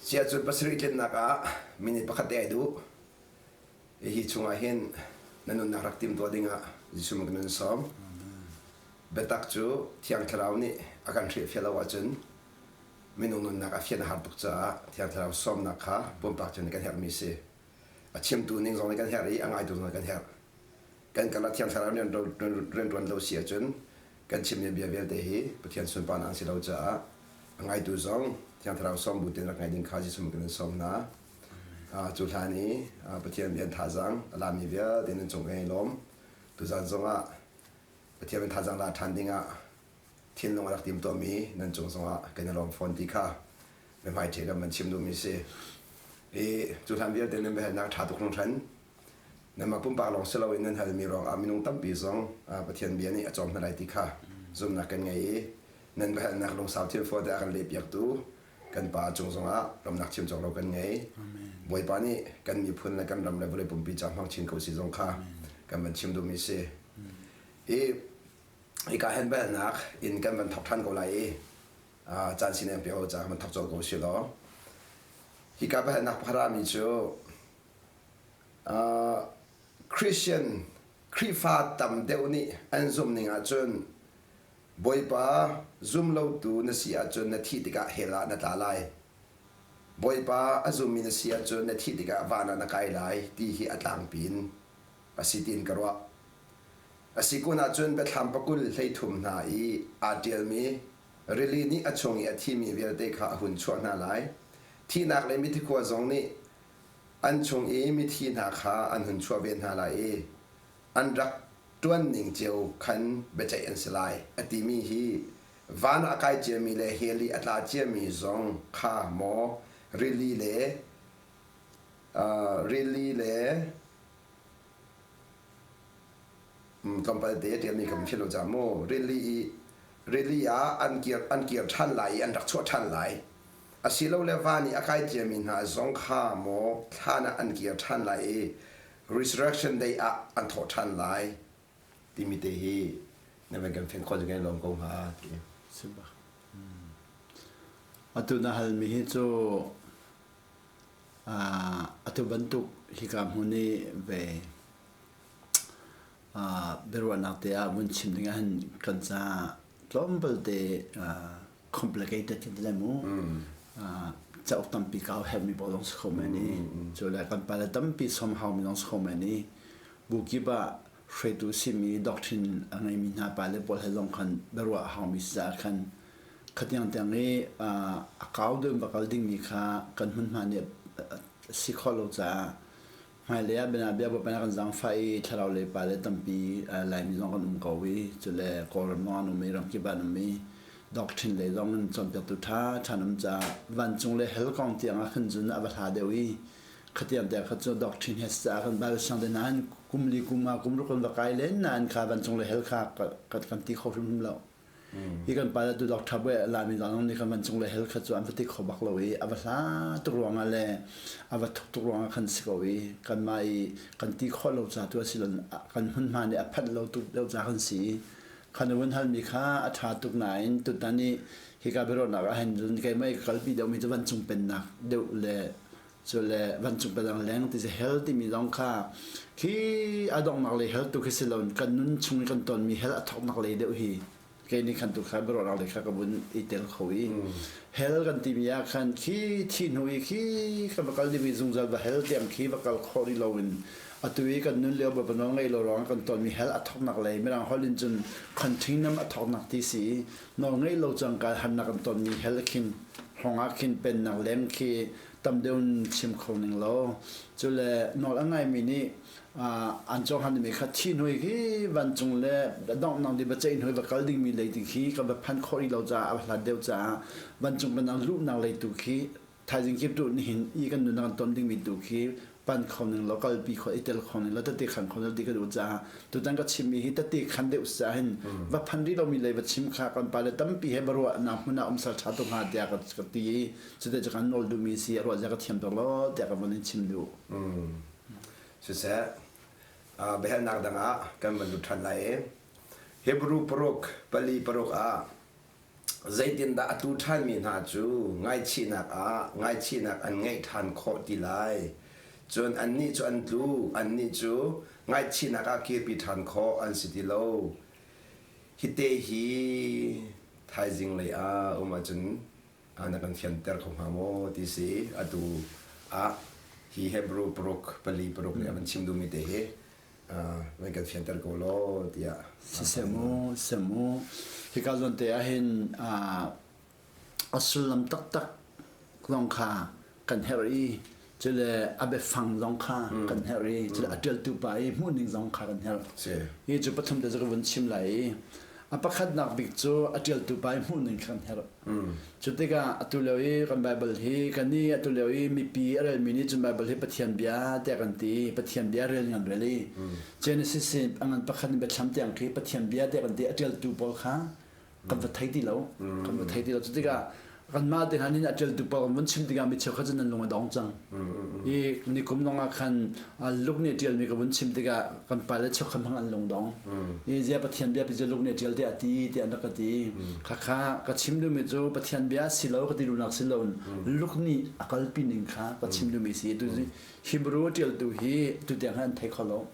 Siahcun pasarih tlinnak ah minute pakhat te ai duh. Hi chungah hin na nunnak rak timtuah dingah Jesuh min kan in sawm. Biatak cu Thiang Thlarau nih a kan hrilhfiah lo ahcun minung nunnak a fian a har tuk caah Thiang Thlarau sawmnak kha pumpak cio nih kan herhmi a si. A chimtu ning zong nih kan herh i a ngaitu zong nih kan herh. Kan karlak Thiang Thlarau nih rianṭuan lo si ahcun kan chimmi bia vialte hi Pathian sunparnak an si lo caah a ngaitu zong Thiang Thlarau sawm bu tein rak ngai ding kha Jesuh min kan in sawm hna. Cu hlan i Pathian bia thazaang a lami vialte nan cung i lawm. Tuzan zongah Pathian min thazaang la ṭhan dingah thinlung a rak timtuahmi nan cung zongah kan i lawm fawn ti kha biahmai ṭhe kan van chim duhmi si. I cu hlan vialte nan biahalnak ṭha tuk hringhran. Nanmah pumpak lawng si loin nan halmi ruangah minung tampi zong Pathian bia nih a cawm hna lai ti kha zumhnak kan ngei i nan biahalnak lungsau thilfual te a kan lehpiaktu kan Pa cung zongah lawmhnak chim cawk lo kan ngei. Bawipa nih kan miphun le kan ram le vawlei pumpi ca hmang chin ko si zong kha kan van chim duhmi si. I hika hen biahalnak in kan van thok ṭhan ko lai i caan sin em pe ho ca kan van thok colh ko si law hika biahalnak pakhat ah mi cu Christian Khrihfa tam deuh nih an zumh ning ahcun Bawipa zum lotu na si ahcun na thih tikah hell ah na tla lai. Bawipa a zummi na si ahcun na thih tikah van ah na kai lai ti hi a tlangpi in a si tiin ka ruah. A si kun ahcun biathlam pakul 13 hna i aa ṭialmi rili nih a chung i a thimi vialte kha a hun chuah hna lai. Thihnak le mithi khua zong nih an chung i mithi hna kha an hun chuah ve hna lai i an rak ṭuanning cio khan biaceih an si lai a timi hi van ah a kai ciami le hell i a tla ciami zong kha maw rili le rili le tlawmpal te a ṭialmi kha philh lo ca mu rili i rili ah an kir an kir ṭhan lai i an rak chuah ṭhan lai asilole van i a kai ciami hna zong kha maw thlan ah an kir ṭhan lai i resurrection day ah an thawh ṭhan lai timi te hi na van kan fen khawh cu kan lawm ko hnga ti. Atu na halmi hi cu atu bantuk hika hmun i ve biaruahnak te ah vun chim ding ahhin kan ca tlawmpal te complicated kan ti lai mu. Cauk tampi kau herhmi pawl zong si kho men i cu le kan pale tampi som haumi zong si kho men i bu kip ah hruaitu simi doctrine a ngeimi hna pale pawl he zong khan biaruah a haumi si caah khan khatiang tiang i a kau deuh in va kal dingmi kha kan hmunhma nih a si khawh lo caah hmailei ah bianabia Bawipa nih a kan zaangfah i thlarau lei pale tampi Laimi zong kan um ko i cule Kawlram zong an um i ramkip ah an um i doctrine lei zong in cawnpiaktu ṭha ṭha an um caah vancung le hell kong tiang ah khan cun a va hla deuh i khatiang tiang kha cu doctrine he caah kan Bible siang te nain kum li kum nga kum ruk kan va kai len nain kha vancung le hell kha kan ti kho hrimhrim lo. Hi kan pa le tu Dr. Bwe Lami zong nih kan vancung le hell kha cu an va ti kho bak lo i a va hla tuk ruangah le a va thuk tuk ruangah khan si ko i kanmah i kan ti khawh lo ca tu a si lo kan hmunhma nih a phanh lo tuk deuh ca kan si i khan vun halmi kha a ṭha tuk nain tutan i hika biaruahnak ah hin cun keimah i ka kalpi deuhmi cu vancung pennak deuh le cu le vancung pennak leng ti si hell timi zong kha khi a donghnak lei hell tu khi si lo kan nun chung i kan tonmi hell a thawknak lei deuh hi kei nih khan tu kha biaruahnak lei kha ka vun i tel kho i hell kan timi ah khan khi thi hnu i khi kan va kal dingmi zungzal va hell tiang khi va kal khawh rih loin atu i kan nun lio Bawipa nawl ngaih lo ruangah kan tonmi hell a thawknak lei mirang holh in cun continuum a thawknak ti si i nawl ngaih lo cangka harnak kan tonmi hell khin hrawngah khin pennak leng khi tam deuh in chim kho ning law cule nawl a ngaimi nih an cohlanmi kha thi hnu hi vancung le donghnak di va ceih hnu va kal dingmi lei ti khi kan va phan khawh rih lo caah a hlat deuh caah vancung kan luhnak lei tu khi thaizing kip tu nihin i kan nunnak kan ton dingmi tu khi pan kho ning law kalpi kho i tel kho ning law tete khan kho ti ka duh caah tutan ka chimmi hi tete khan deuh sa hin va phan rih lomi lei va chim kha kan pale tampi he baruahnak hmun ah um sal ṭha tuk hnga tiah ka ti i cuti cu kan nawl duhmi si a ruah zia ka thiam tuk lo tiah ka vun in chim duh. Siseh, biahalnak dang ah kan van lut ṭhan lai i Hebrew paruk pali paruk ah. Zeitindah a tlu ṭhanmi hna cu ngaichihnak ah ngaichihnak an ngeih ṭhan khawh ti lai? Cun annih cu an tlu, annih cu ngaihchihnak ah kirpi ṭhan khawh an si ti lo. Hite hi thaizing lei ah um ahcun na kan fianter kho hnga maw ti si. Atu ah hi Hebrew paruk pali paruk nih a van chim duhmi te hi van kan fianter ko law tiah. Siseh mu, siseh mu. Hika zawn te ahhin a sullam taktak zong kha kan herh i cule a biafang zong kha kan herh i cule a ṭialtu pa i hmuhning zong kha kan herh. Hi cu pathum te cu ka vun chim lai i a pakhatnak bik cu a ṭialtu pa i hmuhning kha kan herh. Cu tikah atu lio i kan Baibal hi kan i atu lio i mipi a relmi nih cun Baibal hi Pathian bia tiah kan ti i Pathian bia rel in kan rel i Genesis in a ngan pakhat in biathlam tiang khi Pathian bia tiah kan ti a ṭialtu pawl kha kan va thei ti lo kan va thei ti lo. Cu tikah kanmah te hna nih a ṭialtu pawl kan vun chim tikah mi cheukhat cu nan lung a dong cang i nikum zong ah khan Luke nih ṭialmi ka vun chim tikah kan pale cheukhat hmang an lung dong i zia Pathian bia pi cu Luke nih ṭial tiah a ti tiah an rak ka ti. Khakha ka chim duhmi cu Pathian bia si lo ka ti duhnak si lo. Luke nih a kalpi ning kha ka chim duhmi si. Tu Hebrew ṭialtu hi tutiang hin an thei kho lo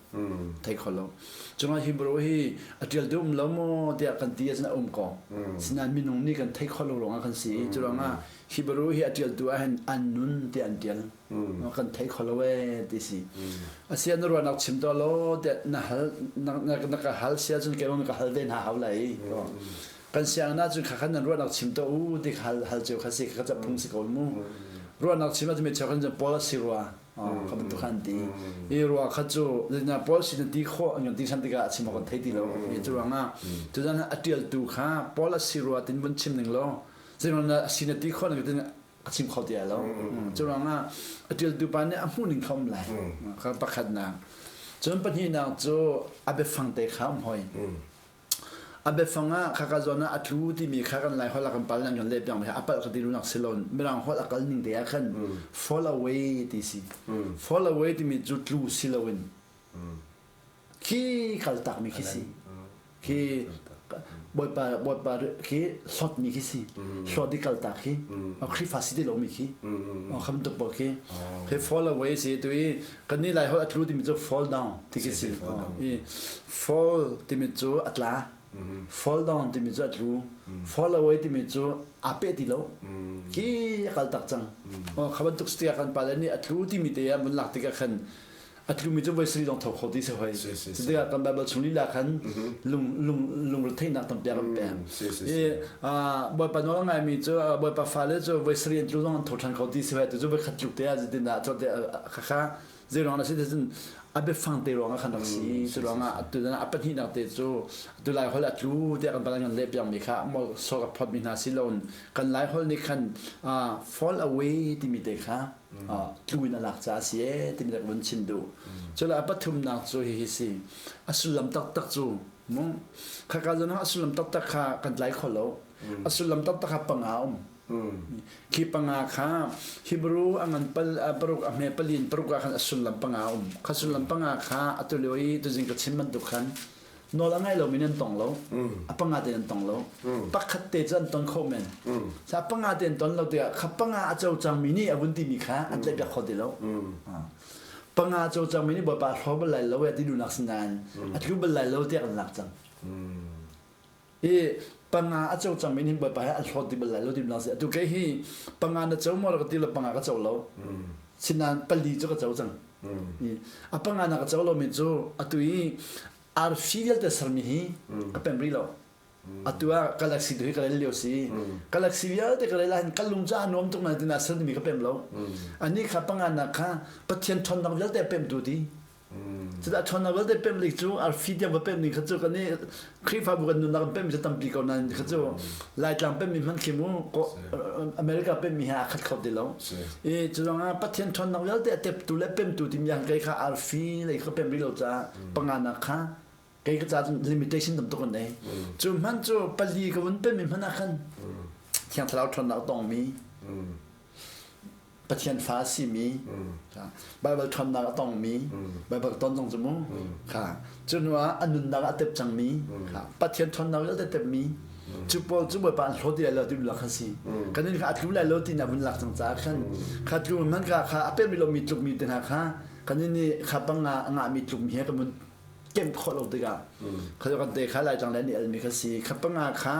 thei kho lo. Cungah Hebrew hi a ṭialtu um lo maw tiah kan ti ahcun a um ko. Sinain minung nih kan thei kho lo ruangah kan si. Cu ruangah Hebrew hi a ṭialtu ah hin an nun tiah an ṭial. Kan thei kho lo ee ti si. Asia na ruahnak chim to law tiah na hal na ka hal sia cun keimah na ka hal ve hna hau lai. Kan sianginn ah cun khakhan nan ruahnak chim to u ti hal hal cio kha si kha phung si ko mu. Ruahnak chim ah cun mi cheu kan cun Paul a si rua kha bantuk khan ti. I rua kha cu na Paul si na ti khawh an ti san tikah a chim awk kan thei ti lo. I cu ruangah tuzan a ṭialtu kha Paul a si rua tin vun chim ning law zeiruang na si na ti khawh na tin a chim kho ti lo. Cu ruangah a ṭialtu pa nih a hmuh ning kha um lai. Kha pakhatnak. Cun pahnihnak cu a biafang te kha um hoi. A biafang ah khaka zawn ah a tlu timi kha kan Lai holh ah kan pal nan kan leh piak mi a palh ka ti lunak si lo. Mirang holh a kal ning te ah khan fall away ti si. Fall away timi cu tlu si loin khi kal tak mi khi si. Khi Bawipa Bawipa khi hlawt mi khi si. Hlawt i kal tak khi. Khrihfa si ti lo mi khi. Kham tuk pawl khi. Khi fall away si tu i kan nih Lai holh a tlu timi cu fall down ti khi si. I fall timi cu a tla. Fall down timi cu a tlu. Fall away timi cu aa peh ti lo. Khi a kal tak cang. Kha bantuk si tikah kan pale nih a tlu timi te ah mun lak tikah khan a tlumi cu voi sarih zong tho kho ti si hoi. Cutikah kan Bible chung lila khan lung lung lungretheihnak tampi a kan pek. I Bawipa nawl a ngaimi cu Bawipa fale cu voi sarih an tlu zong an tho ṭhan kho ti si hoi. Tu cu voi khat tluk te ah zeitindah te khakha zei ruang dah si cun a biafang te ruangah khan rak si. Cu ruangah atu a pahnihnak te cu tu Lai holh a tlu tiah kan kan leh piakmi kha so ka phot mi hna si loin kan Lai holh nih khan fall away timi te kha tlu in a lak caah a si ee timi ka vun chim duh. Cule a pathumnak cu hihi si. A sullam taktak cu mu khaka zawn ah a sullam taktak kha kan tlai kho lo. A sullam taktak kha panga um. Khi panga kha Hebrew a ngan pal paruk a hme palin paruk ah khan a sullam panga um. Kha sullam panga kha atu lio i tuzing ka chim bantuk khan nawl a ngai lomi nan tong lo. A panga te nan tong lo. Pakhat te cu an ton kho men. Sa panga te an ton lo tikah kha panga a co cangmi nih a vun timi kha an tlaih piak kho ti lo. Panga co cangmi nih Bawipa hro bal lai lo e ti duhnak sinain a tlu bal lai lo tiah kan lak cang. I panga a co cangmi nih Bawipa he an hlawt ti bal lai lo ti duhnak si. Atu kei hi panga na co maw ka ti lo panga ka co lo. Sinain pali cu ka co cang. A panga na ka co lomi cu atu i arfi vialte sermi hi ka pem rih lo. Atu ah galaxy tu hi ka rel lio si. Galaxy vialte ka rel ahhin ka lung cu a nuam tuk nain tina sermi ka pem lo. Anih kha panganak kha Pathian ṭhawnnak vialte a pemtu ti. Cudah ṭhawnnak vialte pem lik cu arfi tiang va pem ning kha cu kan i Khrihfabu kan nunnak kan pemmi cu tampi ko nain kha cu Laitlang pemmi hmanh khi mu America pemmi he aa khat kho ti lo. I cu ruangah Pathian ṭhawnnak vialte a teptu le pemtu timi ah kei kha arfi lei kha pem rih lo caah panganak kha kei ka caah limitation tam tuk an nei. Cu hmanh cu pali ka vun pemmi hmanh ah khan Thiang Thlarau ṭhawnnak a tongmi Pathian fa a simi Baibal ṭhawnnak a tongmi Baibal ton zong cu mu kha cu hnu ah a nunnak a tep cangmi kha Pathian ṭhawnnak vialte tepmi. Cu pawl cu Bawipa an hlawt ti lai lo ti lak kha si. Kan in kha a tlu lai lo ti na vun lak cang caah khan kha tlu man ka kha a pemmi lomi tlukmi te hna kha kan in nih kha panga a ngahmi tlukmi he kan vun kemh khawh lo tikah kha kan te kha lai tang le nih almi kha si. Kha panga kha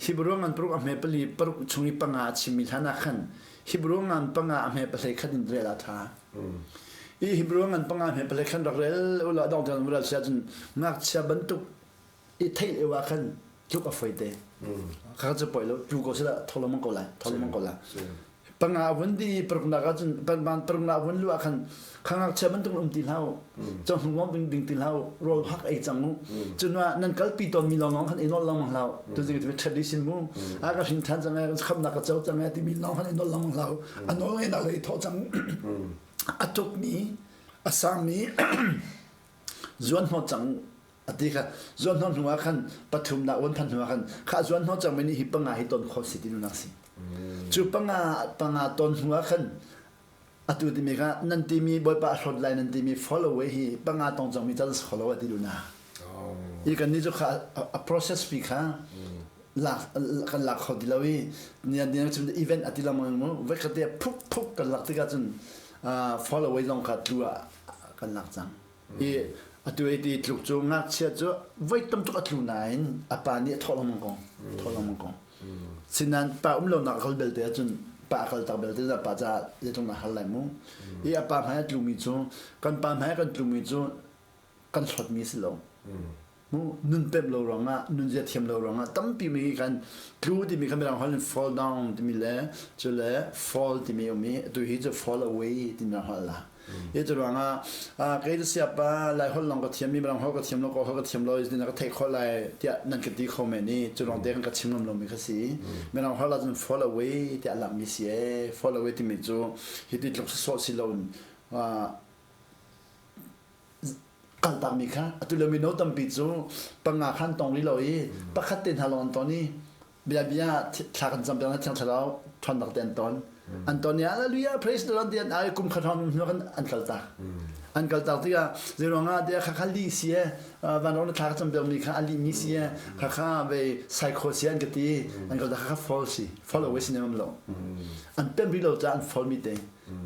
Hebrew ngan paruk a hme pali paruk chung i panga a chimmi hlan ah khan Hebrew ngan panga a hme pahlei khat in rel a tha. I Hebrew ngan panga hme pahlei khan rak rel ula dong tiang rel sia cun ngakchia bantuk i theih lio ah khan tluk a foi te. Kha cu poi lo tlu ko sila tholomang ko lai tholomang ko lai. Panga vun di paruknak ah cun ban paruknak vun lu ah khan kha ngakchia bantuk um ti hlah u. Chong hnung lawng ding ding ti hlah u. Rawl hak ei cang u. Cun ah nan kalpi tawn mi lawng lawng khan i nol lengmang hlah u. Tu zing tu tradition mu. A ka hrin than cang ai khamnak ka co cang ai timi lawng khan i nol lengmang hlah u. A nawl ngeihnak le i thawh cang u. A tukmi a sangmi zuan hnawt cang u. A ti kha zuan hnawh hnu ah khan pathumnak wan phan hnu ah khan kha zuan hnawh cang mi nih hi panga hi ton khawh si ti nunak si. Cu panga panga ton hnu ah khan atu timi kha nan timi bawipa a hlawt lai nan timi follow away hi panga tong cang mi can si kho lo a ti lu na. I kan nih cu kha a process pi kha lak kan lak kho ti lo i nian nian cun event a ti lengmang mu voi khat te phuk phuk kan lak tikah cun follow away zong kha tlu ah kan lak cang. I atu i ti tluk cu ngakchia cu voi tam tuk a tlu nain a pa nih a thawh lengmang ko thawh lengmang ko. Sinain pa um lonak a kal belte ahcun pa a kal tak belte ah pa caah zeitluk na har lai mu. I a pa hmai a tlumi cu kan pa hmai kan tlumi cu kan hlawtmi si lo. Mu nun pemh lo ruangah nun zia thiam lo ruangah tampi mi kan tlu timi kha mirang holh in fall down timi le cu le fall timi um i atu hi cu fall away timi holh la. Hi cu ruangah kei cu siapa Lai holh lawng ka thiam mi Mirang holh ka thiam lo Kawl holh ka thiam lo in ka theih khawh lai tiah nan ka ti kho men i cu ruang te kan ka chim ngam lomi kha si. Mirang holh ahcun fall away tiah lakmi si ee. Fall away timi cu hi ti tluk sawsawh si loin kaltakmi kha atu le mino tampi cu panga khan tong rih lo i pakhat te hna lawng an ton i bia bia thla kan cam piak na thiang thlarau ṭhawnnak te an ton an ton i hallelujah praise the lord tian ai kum khat hrawng hnu kan an kal tak an kal tak tikah zeiruangah tiah kha kha li si e vanrawng na thla ka cam piak mi kha a li mi si e kha kha ve psycho si an ka ti an kal tak kha kha fall si fall away si nem lo an pem rih lo ca an fall mi te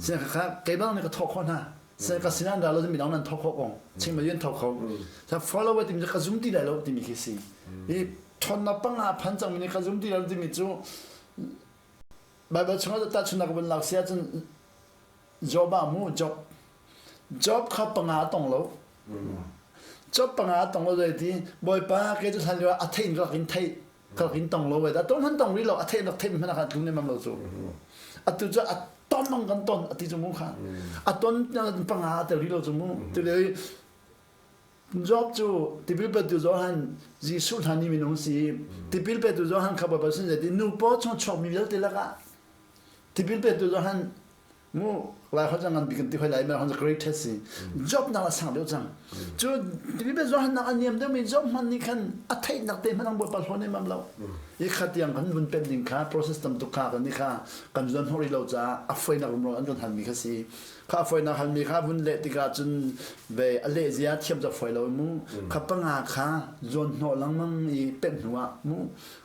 sin kha kha keimah nih ka thawh khawh hna se ka sinan da lo midang nan thok kho kong ching ma yun thok kho sa follow timi ka zum ti lai lo timi khi si i thonna panga phan cang mi ka zum ti lo timi cu Bible chungah ta chunak vun lak sia cun Job ah mu Job Job kha panga tong lo Job panga tong lo dai ti Bawipa ke cu hlan lio a thein rak in thei ka rak in tong lo wei da ton han tong ri lo a thein rak thein hmana kha tlung ne mam lo cu atu cu a ton mang kan ton ati cu mu kha a ton panga te ri lo cu mu tu le Job cu tipil petu Johan Jesuh hna ni minung si tipil petu Johan kha Bawipa sin ti nu paw chung chuak mi vialte lakah tipil petu Johan mu lai hol cang ngan bik ti hoi lai ma hon greatest si job nak a sang deuh cang cu tipil pe Johan nak a niam deuh mi job hman nih khan a theih nak te hman ang Bawipa hlawn em lo i khatiang kan vun pen ding kha process tam tuk kha kan ni kha kan zuan hori lo caah a foi nak rumro an kan hal mi kha si Kha foinak halmi kha vun leh tikah cun ve a leh zia thiam cak foi lo mu. Kha panga kha zawn hnawh lengmang i pemh hnu ah mu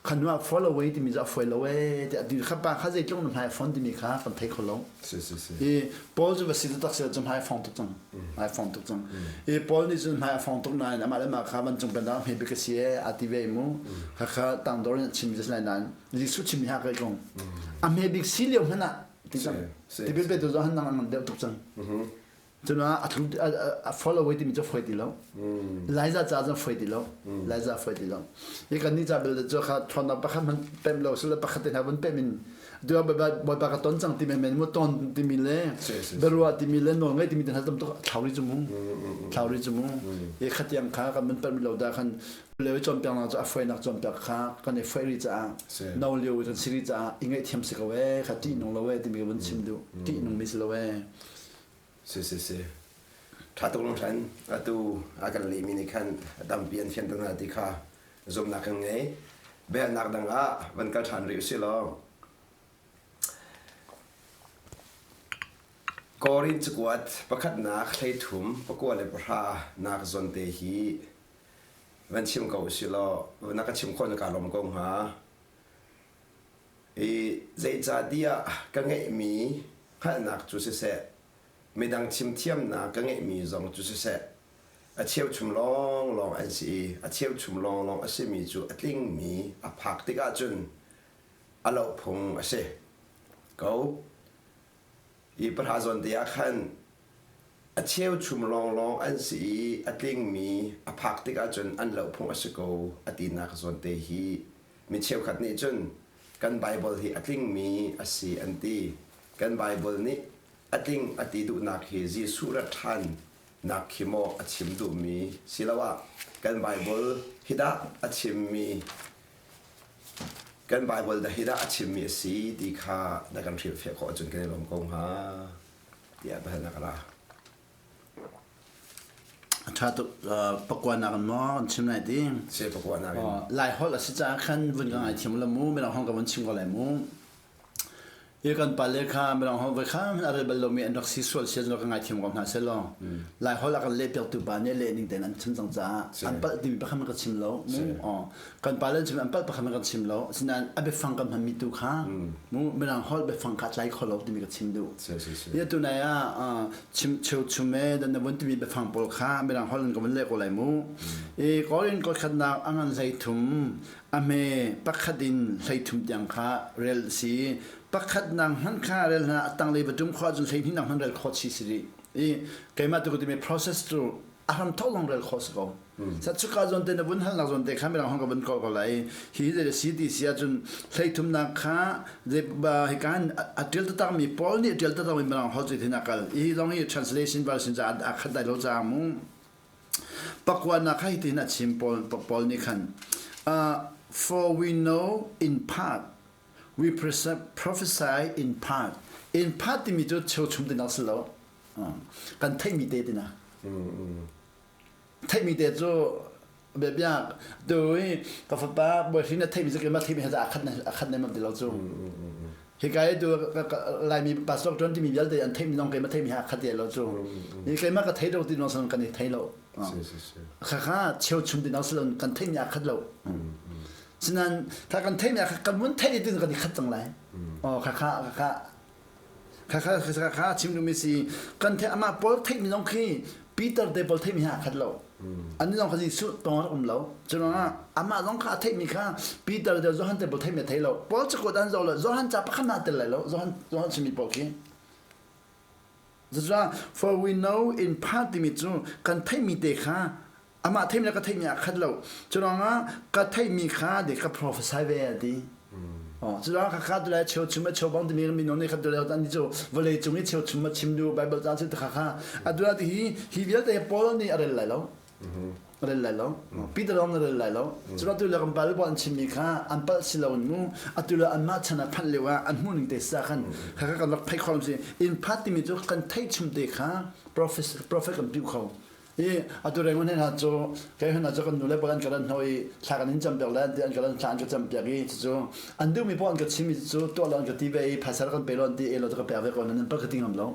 kha hnu ah fall away timi cu a foi lo ee tiah ti kha pa kha zeitluk na hmai a fon timi kha kan thei kho lo. Si si si. I Paul cu va si taktak si cu hmai a fong tuk cang. Hmai a fong tuk cang. I Paul nih cun hmai a fong tuk nain amah le mah kha vancung pennak hme bik a si ee a ti ve mu. Kha kha tangdor in a chim mi si lai nain Jesuh chim mi ha kai kong. A hme bik si lio hmanh ah ti cang tipil petu zong han nang ngan deuh tuk cang cun a thlu a follow away timi cu foi ti lo Liza ca zong foi ti lo Liza foi ti lo i kan ni ca bel cu kha thon pakhat man pem lo sile pakhat te hna vun pem in tu bawipa ka ton cang ti men men mu ton timi le berua timi le nawl ngai timi te hna tam tuk thlau ri cu mu thlau ri cu mu i khatiang kha kan mun pem lo da khan lio i cawnpiaknak cu a foinak cawnpiak kha kan i foih rih caah no lio i kan si rih caah i ngaihthiam si ko ee kha ṭihnung lo ee timi ka vun chim duh ṭihnung mi si lo ee. Si si si. Ṭha tuk lung atu a kan lehmi nih khan tampi an fianter hna ti kha zumhnak kan ngei. Biahalnak dang ah van kal ṭhan rih usih law Korin cakuat pakhatnak 13 pakua le pahra nak zawn te hi. Van chim ko usih law na ka chim khawh na kaa lawm ko hnga. I zeicahtiah ka ngeihmi hngalhnak cu siseh, midang chimthiamnak ka ngeihmi zong cu siseh, a cheuchum lawnglawng an si i a cheuchum lawnglawng a simi cu a tlingmi a phak tikah cun a loh phung a si ko. Hi pahra zawn te ah khan a cheuchum lawnglawng an si i a tlingmi a phak tikah cun an loh phung a si ko a tinak zawn te hi mi cheukhat nih cun kan Baibal hi a tlingmi a si an ti. Kan Baibal nih a tling a ti duhnak hi Jesuh rat ṭhan nak khi maw a chim duhmi siloah kan Baibal hi dah a chimmi Kan Baibal dah hi dah a chimmi a si ti kha na kan hrilhfiah khawh ahcun kan i lawm ko hnga tiah biahalnak a ra. A ṭha tuk pakuanak in maw kan chim lai ti? Si pakuanak in. Lai holh a si caah khan vun ka ngaithiam la mu, mirang holh ka vun chim ko lai mu. Hi kan pale kha mirang holh voi kha a rel bal lomi an rak si sual sia ka ngaithiam ko hna selaw Lai holh a kan lehpiak tu pa nih leh ning tein an chim cang caah an palh timi pakhat kan chim lo mu kan pale chim an palh pakhat kan chim lo asinain a biafang kan hmanmi tu kha mu mirang holh biafang kha tlai kho lo timi ka chim duh hi tu nai ah chim cheu chum e dan na vun timi biafang pawl kha mirang holh in ka vun leh ko lai mu i Korin kothatnak a ngan hlei thum A hme pakhat in 13 tiang kha rel a si. Pakhat nang hmanh kha rel hna a tanglei va tum khawh ahcun 12 nang hmanh rel khawh chi si rih. I keimah tu ka timi process cu a hram thok lawng rel khawh si ko. Sa chuka zawn te na vun halnak zawn te kha mirang hong ka vun kawl ko lai. Hi hi si ti si ahcun hleithumnak kha hi kan a tial taktakmi Paul nih a tial taktakmi mirang holh cu hin a kal. Hi zong hi translation version ca a khat dai lo caah mu. Pakuanak kha hitin a chim Paul, Paul nih khan for we know in part we prophesy in part in part timi cu cheuchum tinak si lo kan theihmi te tina theihmi te cu biak tu i ka fapa boyfriend na theihmi cu keimah theihmi he a khat a khat nem ti lo cu Hika i tu Laimi pastor ṭuan timi vialte an theihmi zong keimah theihmi ha khat lo cu. Ni keimah ka thei lo ti nong kan i thei lo. Khakha cheuchum ti nong silon kan theihmi a khat lo. Sinan tha kan theihmi a kan mun theih ti kan i khat cang lai. Oh khakha khakha khakha khakha chim dumi si kan the amah pawl theihmi zong khi Peter te pawl theihmi ha khat lo. An zong kha Jesuh tong rak um lo. Cu ruangah amah zong kha a theihmi kha Peter le Johan te pawl theihmi a thei lo. Paul cakuat an zoh lo. Johan ca pakhat hna tel lai lo. Johan Johan chimmi pawl khi. Cucaah for we know in part timi cu kan theihmi te kha amah theihmi le ka theihmi aa khat lo. Cu ruangah ka theihmi kha de ka prophesy ve a ti. Cucaah khakha tu lai cheuchum a cheubang timi minung nih khat tu lai an ti cu vawlei cung i cheuchum a chim duh Bible caan cu khakha atu ti hi hi vialte Paul nih a rel lai lo a rel lai lo Peter zong a rel lai lo cuka tu le kan Bible an chimmi kha an palh si lo in mu atu le anmah chan ah phanh lio ah an hmuh ning te sa khan khakha kan rak theih khawm si in phat timi cu kan theih chum te kha prophet prophet kan piu kho I atu Rangoon hna cu kei hna cu kan nu le pa an ka ran hno i thla kan in campiak le an ka ran thla an ka campiak i cucu an duhmi poah an ka chim i cu tuah lo an ka ti ve i phaisa kan pe lo an ti e lo ka pek ve ko nan pa ka ti ngam lo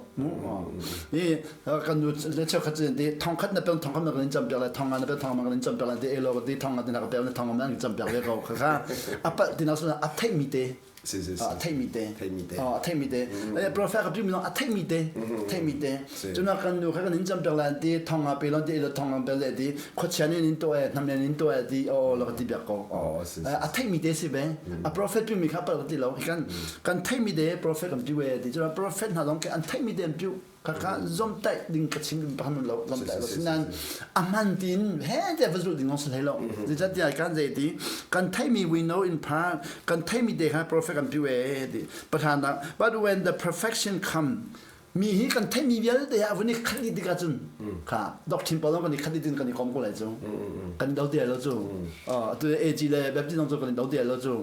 i kan nu le cheukhat cu ti thong khat na peng thong khat na kan in campiak le thong nga na peng thong nga kan in campiak le ti e lo ka ti thong nga ti na ka pek le thong nga an ka campiak ve ko kha kha a palh ti na a theihmi te a theihmi te a theihmi te prophet ka pimi a theihmi te theihmi te cuna kan nu kha kan in campiak lai ti thong nga pe lon ti ilo thong nga pe le ti khuachia nih in to e hnam nen in to e ti o lo ka ti biak ko a theihmi te si be a prophet pimi kha pal ka ti lo kan kan theihmi te prophet kan piu e ti cuna prophet hna zong ke an theihmi te an piu Khakha zomtaih ding ka chim ding pakhat lo zomtaih lo sinan a hman tin he te va zulh ding si hlei lo zeicahtiah kan zei ti kan theimi we know in part kan theimi te kha prophet kan piu e ti pathanak but when the perfection come mi hi kan theimi vialte a vun i khat dih tikah cun kha doctrine pawl kan i khat dih tin kan i kom ko lai cu kan do ti lo cu atu AG le Baptist zong cu kan do ti lo cu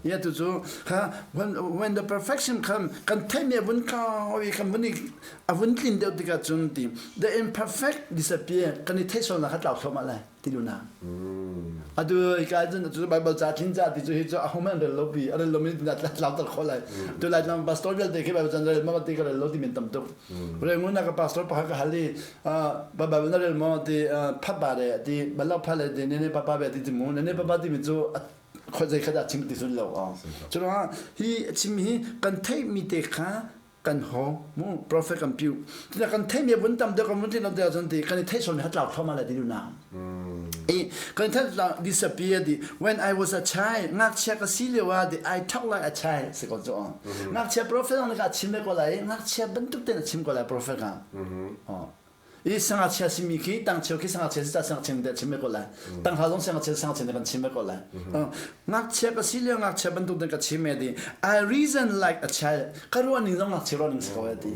ya tu cu kha when when the perfection come kan theimi a vun kau i kan vun i a vun tlin deuh tikah cun ti the imperfect disappear kan i theih sualnak kha tlau thluahmah lai. Ti lu na. Atu hika cun cu Bible ca tling ca ti cu hi cu a hom an rel lo pi a rel lo mi na tlau tar kho lai. Tu lai tlang pastor vialte khi Bible can rel ma ti ka rel lo ti men tam tuk. Rel ngun na ka pastor pakhat ka hal i Bible na rel maw ti phat ba re ti balak phat le ti ne ne papa be ti ti mu ne ne papa ti mi cu khoi zei khat ah chim ti sun lo. Cu hi chim hi kan theih mi te kha kan ho mu prophet kan piu tina kan thei mi vun tam deuh kan vun tin deuh cun ti kan i theih sual mi hatlau thoma le ti na i kan theih la disappear di when I was a child ngakchia ka si lio ah di I talk like a child si ko chu ngakchia prophet ang ka chim ko lai ngakchia bantuk ten a chim ko lai prophet ka I sangachia simi khi tangcheu khi sangachia si ca sangachia te chim ko lai. Tanghla zong sangachia sangachia kan chim ko lai. Ngakchia ka si lio ngakchia bantuk te ka chim e ti. I reason like a child. Ka ruah ning zong ngakchia ruah ning si ko e ti.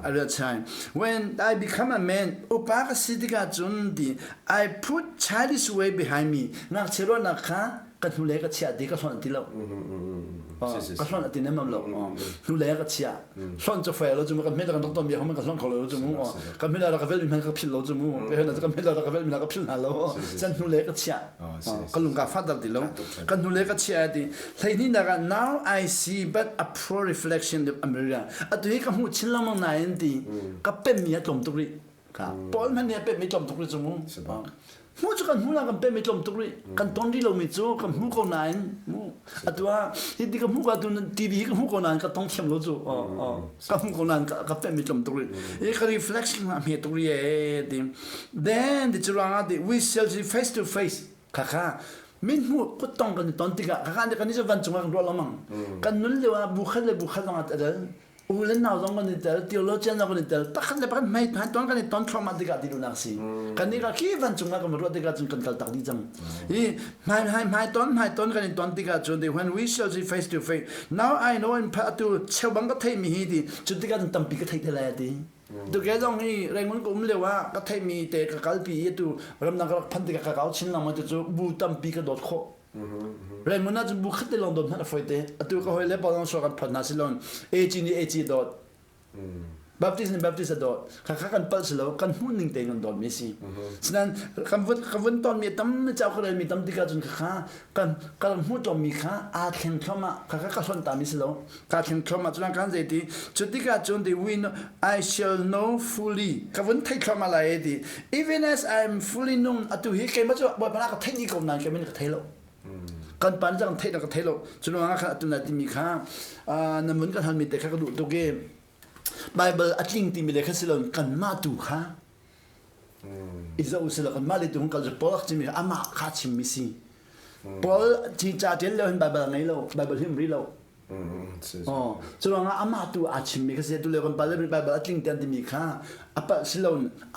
I real child. When I become a man, upa ka si tikah cun ti I put childish way behind me. Ngakchia ruahnak kha ka hnulei ka chiah ti ka hlonh ti lo ka hlonh ati nemam lo hnulei ka chiah hlonh cu fair lo cu ka hmet kan rak ton bia hom ka hlonh kho lo cu mu ka hmet ka vel mi hman ka phil lo cu mu ka hmet ka hmet ka vel mi ka phil hna lo chan hnulei ka chiah ka lung ka fat ti lo ka hnulei ka chiah ti hleihnih nak ah now I see but a poor reflection of America atu hi ka hmuh chin lengmang nain ti ka pem mi a tlawm tuk rih Ka Paul hmanh nih a pemmi tlawm tuk rih cu mu. Hmuh cu kan hmu la kan pemmi tlawm tuk rih. Kan ton rih lomi cu kan hmu ko nain mu. Atu ah hi ti ka hmu ka tu TV hi ka hmu ko nain ka tong thiam lo cu. Ka hmu ko nain ka pemmi tlawm tuk rih. I ka reflection a hme tuk rih ee ti. Then ti cu ruangah ti we shall see face to face. Khakha min hmu kuttong kan i ton tikah khakha nih kan i vancung ah kan ruah lengmang. Kan nun lio ah bu khat le bu khat zong ah a u le nau zong kan i tel theologian zong kan i tel pakhat le pakhat hmai hmai tuan kan i ton thluahmah tikah ti duhnak si kan nih khi vancung ah kan ruah tikah cun kan kal tak dih cang hi hmai hmai hmai ton hmai ton kan i ton tikah cun when we shall see face to face now I know in atu cheubang ka theih mi hi ti cu tikah cun tampi ka theih te lai ti tu ke zong hi Rangoon ka um lio ah ka theih mi te ka kalpi i tu ramdang ka rak phan tikah ka kau chin lengmang tu cu bu tampi ka dawt khawh Raymond ah cun bu khat te lawng dawt hmanh a fawi te. Atu ka hawi le pawl zong kan phot hna silon AG nih AG dawt. Baptist nih Baptist a dawt. Kha kha kan palh si lo, kan hmuh ning tein kan dawt mi si. Sinan kan vun ka vun ton mi tam chau ka rel mi tam tikah cun kha kan kan hmuh ton mi kha aa thleng thluahmah kha kha ka hlonh ta mi si lo. Ka thleng thluahmah cun kan zei ti cu tikah cun the we know, I shall know fully ka vun thei thluahmah lai ti even as I am fully known atu hi keimah cu Bawipa ka theih ni ko nain keimah ka thei lo kan pan cang theih na ka thei lo cu ruangah khan atu na timi kha na mun kan halmi te kha ka duh tuk i Bible a tling timi le kha si lo kanmah tu kha i zoh si lo kanmah le tu kal cu Paul chimmi amah kha chimmi si Paul ci ca ṭial lo hin Bible ngei lo Bible him ri lo Cu ruangah amah tu aa chimmi kha si tu lio kan pale Bible a tling tian timi kha a palh si lo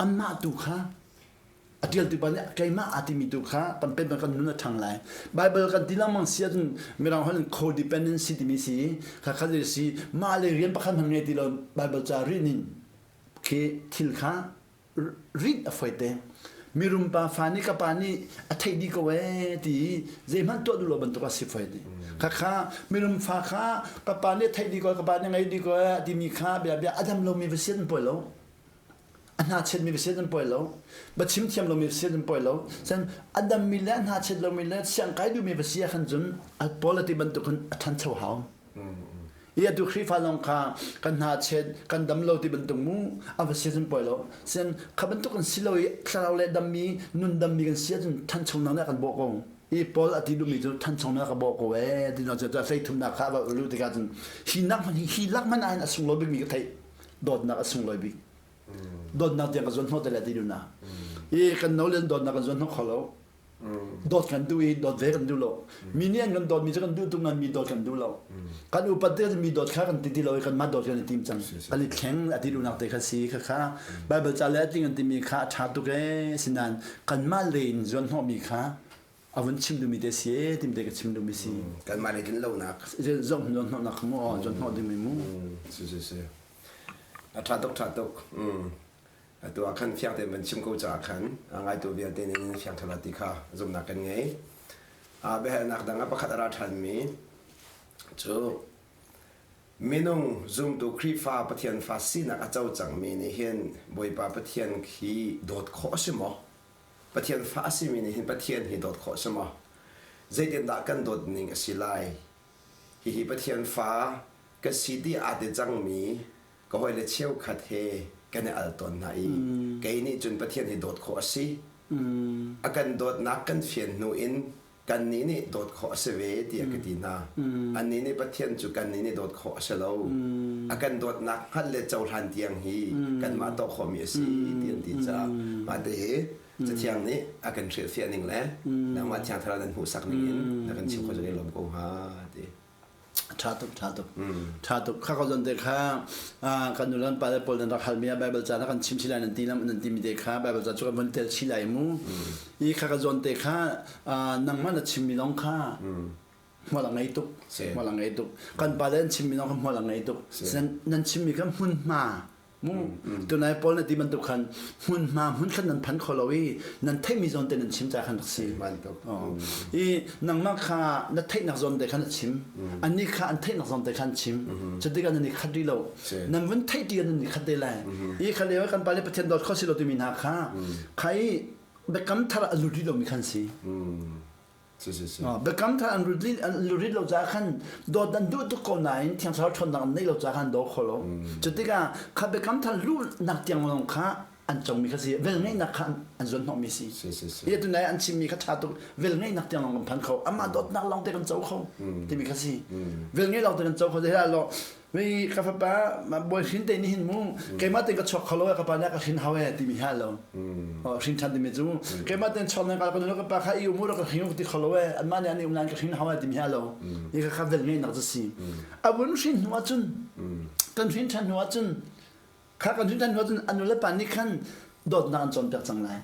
amah tu kha a ṭialtu pa nih keimah aa timi tu kha kan pen kan nun a ṭhang lai. Bible kan ti lengmang si ahcun mirang holh in codependency timi si kha kha si mah le rian pakhat hmanh ngei ti lo Bible ca rih ning khi thil kha rit a foite. Mirum pa fa nih ka pa nih a theih dih ko ee ti i zeihmanh tuah duh lo bantuk a si foi ti. Khakha mirum fa kha ka pa nih a theih dih ko ka pa nih ngei dih ko ee timi kha bia bia a dam lomi va sian poi lo. A hna chetmi va sian poi lo. Ba chim thiam lomi va sian poi lo. San a dammi le a hna chet lomi le siang kai duhmi va si ah khan cun a polity bantuk khan a ṭhancho hau. I atu Khrihfa lawng kha kan hna chet kan dam lo ti bantuk mu a va si cun poi lo. Sian kha bantuk kan si lo i thlarau le dammi nun dammi kan si ahcun thanchonak nih a kan bawh ko. I Paul a ti duhmi cu thanchonak ka bawh ko ee ti cu hlei thumnak kha a va ulu tikah cun hi nak hmanh hi lak hmanh ah hin a sunglawi bikmi ka theih. Dawtnak a sunglawi bik. Dawtnak tiang ka zuan hnawh te le ti duhnak. I kan no le dawtnak kan zuan hnawh kho lo. Dawt kan duh i dawt ve kan duh lo. Mi nih an kan dawtmi cu kan duh tuk nain mi dawt kan duh lo. Kan upat te mi dawt kha kan ti ti lo i kanmah dawt kan i tim cang. Kan i thleng a ti duhnak te kha si kha kha Bible ca le a tling an timi kha a ṭha tuk ee sinain kanmah lei in zuan hnawhmi kha a vun chim duhmi te si ee tim te ka chim duhmi si. Kanmah lei tlin lonak. Zoh zuan hnawhnak mu zuan hnawh dingmi mu. Si si si. A ṭha tuk ṭha tuk. Atu ah khan fiang tein van chim ko caah khan a ngaitu vialte nih nan fiang ṭha ti kha zumhnak kan ngei. Biahalnak dang ah pakhat a ra ṭhanmi cu minung zumtu Khrihfa Pathian fa sinak a co cangmi nih hin Bawipa Pathian khi dawt khawh a si maw? Pathian fa a simi nih hin Pathian hi dawt khawh si maw? Zeitindah kan dawt ning a si lai? Hihi Pathian fa ka si ti aa ti cangmi ka hawile cheukhat he kan i al tawn hna i kei nih cun Pathian hi dawt khawh a si. A kan dawtnak kan fian hnu in kannih nih dawt khawh a si ve tiah ka ti hna. Annih nih Pathian cu kannih nih dawt khawh a si lo. A kan dawtnak hngalh le cohlan tiang hi kanmah tuah khawhmi a si ti an ti caah mah te hi Cathiang nih a kan hrilhfiah ning le nangmah Thiang Thlarau nan hmuhsak ning in na kan chim khawh cu kan i lawm ko hnga ti. Ṭha tuk, ṭha tuk. Ṭha tuk. Kha ko zon te kha kan nu le pa le pawl nan rak halmi ah Bible ca na kan chim chih lai nan ti nan timi te kha Bible ca cu kan vun tel chih lai mu. I kha ka zawn te kha nangmah na chimmi lawng kha hmual a ngei tuk. Hmual a ngei tuk. Kan pa le an chimmi lawng kha hmual a ngei tuk. Nan chimmi kha hmunhma mu tunai pawl na ti bantuk khan hmunhma hmun khan nan phan kho lo i nan theihmi zawn te nan chim ca khan rak si i nangmah kha na theihnak zawn te khan na chim annih kha an theihnak zawn te khan chim cutikah nan i khat rih lo nan vun theih ti nan i khat te lai i kha leo kan pa le Pathian dawt kho si lo timi hna kha kha i biakam thar a lut rih lomi khan si Biakam thar an lurit lo caah khan dawt an duh tuk ko nain Thiang Thlarau ṭhawnnak an neih lo caah khan daw kho lo. Cu tikah kha biakam thar luhnak tiang lawng kha an comi kha si velngeihnak kha an zuanhnawhmi si. Hi tunai an chimmi kha ṭha tuk velngeihnak tiang lawng kan phan kho. Amah dawtnak lawng te kan co kho timi kha si. Velngeih lawng te kan co kho. Zeihlah law mi ka fapa bawi hrin te nih hin mu keimah ten ka chuak kho lo ka pa nih ka hrin hau e timi ha lo hrin than timi cu keimah ten chuak nan ka ka pa kha i umu ka hrin ti kho lo e anmah nih an i um nan ka hrin hau e timi ha lo i ka kha vel ngei nak cu si a vun hrin hnu ahcun kan hrin than hnu ahcun Kha kan hrin hnu cun an nu le pa nih khan dawtnak an cawnpiak cang lai.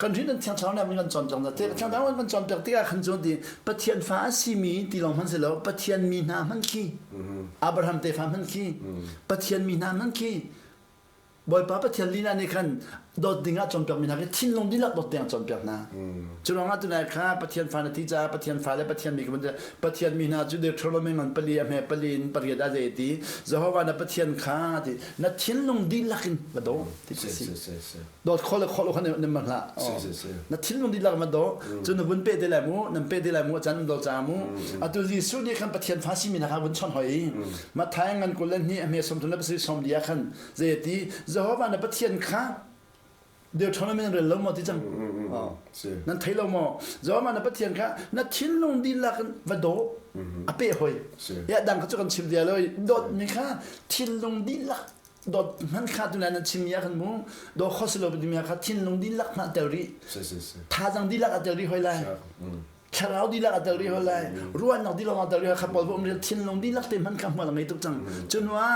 Kan hrin an thiang thlarau nih an kan cawnpiak cang. Thiang thlarau an kan cawnpiak tikah khan cun ti Pathian fa a simi ti lawng hmanh si lo Pathian mi hna hmanh khi Abraham tefa hmanh khi Pathian mi hna hmanh khi Bawipa Pathian lila nih khan dawt ding ah cawnpiak mi hna khi thinlung dihlak dawt ding ah cawnpiak hna. Cu ruangah tunai kha Pathian fa na ti caah Pathian fa le Pathian mi Pathian mi hna cu Deuteronomy ngan pali a hme pali in pariat ah zei ti Jehovah na Pathian kha ti na thinlung dihlak in va daw ti si dawt kho le kho lo kha nan ma hlah na thinlung dihlak va daw cu na vun pe te lai mu nan pe te lai mu chan do cha mu atu Jesuh nih khan Pathian fa si mi hna kha vun chon hoi Matthai ngan kul le hnih a hme 30 le pasarih sawm li ah khan zei ti Jehovah na Pathian kha Deuteronomy nan rel lo maw ti cang nan thei lo maw Jehovah na Pathian kha na thinlung dihlak in va daw a pe hoi ya dang kha cu kan chim dia lo dawt mi kha thinlung dihlak dawt hman kha tu nan chim mi khan mu daw kho si lo mi kha thinlung dihlak hna tel ri thazang dihlak a tel ri hoi lai thlarau dihlak a tel ri hoi lai ruahnak dihlak a tel ri hoi kha pawl um thinlung dihlak te hman kha hmual a ngei tuk cang cunwa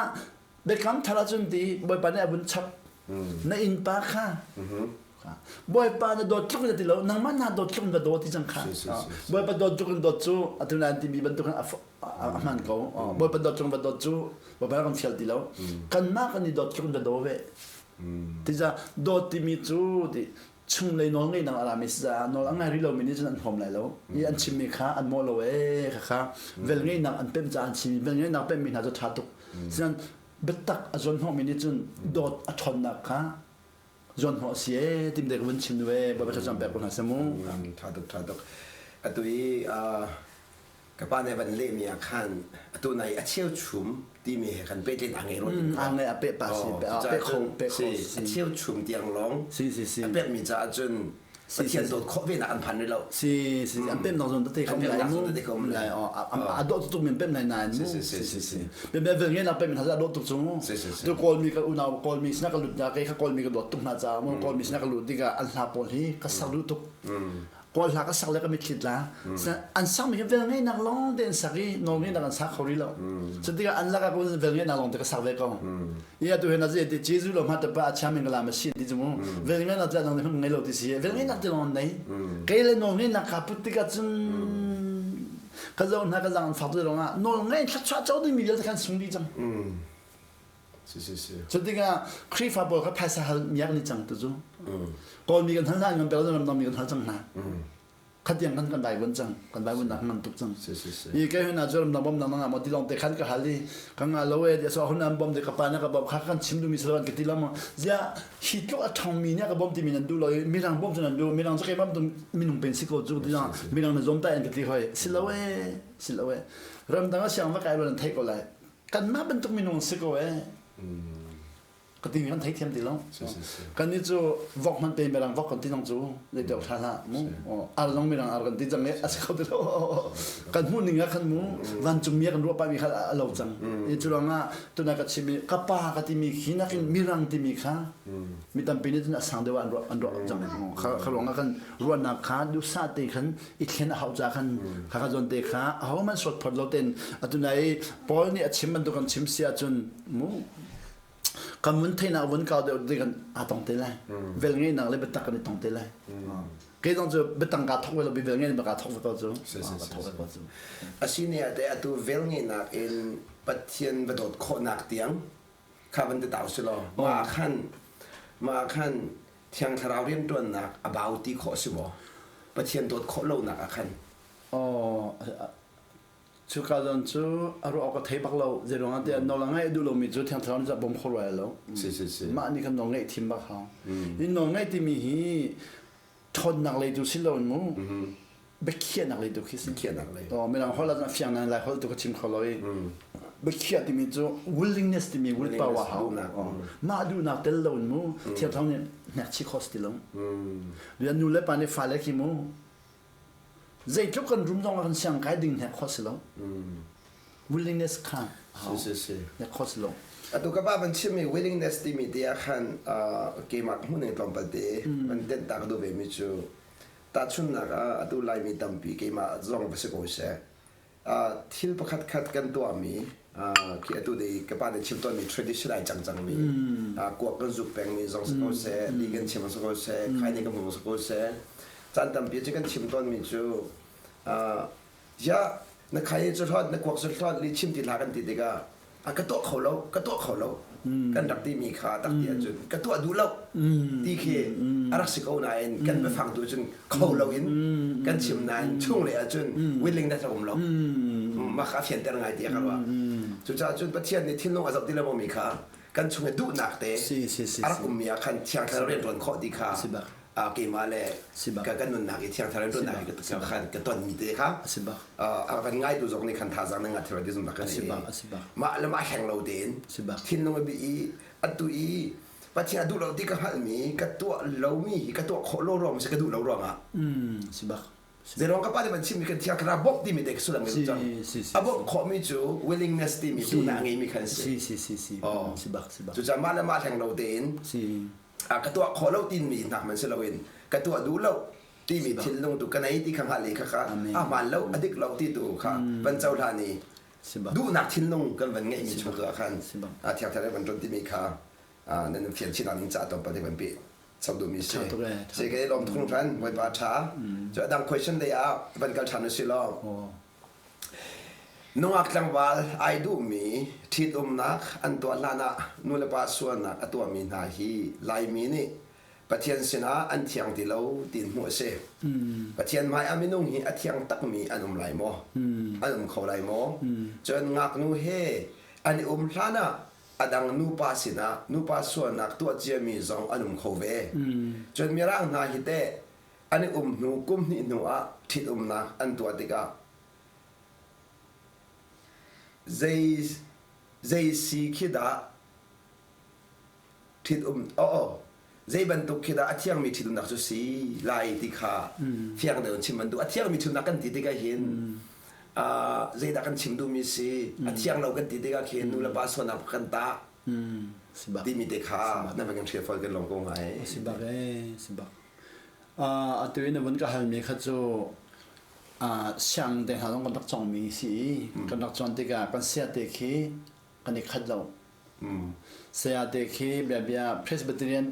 Biakam thar ahcun ti Bawipa nih a vun chap. Na innpa kha Bawipa na dawt tluk in ti lo nangmah na dawt tluk in va daw ti cang kha Bawipa dawt tluk in dawt cu atu na timi bantuk in a hman ko Bawipa dawt tluk in va dawt cu Bawipa kan fial ti lo kanmah kan i dawt tluk in va daw ve ti ca dawt timi cu ti chunglei nawl ngeihnak a rami si caah nawl a ngai rih lomi nih cun an huam lai lo i an chimmi kha an mawh lo ee khakha vel ngeihnak an pemh caah an chim vel ngeihnak pemhmi hna cu ṭha tuk sinan biatak a zuan hnawhmi nih cun dawt a ṭhawnnak kha zuan hnawh a si ee tim te ka vun chim nu ee Bawipa thlacam pek ko hna seh mu ṭha tuk ṭha tuk atu i Ka pa nih a van lehmi ah khan atu nai a cheuchum timi he khan pehtlaih a ngei rua A ngei a peh pa si pe kho pe kho a cheuchum tiang lawng si si si a pekmi caah cun Pathian dawt khawh ve nak an phan rih lo. Si si an pem nak zon tete khom lai mu lai a dawt tuk min pem nai nai mu si si si si be be vel nge nak pem hna dawt tuk chung tu kawl mi ka unau kawl mi sina ka lut na ke kha kawl mi ka dawt tuk hna ca mu kawl mi sina ka lut tikah an hla pawl hi ka sak duh tuk Kawl hla ka sak le ka mitthli tla. An sakmi hi velngeihnak lawng te an sak i nawlngeihnak an sak kho rih lo. Cu tikah an lakah kun velngeihnak lawng te ka sak ve ko. I atu hin azi ti Jesuh lo hma te pa a chiam in ka lam a si ti cu mu. Velngeihnak te dang ngei lo ti si. Velngeihnak te lawng an nei. Kei le nawlngeihnak ka put tikah cun ka zo hna ka zang an fak tu lawng ah nawlngeih thluachuah co dingmi vialte khan sung dih cang. Si si si. Cu tikah Khrihfa pawl kha phaisa hal miak ni cang tu cu. Kawlmi kan hal hna, ngan pek ramdang mi kan hal cang hna. Khatiang kan kan vaivuan cang. Kan vaivuan nak ngan tuk cang. I kai hun ah curam dang bom dang nga mo ti long te khan ka hal i ka nga lo e so hun an bom de ka pa na ka bom kha kan chim du mi selawan ka ti lam zia hi tluk a thong mi nya ka bom ti mi nan du lo mirang bom chu nan du mirang chu ke bom tu minung pen si ko chu ti lang mirang na zom ta en ka ti hoi si lo e si lo e ram dang a siang va kai lo nan thei ko lai kan mah bantuk minung si ko e Ka ti kan theithiam ti lo. Kan nih cu vok hmanh te mirang vok kan ti zong cu zei deuh thla hlah mu. Ar zong mirang ar kan ti cang i a si kho ti lo. Kan hmuh ning ah khan mu vancung mi kan ruah pah mi kha a lo cang. I cu ruangah tuna ka chim i ka pa ka timi khi nakin mirang timi kha mi tampi nih cun a sang deuh ah an ruah an ruah cang. Kha kha ruangah kan ruahnak kha duhsah te khan i thlen a hau ca khan kha kha zawn te kha ahohmanh suat phot lo ten atunai Paul nih a chim bantuk kan chim si ahcun mu kan vun theihnak vun kau deuh ti kan aa tong te lai vel ngeihnak le biatak kan i tong te lai kei zong cu biatang kaa thok ve lo bi vel ngeih kaa thok ve ko cu ka thok ve ko cu Asine ate atu vel ngeihnak in Pathian va dawt khawhnak tiang kha van ti tau si law ma khan ma khan Thiang Thlarau rianṭuannak a bau ti khawh si maw Pathian dawt khawh lonak ah khan Oh Cuka zawn cu a ruah awk ka thei bak lo. Zeiruang ah tiah nawl a ngaih duh lomi cu Thiang Thlarau nih bawm kho rua lo. Si si si. Mah nih kan nawl ngaih thim bak hau. Hi nawl ngaih timi hi ṭhawnnak lei tu si lo in mu. Biakhiahnak lei tu khi si. Biakhiahnak lei. Oh, mirang holh ah fiang nan lai holh tu ka chim kho lo i. Biakhiah timi cu willingness timi willpower hau. Mah duhnak tel lo in mu. Thiang Thlarau nih hnek chih kho si ti lo. Rian nu le pa nih fale khi mu Zeitluk kan rum zong ah kan siang kai ding hnek khawh si lo. Willingness kha Si si si. hnek khawh si lo. Atu ka pa van chimmi willingness timi te ah khan keimah hmuh ning tlawmpal te van tenh ta ka duh ve mi cu tahchunhnak ah atu Laimi tampi keimah zong va si ko seh thil pakhat khat kan tuahmi khi atu dei ka pa nih chim tawnmi tradition ai cang cangmi kuak kan zuk pengmi zong si ko seh li kan chim si ko seh khai nih kan hmu si ko seh caan tampi cu kan chim tawnmi cu ya na khai cu hlawt na kuak cu hlawt li chim ti hlah kan ti tikah a ka tuah kho lo ka tuah kho lo kan rak timi kha tak ti ahcun ka tuah duh lo ti khi a rak si ko nain kan biafang tu cun kho lo in kan chim nain chung lei ahcun willingness a um lo mah kha a fianter ngai ti ka ruah cucaah cun Pathian nih thinlung a zoh ti lo mi kha kan chung i duhnak te a rak ummi ah khan thiang thlarau rian ṭuan khawh ti kha keimah le ka kan nunnak i thiang thlarau rian ṭuannak i khan ka tonmi te kha a kan ngaitu zong nih khan thazaang na ngat thlarau ti zumnak kan nei mah le mah hleng lo tein thinlung a bi i atu i Pathian a duh lo ti ka hngalhmi ka tuah lomi hi ka tuah khawh lo ruang si ka duh lo ruangah si bak Zeirong ka pa nih van chimmi kan thiang thlarau bawmh timi te sullam ngei cang. A bawmh khawhmi cu willingness timi duhnak ngeimi khan si. Si si si si. Si bak si bak. Cucaah mah le mah hleng lo tein ka tuah khawh lo timi hnak man si loin ka tuah duh lo timi thinlung tu ka nei ti kha hngalh i kha kha a hmaan lo a dik lo ti tu kha van cohlan i duhnak thinlung kan van ngeihmi chung tu ah khan thiang thlarau van ṭuan timi kha nan fian chin ning ca tlawmpal te van pe chap duhmi si. Si ke lawm thung hran Bawipa ṭha. Cu a dang question dei ah van kal ṭhan usih law. Nungak tlangval ai duhmi ṭhitumnak an tuah hlan ah nulepa sualnak a tuahmi hna hi Laimi nih Pathian sinah an thiang ti lo tiin hmuh a si. Pathian hmai ah minung hi a thiang takmi an um lai maw? An um kho lai maw? Cun ngaknu he an i um hlan ah a dang nupa sinah nupa sualnak tuah ciami zong an um kho ve. Cun Mirang hna hi teh an i um hnu kum hnih hnu ah ṭhitumnak an tuah tikah zei zei si khi dah ṭhitum oh zei bantuk khi dah a thiangmi ṭhitumnak cu si lai ti kha fiang deuh in chim an duh. A thiangmi ṭhitumnak kan ti tikah hin zeidah kan chim duhmi si a thiang lo kan ti tikah khin nu le pa sualnak kan tah timi te kha na van kan hrial fawn kan lawm ko ngai. Si bak ee si bak. Atu in na vun ka halmi kha cu siang te hna zong kan rak cawngmi si i kan rak cawn tikah kan sia te khi kan i khat lo. Saya te khi biabia Presbyterian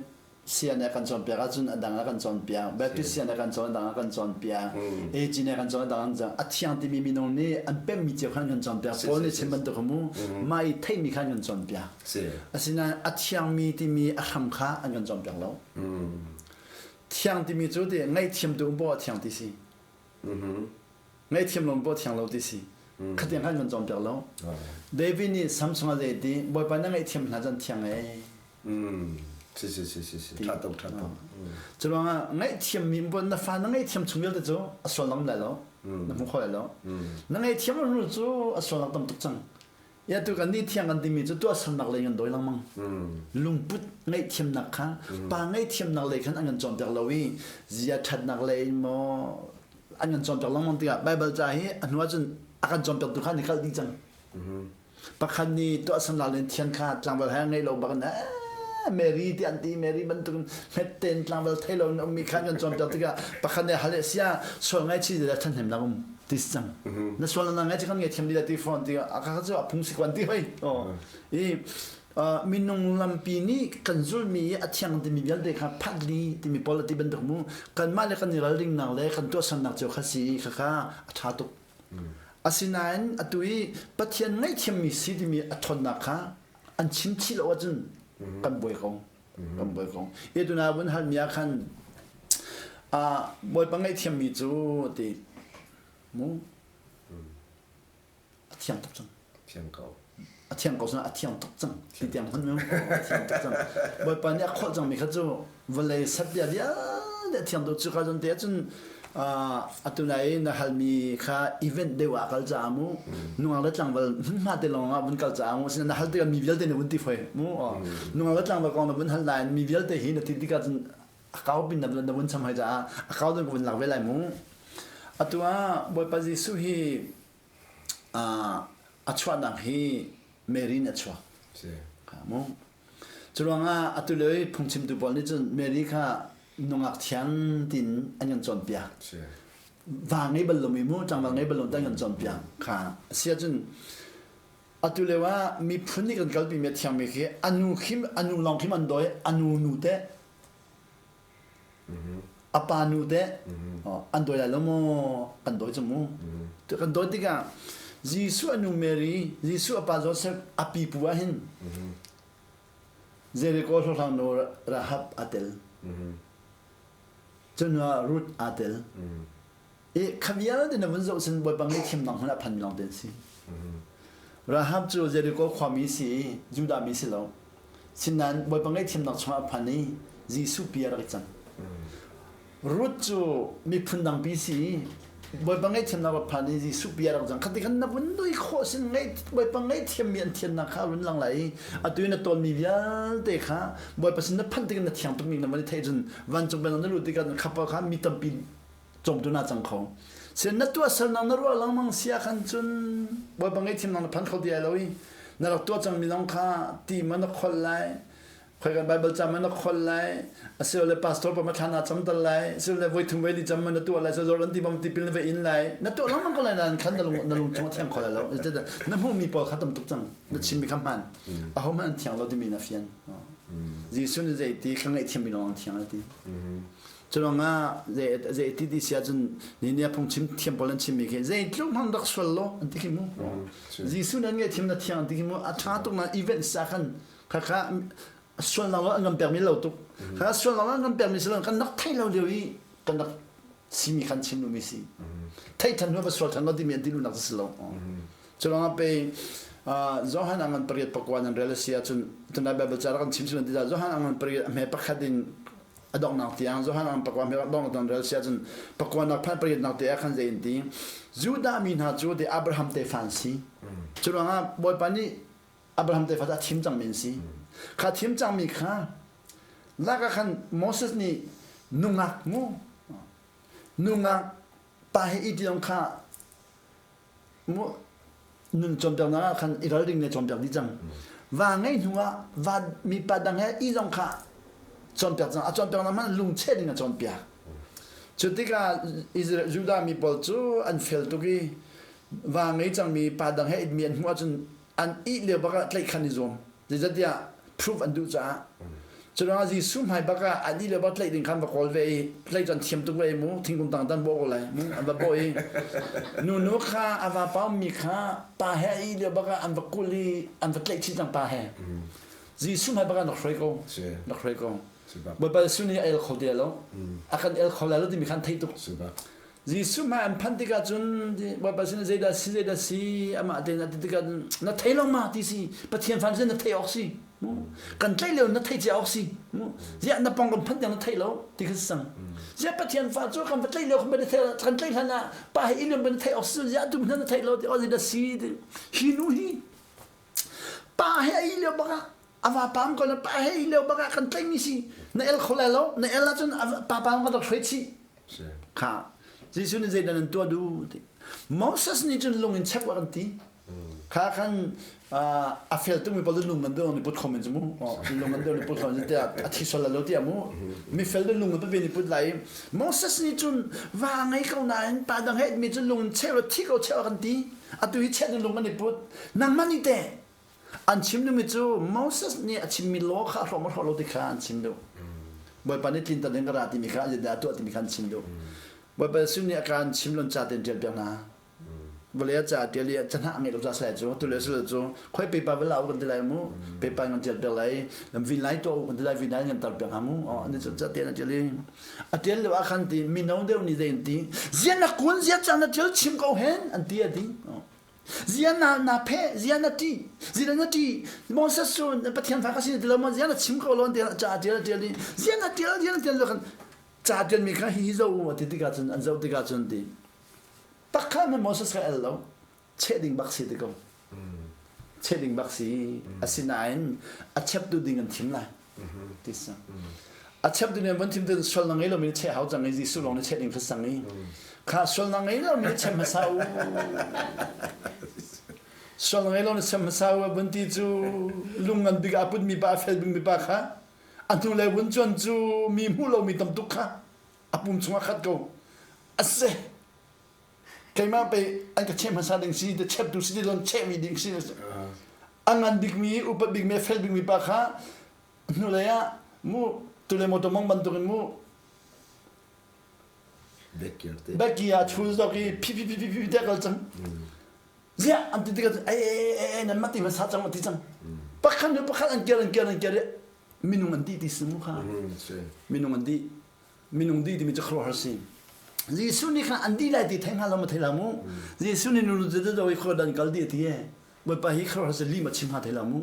sian a kan cawnpiak ahcun a dang a kan cawnpiak Baptist sian a kan cawn a dang a kan cawnpiak AG nih a kan cawn a dang an a thiang timi minung nih an pemmi cio khan kan cawnpiak Paul nih chim bantuk mu mah i theihmi khan kan cawnpiak asinain a thiangmi timi a hram kha an kan cawnpiak lo thiang timi cu ti ngaihthiam tu poah thiang ti si. Ngaihthiam lo paoh thiang lo ti si. Khatiang khan kan cawnpiak lo. David nih Sam chungah zei ti Bawipa na ngaihthiam hna cun thiang ee. Si si si si si. Tha tuk tha tuk. Cu ruangah ngaihthiam mi na fa na ngaihthiam chung vialte cu a sual lang lai lo. Na hmu kho lai lo. Na ngaihthiam hnu cu a sualnak tam tuk cang. Ya tu kan nih thiang kan timi cu tuahsernak lei kan dawi lengmang. Lungput ngaihthiamnak kha pa ngaihthiamnak lei khan an kan cawnpiak lo i zia ṭhatnak lei maw an kan cawnpiak lengmang tikah Baibal ca hi a hnu ahcun a kan cawnpiaktu kha an i kalh dih cang. Pakhat nih tuahsernak lei thian kha tlangval he ngei lo bak in Mary ti an ti Mary bantuk in hmetten tlangval thei lo in ummi kha an kan cawnpiak tikah pakhat nih hal sia sual ngaichih le ṭhahnemnak um ti si cang na sual na ngai kan ngai thiam ti ti phone ti a ka cu a phung si kwan ti hoi i minung lampi nih kan zulmi i a thiang timi vialte kha phatli timi pawl ti bantuk mu kanmah le kan i ralring nak le kan tuahsernak cio kha si kha kha a ṭha tuk asinain atu i Pathian ngaihthiammi si timi a ṭhawnnak kha an chim chih lo ahcun kan buai ko kan buai ko i tuna vun halmi ah khan Bawipa ngaihthiammi cu ti mu a thiang tuk cang thiang ko a thiang ko a thiang tuk cang ti tiang hman mu a thiang tuk cang Bawipa nih a kholh cangmi kha cu vawlei satbia vialte a thiang tuk cu ka zon te ahcun atu nai na halmi kha event deuh ah kal caah mu nungak le tlangval hmunhma te lawng ah vun kal caah mu na hal tikah mi vialte na vun ti foi mu nungak le tlangval kong na vun hal nain mi vialte hi na ti tikah cun a kau pin na vun cham hai caah a kau dun ka vun lak ve lai mu atu ah Bawipa Jesuh hi a chuahnak hi Mary in a chuak mu Cu ruangah atu lio i phungchimtu pawl nih cun Mary kha nungak thiang tiin an kan cawnpiak. Va ngei bal lomi mu, tlangval ngei bal lo an kan cawnpiak. Kha a si ahcun atu lio ah miphun nih kan kalpimi a thiangmi khi anu khim anu lawng khim an dawi anu nu teh a pa nu teh an dawi lai lo maw kan dawi cu mu kan dawi tikah Jesuh a nu Mary Jesuh a pa Joseph a pipu ah hin Jericho hlawhhlang nu Rahab aa tel cun Ruth aa tel i kha vialte na vun zoh sin Bawipa ngaihthiamnak hmun ah phanmi lawng te an si. Rahab cu Jericho khuami si i Judah mi si lo. Sinain Bawipa ngaihthiamnak chungah a phan i Jesuh pi a rak i cang. Ruth cu miphun dangpi si i Bawipa ngaihthiamnak rak phan i Jesuh pi a rak cang. Khati khan na vun nui khawh sin Bawipa ngaihthiammi an thiannak kha a run lang lai i atu i na tawnmi vialte kha Bawipa sin na phanh tikah na thiang tukmi na van i theih cun vancung pennak na luh tikah khapa kha mi tampi cawmtu na cang kho. Sin na tuahsernak na ruah lengmang si ah khan cun Bawipa ngaihthiamnak na phan kho ti ai lo i na rak tuah cangmi zong kha ti ma na kholh lai khoi kan Bible ca ma na kholh lai asilole pastor pa ma thla na cam tal lai asilole voi thum voi li cam ma na tuah lai so Jordan ti bang tipil na va in lai na tuah lengmang ko lai nain khan na lung na lung chung a thiang kho lai lo na hmuhmi pawl kha tam tuk cang na chimmi kha hmaan aho hmanh an thiang lo timi na fian Jesuh nih zei ti ka ngaihthiammi lawng an thiang a ti Curuangah zei ti ti si ahcun ni ni a phungchim thiam pawl an chimmi khi zeitluk hmang rak sual law an ti khi mu. Jesuh nan ngaihthiam na thiang an ti khi mu. A ṭha tuk na event sa khan khakha sualnak lo an kan pekmi lo tuk. Kha sualnak lo an kan pekmi si lo kan rak thei lo lio i kan rak simi khan chim mi si. Thei than hnu va sual than lo timi an ti lunak si lo. Curuangah pei Johan angan pariat pakua nan rel a si ahcun tunai Bible ca rak kan chim si ti Johan angan pariat a hme pakhat in a donghnak tiang Johan ang pakua hme donghnak tiang rel si ahcun pakuanak phan pariatnak te ah khan zei in ti Judah mi hna cu te Abraham tefa an si cu ruangah Bawipa nih Abraham tefa cu a thim cangmi an si kha thim cangmi kha lak ah khan Moses nih nungak mu nungak pa he i ti kha Nun cawnpiaknak ah khan i ralring le cawnpiak dih cang. Va ngei hnu ah va mipa dang he i zong kha cawnpiak cang. A cawnpiaknak hmanh lungcheh ding a cawnpiak. Cu tikah Israel Judah mi pawl cu an fel tuk i va ngei cangmi pa dang he itmi an hmuh ahcun an ih lio bak ah tlaih khan i zuam. Zeicahtiah proof an duh caah. Cu ruangah Jesuh hmai bak ah an ih le bak tlaih ding khan va kawl ve i tlaih cu an thiam tuk ve i mu thingkung tang tan bawh ko lai mu an va bawh i nunu kha a va paumi kha pa he a ih lio bak ah an va kul i an va tlaih chih cang pa he Jesuh hmai bak ah rak hruai ko rak hruai ko Bawipa Jesuh nih a el kho ti lo a kan el kho lai lo timi khan theih tuk. Jesuh hmai an phanh tikah cun Bawipa sin zeidah si zeidah si amah tein a ti tikah na thei lo ma ti si Pathian fan sin na thei awk si kan tlaih lio na thei cia awk si ziah na pong kan phanh tiang na thei lo ti kha si cang ziah Pathian fa cu kan va tlaih lio kan thei kan tlaih hlan ah pa he ilion ban thei awk si ziah tu na thei lo ti aw zeidah si ti hi nu hi pa he ai lio bak ah a va pam ko na pa he i lio bak ah kan tlaih mi si na el kho lai lo na el ahcun pa pam ka rak hruai chih Kha Jesuh nih zeidah nan tuah duh ti. Moses nih cun lung in chek wa kan ti. Kha khan a fel tukmi pawl lung an deuh ni put khom in cu mu. Lung an deuh ni put khom in tiah a thi sual lo tiah mu. Mi fel deuh lung an pe ni put lai. Moses nih cun va ngei ko nain pa dang he mi cun lung in cheu thi ko cheu kan ti. Atu hi cheh lung an i put. Nangmah nih teh An chim duhmi cu Moses nih a chimmi law kha a hrawm a hrawh lo ti kha an chim duh. Bawipa nih tlinter ding ka ra timi kha zeidah a tuah timi kha an chim duh. Bawipa Jesuh nih a kaan chim lon ca tein ṭial piak hna. Vawlei ah ca a ṭial i cahnah a ngeih lo ca sai cu tu le sul cu khoi pepa va la u kan ti lai mu pepa kan ṭial piak lai vin lai tuah u kan ti lai vin lai kan tar piak hna mu ani cu ca tein a ṭial i a ṭial lio ah khan ti mino deuh nih zei an ti zia na kun zia ca na ṭial chim ko hen an ti a ti Zia na na phe zia na ṭih zia na ṭih Moses cu Pathian fa ka si ti lo maw zia na chim ko lo tiah ca ṭial ṭial i zia na ṭial zia na ṭial lo kan ca ṭial mi kha hi hi zoh u ti tikah cun an zoh tikah cun ti takha na Moses kha el lo cheh ding bak si ti ko cheh ding bak si asinain a cheptu ding an thim lai ti sa a chep tu nih van thim tin sual na ngei lomi cheh hau cang i Jesuh lawng nih cheh ding sang i kha sual na ngei lomi cheh hmasa u sual na ngei lo ni cheh hmasa u vun ti cu lung ngan bik a put mi pa a fel bik mi pa kha a hnu le vun chuan cu mi hmuh lomi tam tuk kha a pum chungah khat ko ase keimah pe an ka cheh hmasa ding si te chep tu si ti lon cheh mi ding si a ngan bik mi upat bik mi fel bik mi pa kha hnulei ah mu tule motor mong bantukin mu Becky ah chul zok i phi phi phi phi phi te kal cang ziah an ti tikah ai ai ai nan mati ma sa cang ti cang pakhat nu pakhat an ker an ker an ker minung an di ti si mu kha minung an di minung di timi cu khuaruahhar si Jesuh nih khan an di lai ti thei hnga lo ma thei la mu Jesuh nih nu nu te i khua dan kal di ti e Bawipa hi khuaruahhar si li ma chim hnga thei la mu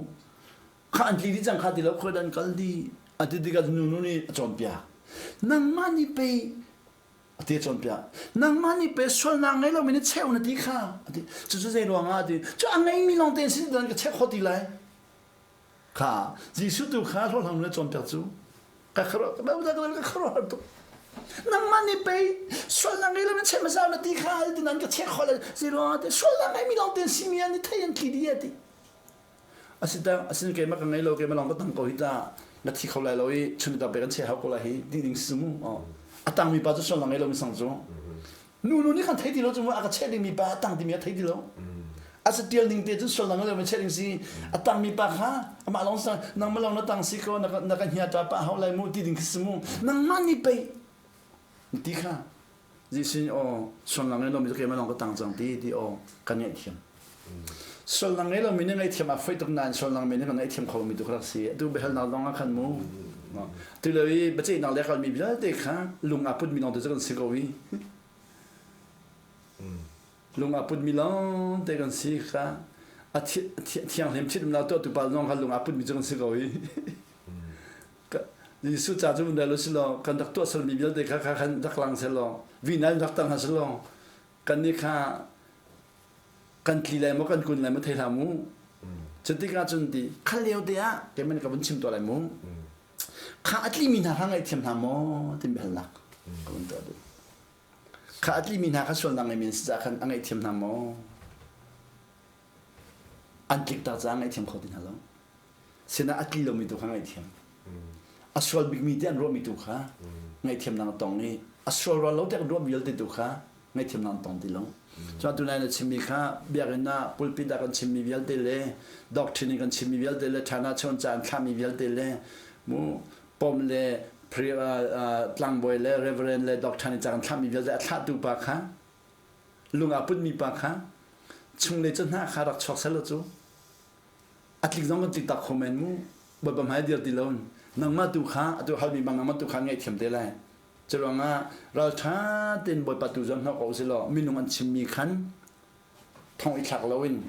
kha an tli dih cang kha ti lo khuai dan kal di a ti tikah nu nu nih a cawnpiak nangmah nih pei a ti a cawnpiak nangmah nih pei sualnak ngei lomi nih cheu na ti kha a ti cucu zei ruangah a ti cu a ngeimi lawng tein sin dan ka chek khawh ti lai kha Jesuh tu kha hlawhhlang nu cawnpiak cu ka kharuah ka ka kharuah tuk nangmah nih pei sualnak ngei lomi cheh hmasa na ti kha ti nan ka chek khawh lai zei ruangah ti sualnak ngeimi lawng tein simi an i thei an tli dih a ti Asita asin keimah ka ngei lo keimah lawng ka tang ko hi ta na thi kho lai lo i chun ta pe kan che hau ko lai hi ti ding si mu a tang mi pa cu sual na ngei lo mi sang cu nu nu nih kan thei ti lo cu mu a ka cheh ding mi pa a tang timi a thei ti lo a sa tial ning te cun sual na ngei lo mi cheh ding si a tang mi pa kha amah lawng sang nangmah lawng na tang si ko na ka hnia ta pa hau lai mu ti ding si mu nangmah nih pei ti kha Jesuh aw sualnak ngei lomi cu keimah lawng ka tang cang ti ti aw kan ngaihthiam. Sualnak ngei lomi nih ngaihthiam a fawi tuk nain sualnak mi nih kan ngaihthiam kho lomi tu ka rak si. Atu biahalnak zong ah khan mu. Tu lio i biaceihnak le kalmi vialte kha lung aa putmi lawng te cu kan si ko i. Lung aa putmi lawng te kan si kha a thianghlim thit-umnak tuahtu pa zong kha lung aa putmi cu kan si ko i. Jesuh ca cu vun rel usih law kan rak tuah salmi vialte kha kha khan rak lang seh law vina in rak tang hna seh law kan nih kha kan tli lai maw kan kun lai maw thei hlah mu cutikah cun ti khal lio te ah keimah nih ka vun chim tuah lai mu kha a tlimi hna kha ngaihthiam hna maw timi halnak ka vun tuah duh kha a tlimi hna kha sualnak ngeimi an si caah khan a ngaihthiam hna maw an tlik tak caah ngaihthiam kho ti hna lo sinah a tli lomi tu kha ngaihthiam a sual bikmi ti an ruahmi tu kha ngaihthiamnak a tong i a sual rual lo tiah kan ruah vialte tu kha ngaihthiamnak an tong ti lo cun atu nai na chimmi kha biakinn ah pulpit ah kan chimmi vialte le doctrine in kan chimmi vialte le China chawn ca an thlahmi vialte le mu pom le tlangbawi le reverend le doctor nih ca kan thlahmi vialte a thlahtu pa kha lung aa putmi pa kha chung le cu hna kha rak chuak sel cu a tlik zong kan tlik tak kho men mu bawipa hmai dir ti lo nangmah tu kha atu halmi bang nangmah tu kha ngaihthiam te lai. Curuangah ralṭha tein Bawipa tu zuam hnawh ko usilaw minung an chimmi khan thong i thlak loin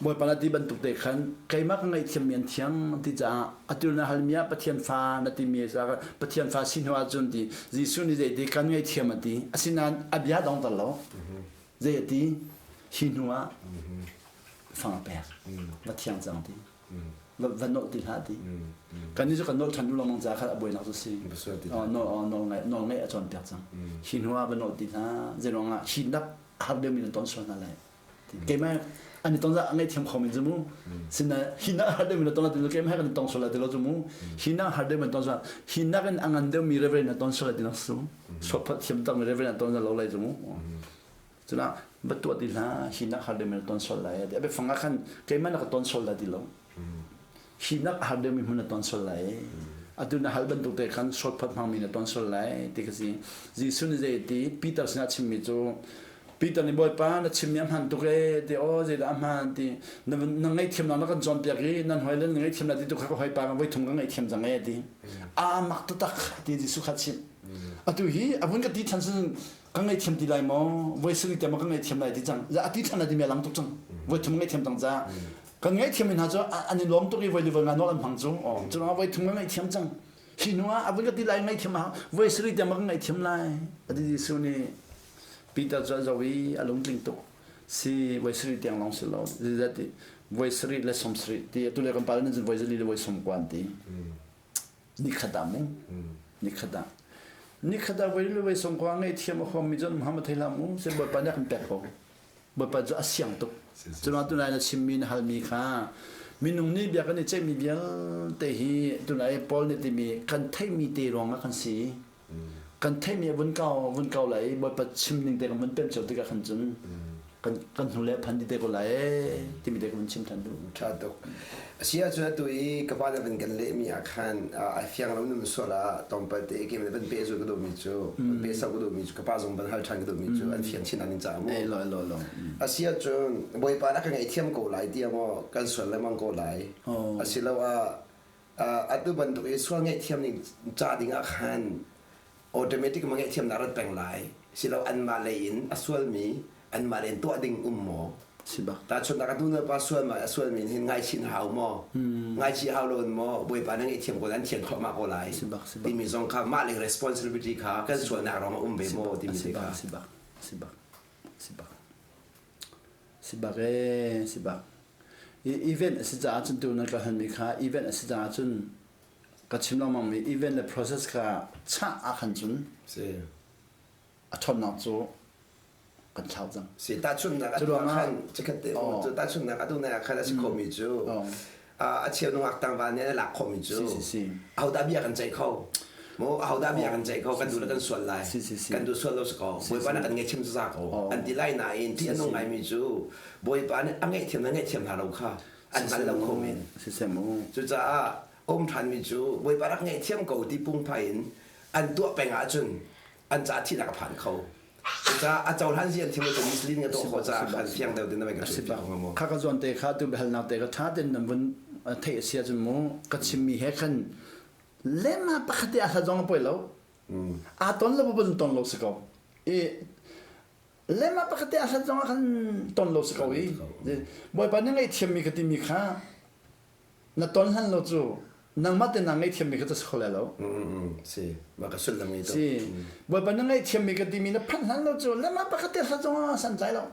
Bawipa na ti bantuk te khan keimah ka ngaihthiammi an thiang ti caah atu na halmi ah Pathian fa na timi Pathian fa si hnu ahcun ti Jesuh nih zeiti kan ngaihthiam a ti. Asinain a bia dongter lo. Zei a ti? Hi hnu ah fang a pek. Va thiang cang ti. Va nolh ti hlah ti. Kan nih cu kan nolh ṭhan duh lengmang caah khan a buainak cu si. Nawl ngaih a cawnpiak cang. Hi hnu ah va nolh ti hlah. Zeiruangah hi nak har deuhmi nan ton sual hna lai. Keimah an i ton a ngaihthiam kho men cu mu. Sinain hi nak har deuhmi na ton ti keimah he kan i tong sual lai ti lo cu mu. Hi nak har deuhmi ton sual hi nak in a ngan deuhmi reverend na ton sual lai ti nak su. Suaphat thiam takmi reverend na ton lo lai cu mu. Cuna va tuah ti hlah hi nak har deuhmi na ton sual lai ti. A biafang ah khan keimah na ka ton sual lai ti lo. Hi nak har deuhmi hmun na ton sual lai. Atu na hal bantuk te khan shortcut hmangmi na ton sual lai ti ka si. Jesuh nih zei ti Peter sinah chimmi cu Peter nih Bawipa na chimmi a hmaan tuk ee ti aw zeidah a hmaan ti na na ngaihthiamnak na kan cawnpiak i nan hoi le na ngaihthiam lai ti tu kha ka hawipa ka voi thum ka ngaihthiam cang ee ti. Aa mak taktak ti Jesuh kha chimh. Atu hi a vun ka ti than sin ka ngaihthiam ti lai maw voi sarih te maw ka ngaihthiam lai ti cang a ti than lai ti mi a lang tuk cang voi thum ngaihthiam cang ca kan ngaihthiam mi hna cu an i lawm tuk i voi li voi nga nawl an hmang cu cu voi thum ka ngaihthiam cang hi hnu ah a vun ka ti lai ngaihthiam a voi sarih te maw ka ngaihthiam lai ati Jesuh nih Peter cu a zoh i a lungtling tuk si voi sarih tiang lawng si lo zeizat voi sarih le som sarih ti atu le kan pa nih cun voi zali le voi som kuan ti nikhat ah mu nikhat ah nikhat ah voi le voi som kua ngei thiam a huam mi cun Muhammad thei hlah mu se Bawipa nih a kan pek ko Bawipa cu a siang tuk cuna tunai na chimmi na halmi kha minung nih bia kan i ceihmi vialte hi tunai Paul nih timi kan theihmi te ruangah kan si kan theihmi a vun kau vun kau lai i Bawipa chim ning te kan vun pemh cio tikah khan cun kan kan hnu le phan ti te ko lai timi te ka vun chim than duh. Tha tuk. Asi ahcun atu i ka pa le van kan lehmi ah khan ai fiang lo num sual ah tlawmpal te ke van pe zu ka duhmi cu van pe sau ka duhmi cu ka pa zong van hal than ka duhmi cu an fian chin an in ca mu. Eh lo lo lo. Asi ahcun Bawipa na ka ngaihthiam ko lai tiah maw kan sual lengmang ko lai. Asiloah atu bantuk i sual ngaihthiam ning ca ding ah khan automatic ma ngaihthiamnak rat peng lai silo anmah lei in a sualmi anmah lei in tuah ding um maw Sibak. Tahchunhnak atu na pa sual ma a sualmi hin ngaichin hau maw ngaichih hau lo in maw Bawipa na ngaihthiam ko an thian thluahmah ko lai Sibak sibak. timi zong kha mah le responsibility kha kan sualnak rong a um ve maw timi te kha Sibak sibak sibak sibak ee sibak event a si caah cun tu na ka halmi kha event a si caah cun ka chim lengmang mi event le process kha chah ah khan cun si a ṭhawnnak cu kan thlau cang. Si tahchunhnak atu ah khan chikkhat te cu tahchunhnak atu nai ah khan a si khomi cu a cheu nungak tangval nih a lak khomi cu ahodah bia kan ceih kho maw ahodah bia kan ceih kho kan duh le kan sual lai kan duh sual lo si ko Bawipa nih kan ngaihthiam cu za ko an ti lai nain ti a nung ngaimi cu Bawipa nih a ngaihthiam le ngaihthiam hna lo kha an hngal lo kho men cucaah um ṭhanmi cu Bawipa rak ngaihthiam ko ti pungphai in an tuah peng ahcun an ca thihnak a phan kho cucaah a cohlan si an thim cu Muslim nga tuah khawh caah khan fiang deuh tin na ka chim piak hnga maw kha ka zawn te kha tu biahalnak te ka ṭha ten nan vun theih a si ahcun mu ka chimmi he khan lema pakhat te a hla zong a poi lo aa ton lo bu ton lo si ko i lema pakhat te a hlat zong ah khan ton lo si ko i bawipa nih ngaihthiammi ka timi kha na ton hlan lo cu nangmah te na ngaihthiammi kha cu si kho lai lo si mah ka sullam ngei si bawipa na ngaihthiammi ka timi na phanh hlan lo cu lema pakhat te hlat zong ah san tlai lo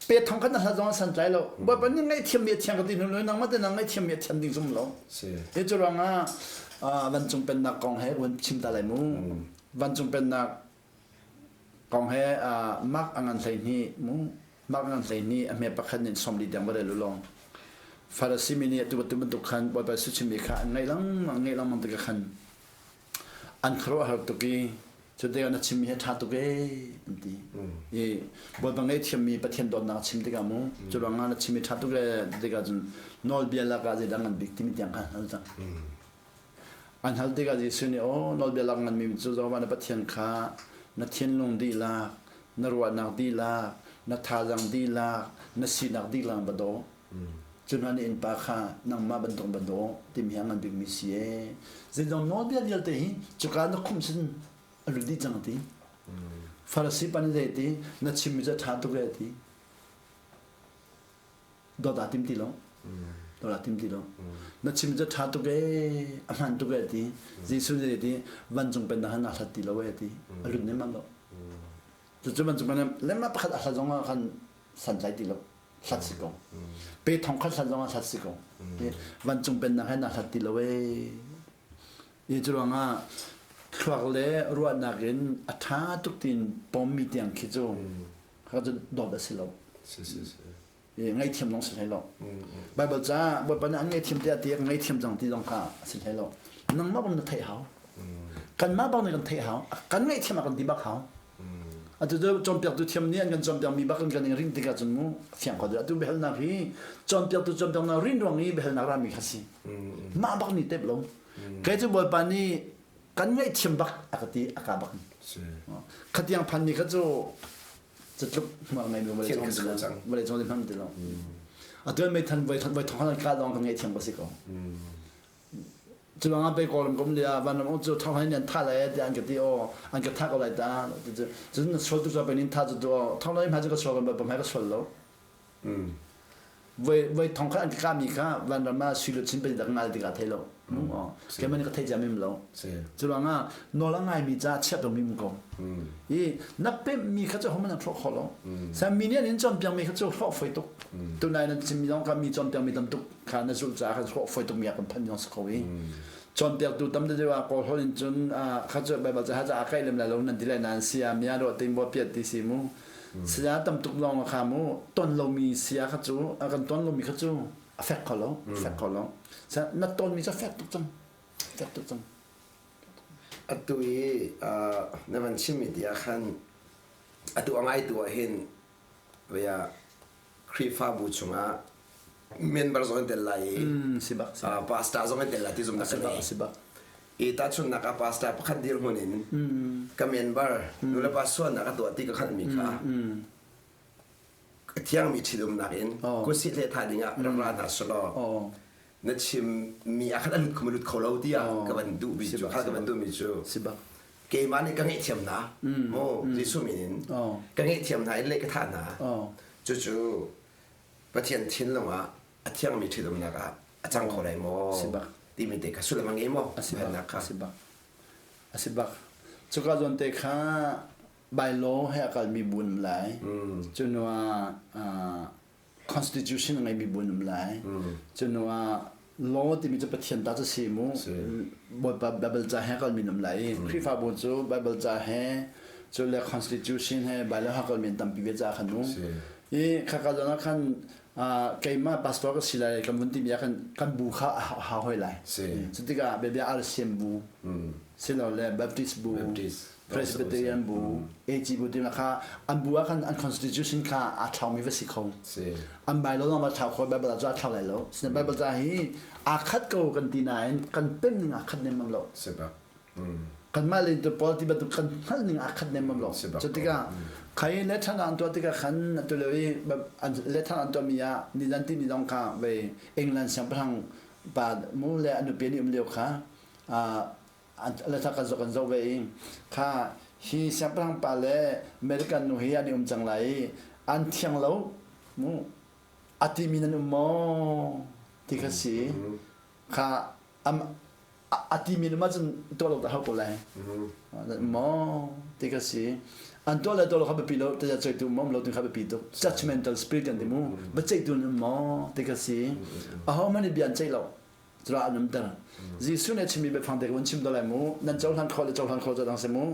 pe thong khat na hlat zong ah san tlai lo bawipa nih ngaihthiammi a thiang ka ti hnu nangmah te na ngaihthiammi a thiam ding zum lo si hi cu ruangah vancung pennak kong he vun chim ta lai mu vancung pennak kong he mak a ngan 12 mu mak a ngan 12 a hme pakhat nin 40 tiang va rel u long Farasi mi nih atu bantuk khan Bawipa Jesuh chimmi kha an ngaih lengmang ngaih lengmang tikah khan an khuaruahhar tuk i cu tikah na chimmi hi a ṭha tuk ee an ti i Bawipa ngaihthiammi Pathian dawtnak a chim tikah mu cu ruangah na chimmi ṭha tuk ee ti tikah cun nawlbia lakah zeidah ngan bik timi tiang kha an hal cang an hal tikah Jesuh nih aw nawlbia lak nganmi cu Jehovah na Pathian kha na thinlung dihlak na ruahnak dihlak na thazaang dihlak na sinak dihlak va daw Cu hna nih innpa kha nangmah bantuk va daw timi hi a ngan bikmi si ee. Zeizong nawlbia vialte hi cuka na khumh sin A lut dih cang a ti. Farasi pa nih zei a ti? Na chimmi cu a ṭha tuk e a ti. Dawt aa tim ti lo. Dawt aa tim ti lo. Na chimmi cu a ṭha tuk e, a hmaan tuk e a ti. Jesuh nih zei a ti? Vancung pennak han aa hlat ti lo e a ti. A lut nemam lo. Cucu vancung pennak lemah pakhat a hlat zong ah khan santlai ti lo. Hlat si ko. Pe thong khat hlat zong ah hlat si ko. Vancung pennak he naa hlat ti lo e. Hi cu ruangah thluak le ruahnak in a ṭha tuk tiin pommi tiang khi cu kha cu dawt a si lo. Ngaihthiam zong si hlei lo. Baibal ca Bawipa nih an ngaihthiam tiah ti ngaihthiam cang ti zong kha a si hlei lo. Nangmah bang na theih hau. Kanmah bang nih kan theih hau. Kan ngaihthiam ah kan ti bak hau. Atu cu cawnpiaktu thiam nih an kan cawnpiakmi bak in kan i ring tikah cun mu fiang kho deuh. Atu biahalnak hi cawnpiaktu cawnpiaknak rin ruang i biahalnak rami kha si. Mah bak nih tep lo. Kei cu Bawipa nih kan ngaihthiam bak a ka ti a ka bak. Khatiang phanmi kha cu catluk hmuak ngai mi vawlei cung hmang ti lo. Atu mei than voi voi thong han ka dong kan ngaihthiam ko si ko. Cu ah pei Kawlram kum lia vanram um cu thong hai nan tha lai tiah an ka ti aw an ka tha ko lai ta cun na sual tu cu pei nin tha cu tu aw thong lai hma cu ka sual ko ba hmai ka sual lo voi voi thong kha an ka mi kha vanram ah sui lu chin pe dak ngal tikah thei lo aw keman ka thei jam im lo cu ruangah nawl a ngai mi ca chiat mi um ko i na pem mi kha cu homan an hrawh kho lo sa mi nih an in cawnpiak mi kha cu hrawh foi tuk tunai nan chim mi zong kha mi cawnpiak mi tam tuk kha na zulh caah khan hrawh foi tukmi ah kan phanh zong si kho i cawnpiaktu tam deuh ah kawl holh in cun kha cu Baibal ca ca a kaih lem lai lo nan ti lai nain sia mia do ting bo piat ti si mu saya tam tuk lawng kha mu ton lomi sia kha cu a kan ton lomi kha cu a fek kho lo fek kho lo na ton mi cu fek tuk cang fek tuk cang Atu i na van chimmi ti ah khan atu a ngaitu ah hin via Khrihfabu chungah member zong an tel lai i pastor zong an tel lai ti zumhnak ka ngei. I tahchunhnak ah pastor pakhat dirhmun in ka member nulepa sualnak a tuah ti ka hngalhmi kha ka thiangmi ṭhitumnak in kutsih le tha dingah rak ra hna selaw na chimmi ah khan a lut kho lut kho lo tiah ka van duhmi cu kha ka van duhmi cu keimah nih ka ngaihthiam hna maw Jesuh min in ka ngaihthiam hna in le ka thah hna cucu Pathian thinlung ah a thiangmi ṭhitumnak ah a cang kho lai maw timi te kha sullam a ngei maw a si bak a si bak a si bak cuka zawn te kha bylaw he a kalmi bu an um lai cu hnu ah constitution a ngeimi bu an um lai cu hnu ah law timi cu Pathian ta cu si mu Bawipa Bible ca he kalmi an um lai i Khrihfabu cu Bible ca he cu le constitution he bylaw he kalmi an tampi ve ca khan mu i khaka zawn ah khan keimah pastor ka si lai kan vun timi ah khan kan bu kha a hau hoi lai cu tikah biabia RCM bu silole Baptist bu Presbyterian bu AG bu ti kha an bu ah khan an constitution kha aa thlaumi va si kho an Bible zong va thlau kho Bible ah cu aa thlau lai lo sinain Bible ca hi aa khat ko kan ti nain kan pem ning aa khat nem lo kanmah le tu pawl ti bantuk kan hngalh ning aa khat nem lo cu tikah khai le than an tuah tikah khan atu lio i le than an tuahmi ah nizan ti ni zong kha ve England siangpahrang pa mu le a nupi nih um lio kha le tha kan zoh kan zoh ve i kha hi siangpahrang pa le American nu hi an i um cang lai i an thiang lo mu a timi nan um maw ti kha si kha a timi nu cun tuah lo ta hau ko lai maw ti kha si an tuah le tuah lo kha biapi lo taza ceihtu mom lo tin kha biapi tuk judgmental spirit kan ti mu biaceihtu nan maw ti kha si aho hmanh nih bia an ceih lo cura an umter Jesuh nih a chimmi biafang te ka vun chim to lai mu nan cohlan khawh le cohlan khawh dang si mu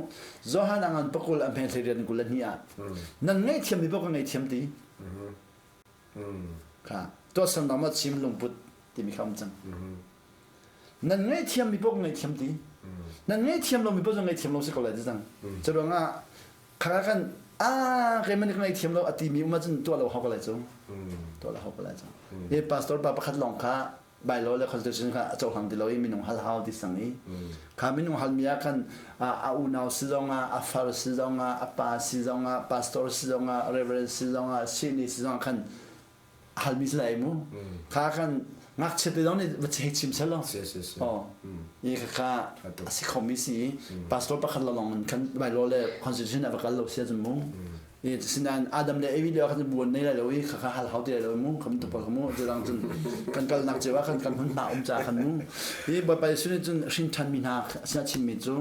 Johan a ngan pakul a hme hlei rian 22 ah nan ngaihthiam mi paoh ka ngaihthiam ti kha tuahsernak ma chim lungput timi kha um cang nan ngaihthiam mi paoh ngaihthiam ti nan ngaihthiam lo mi paoh zong ngaihthiam lo si ko lai ti cang cu ruangah kha kan a keimah nih ka ngaihthiam lo a ti mi um ahcun tuah lo hau ko lai cu tuah lo hau ko lai cu hi pastor pa pakhat lawng kha bylaw le constitution kha a cohlang ti lo i minung hal hau ti sang i kha minung hal mi ah khan a unau si zong ah a far si zong ah a pa si zong ah pastor si zong ah reverend si zong ah sini si zong ah khan halmi si lai mu kha khan. Ngakchia te zong nih va hei chim sel lo. Oh. I kha a si khomi si pastor pakhat lawng in khan Bible le constitution a va kal lo sia cun mu. I sinain Adam le Evi lio khan buan nei lai lo i kha kha hal hau ti lai lo mu kham tu pal mu cu dang cun kan kal nak ceu ah khan kan hun hna um ca khan mu. I Bawipa Jesuh nih cun hrin than mi hna sinah chimmi cu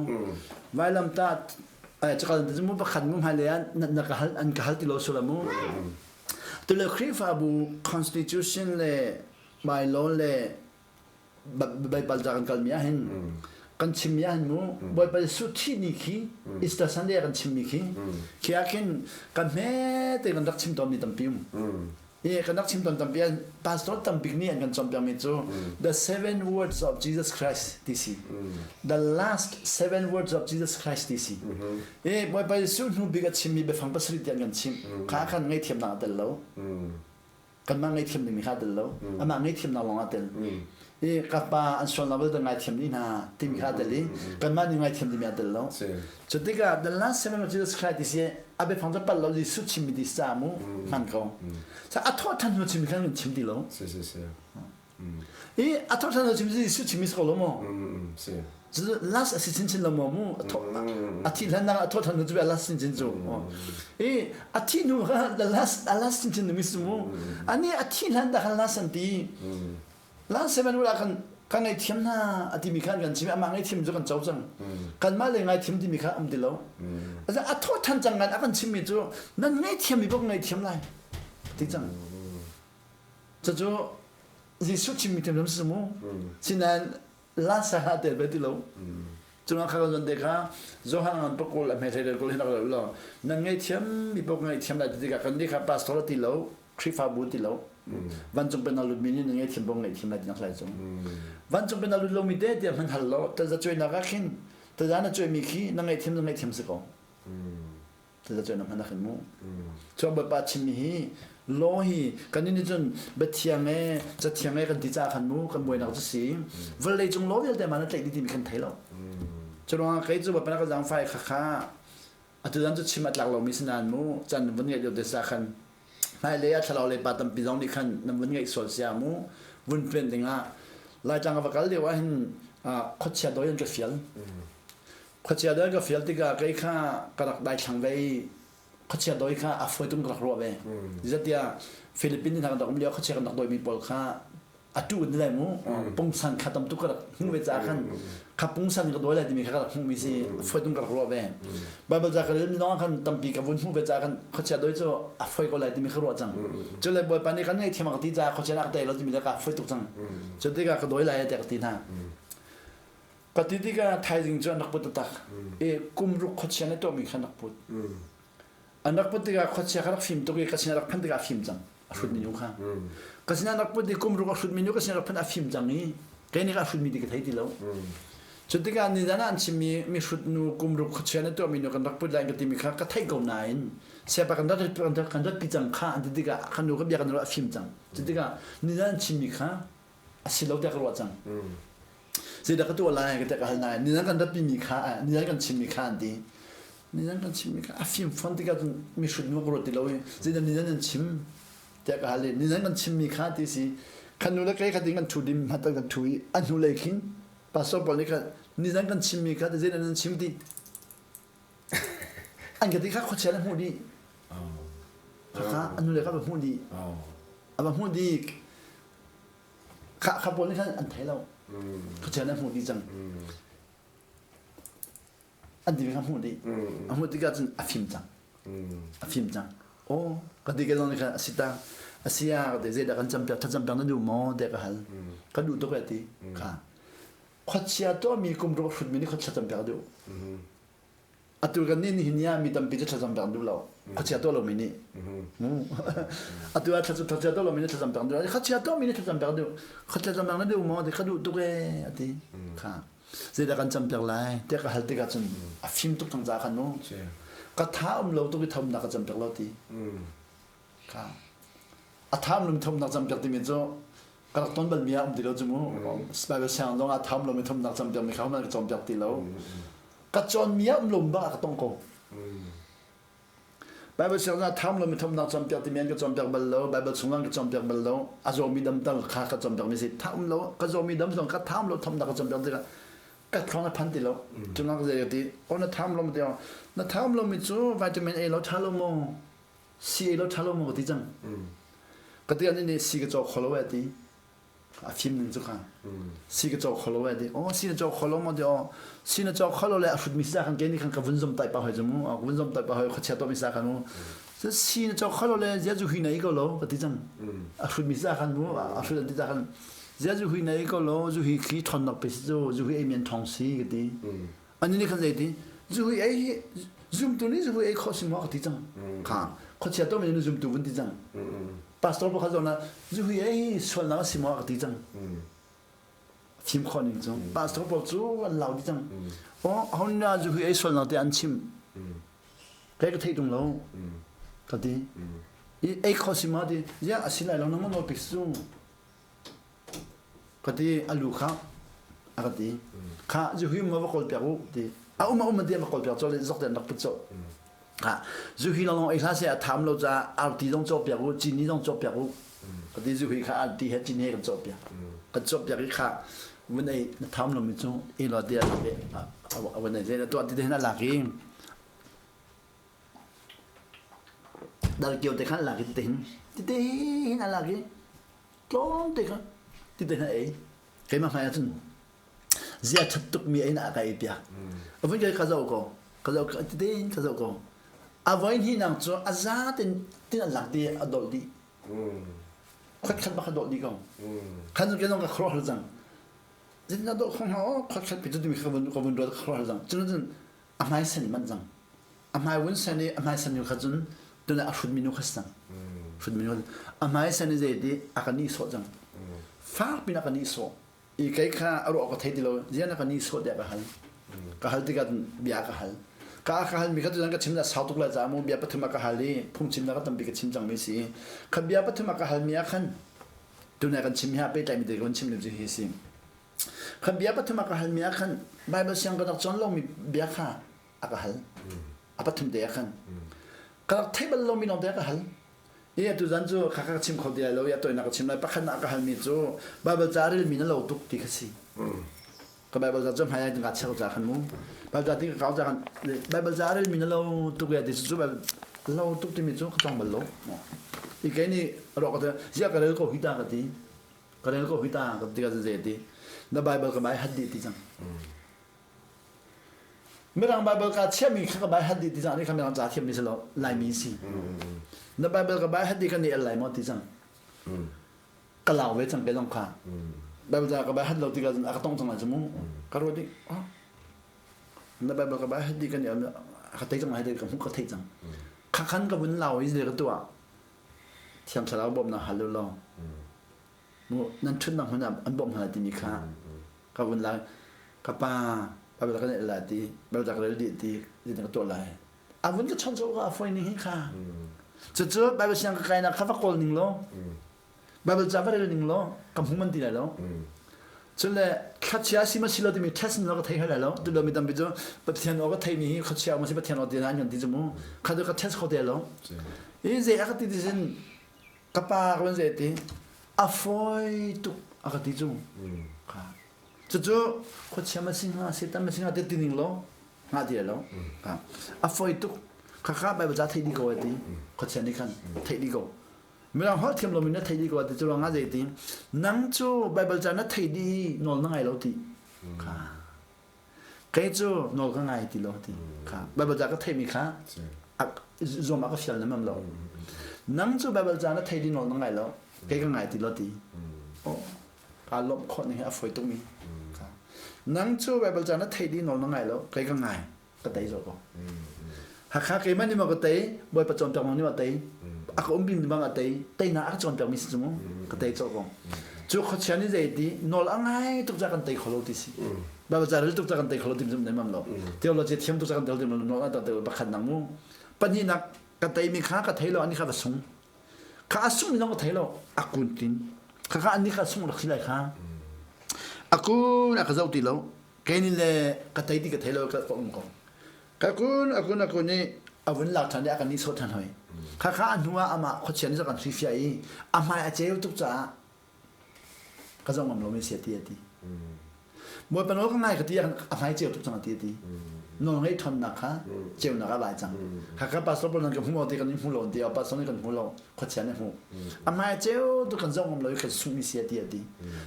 vailam ta cakal cu mu pakhat mu hmailei ah na ka hal an ka hal ti lo sula mu. Tule Khrihfabu constitution le bylaw le Baibal ca kan kalmi ahhin kan chimmi ahhin mu Bawipa Jesuh thih ni khi Easter Sunday ah kan chimmi khi khi ah khin kan hme te kan rak chim tawnmi tampi um. I kan rak chim tawn tampi ah pastor tambik nih an kan cawnpiakmi cu the seven words of Jesus Christ ti si. The last seven words of Jesus Christ ti si. I Bawipa Jesuh hnu bik a chimmi biafang pasarih ti an kan chimh. Kha khan ngaihthiamnak a tel lo. Kanmah ngaihthiam dingmi kha a tel lo. Amah ngaihthiamnak lawng a tel. I ka pa an sualnak vialte ngaithiam dih hna timi kha a tel i kanmah nih ngaithiam dingmi a tel lo. Cu tikah the last seven of Jesus Christ ti si a biafang cu palh lo Jesuh chimmi ti sa mu hman ko. A thawh ṭhan hnu chimmi khan kan chim ti lo. I a thawh ṭhan hnu chimmi Jesuh chimmi si ko lo maw? Last a si chinchin lo maw mu? A thih hlan a thawh ṭhan hnu cu last chinchin cu. I a thih hnu kha the last a last chinchin mi si mu. Ani a thih hlan dah khan last an ti. Last seven ula kan ka ngaihthiam hna a timi kha an kan chim amah ngaihthiam cu kan co cang. Kanmah le ngaithiam timi kha um ti lo. A thawh ṭhan cang ngan a kan chimmi cu nan ngaihthiam mi bok ngaihthiam lai ti cang. Cucu Jesuh chimmi thiamthiam si mu. Sinain lasa ha tel ve ti lo. Cungah kha kan te kha Johan ngan pakul a hme thei kul hin rak lo nan ngaihthiam mi pok ngaihthiam lai ti tikah kan nih kha pastor ti lo Khrihfabu ti lo vancung pen a lut mi nih nan ngaihthiam pok ngaihthiam lai ti nak lai cung vancung pen a lut lo mi te tiah hman hal lo taza cuainak ah khin taza na cuai mi khi na ngaihthiam na ngaihthiam si ko taza cuai na hman ah khin mu chuak Bawipa chimmi hi law hi kan nih cun biathiang e cathiang e kan ti ca khan mu kan buainak cu si vawlei cung law vialte ma na tlaih dih timi kan thei lo cu ruangah kei cu Bawipa na ka zaangfai kha kha atu zan cu chim a tlak lomi si nain mu can vun ngeih lio te sa khan hmailei ah thlarau lei pa tampi zong nih khan nan vun ngeih sual sia mu vun pen dingah Laitlang a va kal lio ah hin khuachia doi an ka fial khuachia doi an ka fial tikah kei kha ka rak daithlang ve i khuachia doi kha a fawi tum ka rak ruah ve zeitiah Philippines hna kan rak um lio khuachia kan rak doi mi pawl kha atu in lai mu pungsan kha tam tuk ka rak hmuh ve ca khan kha pungsan ka dawi lai timi kha ka rak hmuh mi si foi tum ka rak ruah ve bible ca ka rel mi zong khan tampi ka vun hmuh ve ca khan khuachia doi cu a foi ko lai timi kha ruah cang cu le bawipa nih kan ngei thiam ka ti ca khuachia nak tei lo timi le ka foi tuk cang cu tikah ka dawi lai te ka ti hna ka ti tikah thaizing cu an rak put tak e kum ruk khuachia na tuah mi khan rak put an rak put tikah khuachia kha rak fim tuk i ka sin rak phan tikah a fim cang a hrut minu kha ka sinah rak put i kum ruk a hrut minu ka sinah rak phun a fim cang i kei nih a hrut mi ti ka thei ti lo cu tikah nizan ah an chimmi mi hrut nu kum ruk khuachia na tuah mi nu kan rak put lai ka timi kha ka theih ko nain siapa kan rat kan rat pi cang kha an ti tikah kan nu ka bia kan a fim cang cu tikah nizan an chimmi kha a si lo tiah ka ruah cang zeidah ka tuah lai ka tiah ka hal nain nizan kan rat mi kha nizan kan chimmi kha an ti nizan kan chimmi kha a fim fon tikah cun mi hrut nu ka ruat ti lo i zeidah nizan an chim tiah ka hal i nizan kan chimmi kha ti si khan nu le kei kha ding kan thu dim hmatan kan thu i a hnu lei khin pastor pawl nih khan nizan kan chimmi kha ti zeidah nan chim ti an ka ti kha khuachia na hmuh dih kha an nu le kha va hmuh dih a va hmuh dih Kha kha pawl nih khan an thei lo. Khuachia an hmuh dih cang. An ti kha hmuh dih. A hmuh tikah cun a fim cang. A fim cang. Aw ka ti ke zong nih khan a si ta. A si ah ka ti zeidah kan campiak thlacam piak na duh maw tiah ka hal. Ka duh tuk eh ti. Kha. Khuachia tuahmi kum ruk a hrutmi nih khuachia campiak a duh. Atu kan nih nihin ni ah mi tampi cu thlacam pek an duh lo. Khuachia tuah lomi nih. Atu ah thlacam tuah lomi nih thlacam pek an duh lo. Khuachia tuahmi nih thlacam pek an duh. Thlacam pek na duh maw? Ti ka duh tuk ee a ti. Kha. Zeidah kan cam piak lai? Tiah ka hal tikah cun a fim tuk cang caah khan mu. Ka tha um lo tuk i thomnak ka cam piak lo ti. Kha. A tha um lo thomnak cam piak timi cu ka rak ton bal mi ah um ti lo cu mu. Bible siang zong ah tha um lo mi thomnak cam piak mi kha hman ka cawm piak ti lo. Ka cawnmi ah um lo bak ah ka tong ko. Bible sianginn tham lo mi thomnak cawnpiak timi an ka cawnpiak bal lo. Bible chung an ka cawnpiak bal lo. A zawmi damter kha ka cawnpiak mi si. Tham lo ka zawmi dam zong ka tham lo thomnak ka cawnpiak tikah ka thlong a phan ti lo. Cun ka zei ka ti. O na tham lo ti na tham lo mi cu vitamin A lo tha lo maw? C A lo tha lo maw ka ti cang. Ka ti an nih si ka caw kho lo e ti. A fim ning cu kha si ka caw kho lo e ti oh si na caw kho lo maw ti oh si na caw kho lo le a hrut mi sa kan ke ni khan ka vun zom tai pa hoi cu mu ka vun zom tai pa hoi khuachia to mi sa khan mu si na caw kho lo le zia zu hui na i ko lo ka ti cang a hrut mi sa khan mu a hrut an ti ta khan zia zu hui na i ko lo zu hi khi thon nok pe si cu zu hui ei mian thong si ka ti ani ni khan zei ti zu hui ei hi zum tu ni zu hui ei kho si maw ka ti cang kha khuachia to mi ni zum tu vun ti cang Pastor pakhat zong na zuhui ei sualnak a si maw ka ti cang. Fim khawh ning cu. Pastor pawl cu an lau di cang. Oh, hon na zuhui ei sualnak te an chim. Kai ka thei tung lo. Ka ti. I ei kho si ma ti. Ya a si lai lo na mo no pik su. Ka ti alu kha a ka ti. Kha zuhui ma va kawl piak u ti. A um a um ti ma kawl piak cho le zok den rak put cho. Kha zuhui long long ei hla se a tham lo ca arti zong caw piak u cini zong caw piak u. Ka ti zuhui kha arti he cini he kan caw piak. Kan caw piak i kha vun ei na tham lo mi cu ei lo ti a vun ei le tuah ti te hin a lak i darkio te khan lak i ti te hin ti te hin a lak i tlawm te kha ti te hna ei keimah hmai ahcun zia ṭhat tuk mi ei na ka ei piak a vun ka zoh ko ka zoh ti tein ka zoh ko a voi hnih nang cu a za tin tin an lak ti a dolh dih khat khat bak a dolh dih ko khan ke zong ka khro hal cang zin na dolh khong ha o khat khat pi tu mi ka vun ka vun ruat khro hal cang cun cun a hmai sen man cang a hmai vun sen i a hmai sen kha cun tuna a hrut minu kha cang hrut minu a hmai sen i zei ti a ka ni sawh cang fak pin a ka ni sawh i kei kha a ruah ka thei ti lo zian a ka ni sawh tiah ka hal ka hal tikah bia ka hal ka ka hal mi kha tu ka chim na sau tuk lai ca mu bia pathum a ka hal i phungchim na ka tampi ka chim cang mi si kha bia pathum a ka hal mi ah khan tuna kan chim hi a pehtlai mi te kan chim lim hi si kha bia pathum a ka hal mi ah khan Bible siang ka rak cawn lo mi bia kha a ka hal a pathum te ah khan ka rak thei bal lomi lawng te a ka hal i atu zan cu kha ka chim kho ti lai lo i a toinak ka chim lai pakhat na ka halmi cu Bible ca relmi na lo tuk ti kha si ka Bible ca cu hmai ai nga cheu ca khan mu Bible ca ti ka kau ca khan Bible ca relmi na lo tuk ya ti cu lo tuk timi cu ka tong bal lo i kei nih ro ka zia ka rel ko hi ta ka ti ka rel ko hi ta ka ti ka zei ti na Bible ka bai hat di ti cang Mirang Bible ka chiahmi kha ka bai hat dih ti cang ni kha Mirang ca thiammi si lo Laimi si. Na Bible ka bai hat dih kan i el lai maw ti cang. Ka lau ve cang ke zong kha. Bible ca ka bai hat lo ti ka a ka tong cang lai cu mu. Ka ruat dih. Na Bible ka bai hat dih kan i el a ka tei cang lai ti ka hmuh ka thei cang. Kha khan ka vun lau i le ka tuah. Thiam thlarau bawmnak hal lo. Mu nan ṭhutnak hmun ah an bawmh hna lai timi kha ka vun lai ka pa Bible kan el lai ti Bible ka rel dih ti zeitin ka tuah lai a vun ka chon ka a foi ning hi kha cucu Bible siang ka kainak kha va kawl ning law Bible ca va rel ning law ka hmu man ti lai lo cun le khuachia si ma si lo timi test in ka thei hal lai lo tu lo mi tampi cu Pathian aw ka thei mi hi khuachia ma si Pathian aw ti na an ti cu mu kha tu ka test kho te lo i zei a ka ti ti sin ka pa ka van zei ti a fawi tuk a ka ti cu kha cucu khuachia ma si hnga setan ma si hnga ti ti ning law hnga ti lo a fawi tuk kha kha bible ca thei di ko ti khuachia nih khan thei di ko mirang holh thiam lomi na thei di ko ti cu nga zei ti nang cu bible ca na thei di nawl na ngai lo ti kha Kei cu nawl ka ngai ti lo ti kha Bible ca ka theimi kha zuam ah ka fial na lo. Nang cu Bible ca na thei di nawl na ngai lo. Kei ka ngai ti lo ti. Oh, kaa lawmh khawh ning hi a fawi tukmi. Nang cu Bible ca na thei di nawl na ngai lo. Kei ka ngai. Ka tei zo ko. Hakha keimah nih maw ka tei, Bawipa cawnpiak nih maw tei, a ka umpi nih bang a tei, teinak a ka cawnpiak mi si cu mu, ka tei colh ko. Cu khuachia nih zei ti, nawl a ngai tuk ca kan tei kho lo ti si. Baibal ca rel tuk ca kan tei kho lo ti zum nei mam lo. Theology thiam tuk ca kan tei kho lo nawl a tak pakhat nak mu. Pahnihnak ka tei mi kha ka thei lo ani kha va sung. Kha a sung mi zong ka thei lo, a kun tin. Kha kha ani kha sung rak si lai kha. A kun a ka zoh ti lo. Kei nih le ka tei ti ka thei lo ka um ko. Ka kun a kun a kun i A vun lak ṭhan i a kan nihsawh ṭhan hoi. Khakha a hnu ah amah khuachia nih kan hrifiah i a hmai a ceu tuk caah ka zoh ngam lomi si a ti a ti. Bawipa nawl ka ngai ka ti a hmai ceu tuk cang a ti a ti. Nawl ngeih ṭhawnnak kha ceunak ah vai cang. Khakha pastor pawl nan ka hmu ti kan in hmu lo an ti pastor nih kan hmu lo khuachia nih hmu. A hmai a ceu tuk kan zoh ngam lo i kan sungmi si a ti a ti.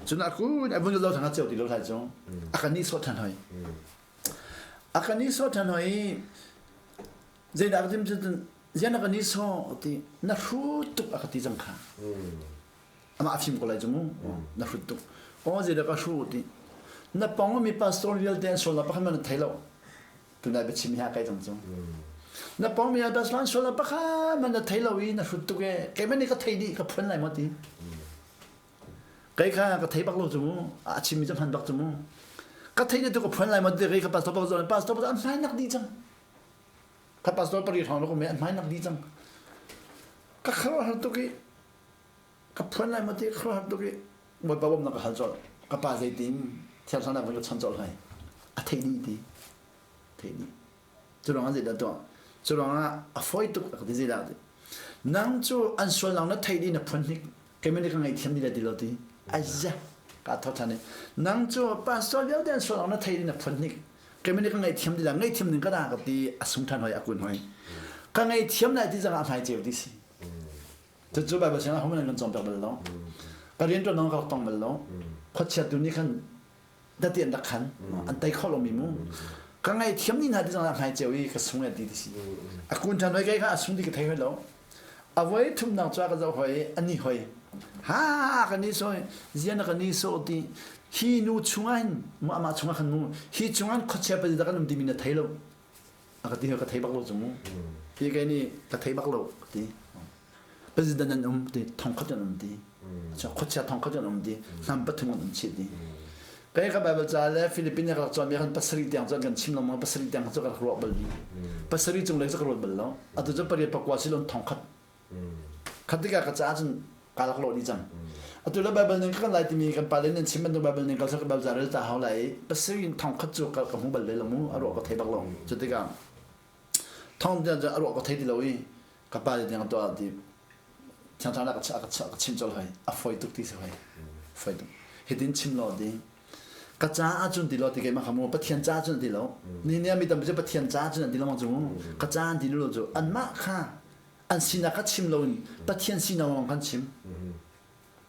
Cun a kun a vun ka zoh ṭhan a ceu ti lo hlai cu. A kan nihsawh ṭhan hoi. A kan nihsawh ṭhan hoi i zeidah ka tim cu zian na ka nihsawh ti na hrut tuk a ka ti cang kha. Amah a fim ko lai cu mu. Na hrut tuk. Aw zeidah ka hruh ti. Na pong mi pastor vialte an sualnak pakhat man na thei lo. Tunai biachim hi a kai cang cu. Na pong mi pastor an sualnak pakhat man na thei lo i na hrut tuk e. Keimah nih ka thei dih ka phuan lai maw ti. Kei kha ka thei bak lo cu mu. A chimmi cu hman bak cu mu. Ka thei na tu ka phuan lai maw ti ka pastor bak zo pastor bak an hmai nak dih cang. Ka pastor pari hrawng lo me an hmai nak dih cang. Ka khuaruahhar tuk i ka phuan lai maw ti ka khuaruahhar tuk i Bawipa bawmnak ka hal colh. Ka pa zeitin thiang thlarau ka chan colh hai. A theih dih ti. Theih dih. Cu ruangah zeidah tuah? Cu ruangah a fawi tuk a ka ti zeidah ti. Nang cu an sualnak na theih dih na phuan hnik. Keimah nih ka ngaihthiam dih lai ti lo ti. Aiza ka tho ṭhan i nang cu pastor vialte an sualnak na theih dih na phuan hnik. Keimah nih ka ngaihthiam dih lai ngaihthiam ding ka dah ka ti a sung ṭhan hoi a kun hoi. Ka ngaihthiam lai ti zongah a hmai ceu ti si. Cucu Baibal siangah hohmanh an kan cawnpiak bal lo. Ka rianṭuan zong ka rak tong bal lo. Khuachia tu nih khan tati an rak khan an tei kho lomi mu. Ka ngaihthiam ni hna ti zong ah hmai ceu i ka sung ti ti si. A kun ṭhan hoi kai kha a sung ti ka thei hoi lo. A voi thumnak cu a ka zoh hoi ani hoi. Ha ka ni soi zian ka ni so ti hi nu chungah hin mu amah chungah khan mu hi chungah khuachia pa dah kan um timi na thei lo. A ka ti ka thei bak lo cu mu. Hi kai nih ka thei bak lo ka ti. President an um ti thongkhat an um ti. Khuachia thongkhat an um ti. Hnam pathum an um chih ti. Kai ka Bible ca le Philippines ka rak cawn mi khan pasarih tiang cun kan chim lengmang pasarih tiang cu ka rak ruah bal mi. Pasarih cung lei cu ka ruat bal lo. Atu cu pariat pakua silon thongkhat. Khat tikah ka caah cun kaa lak lawh dih cang. Atu le Bible ning kan lai timi kan pale nan chim bantuk Bible ning kal ka Bible ca rel ta hau lai i pasarih in thongkhat cu ka ka hmu bal ve lo mu a ruah ka thei bak lo. Cu tikah thong tiang cu a ruah ka thei ti lo i ka pa le tiang tuah ti thiangthlang ka ka ka chim colh hoi a foi tuk ti si hoi foi tuk hitin chim law ti ka ca ahcun ti lo ti keimah kha mu Pathian ca ahcun ti lo ni ni mi tampi cu Pathian ca ahcun an ti lo cu ka ca an ti lo cu anmah kha an sinak kha chim loin Pathian sinak lawng kan chim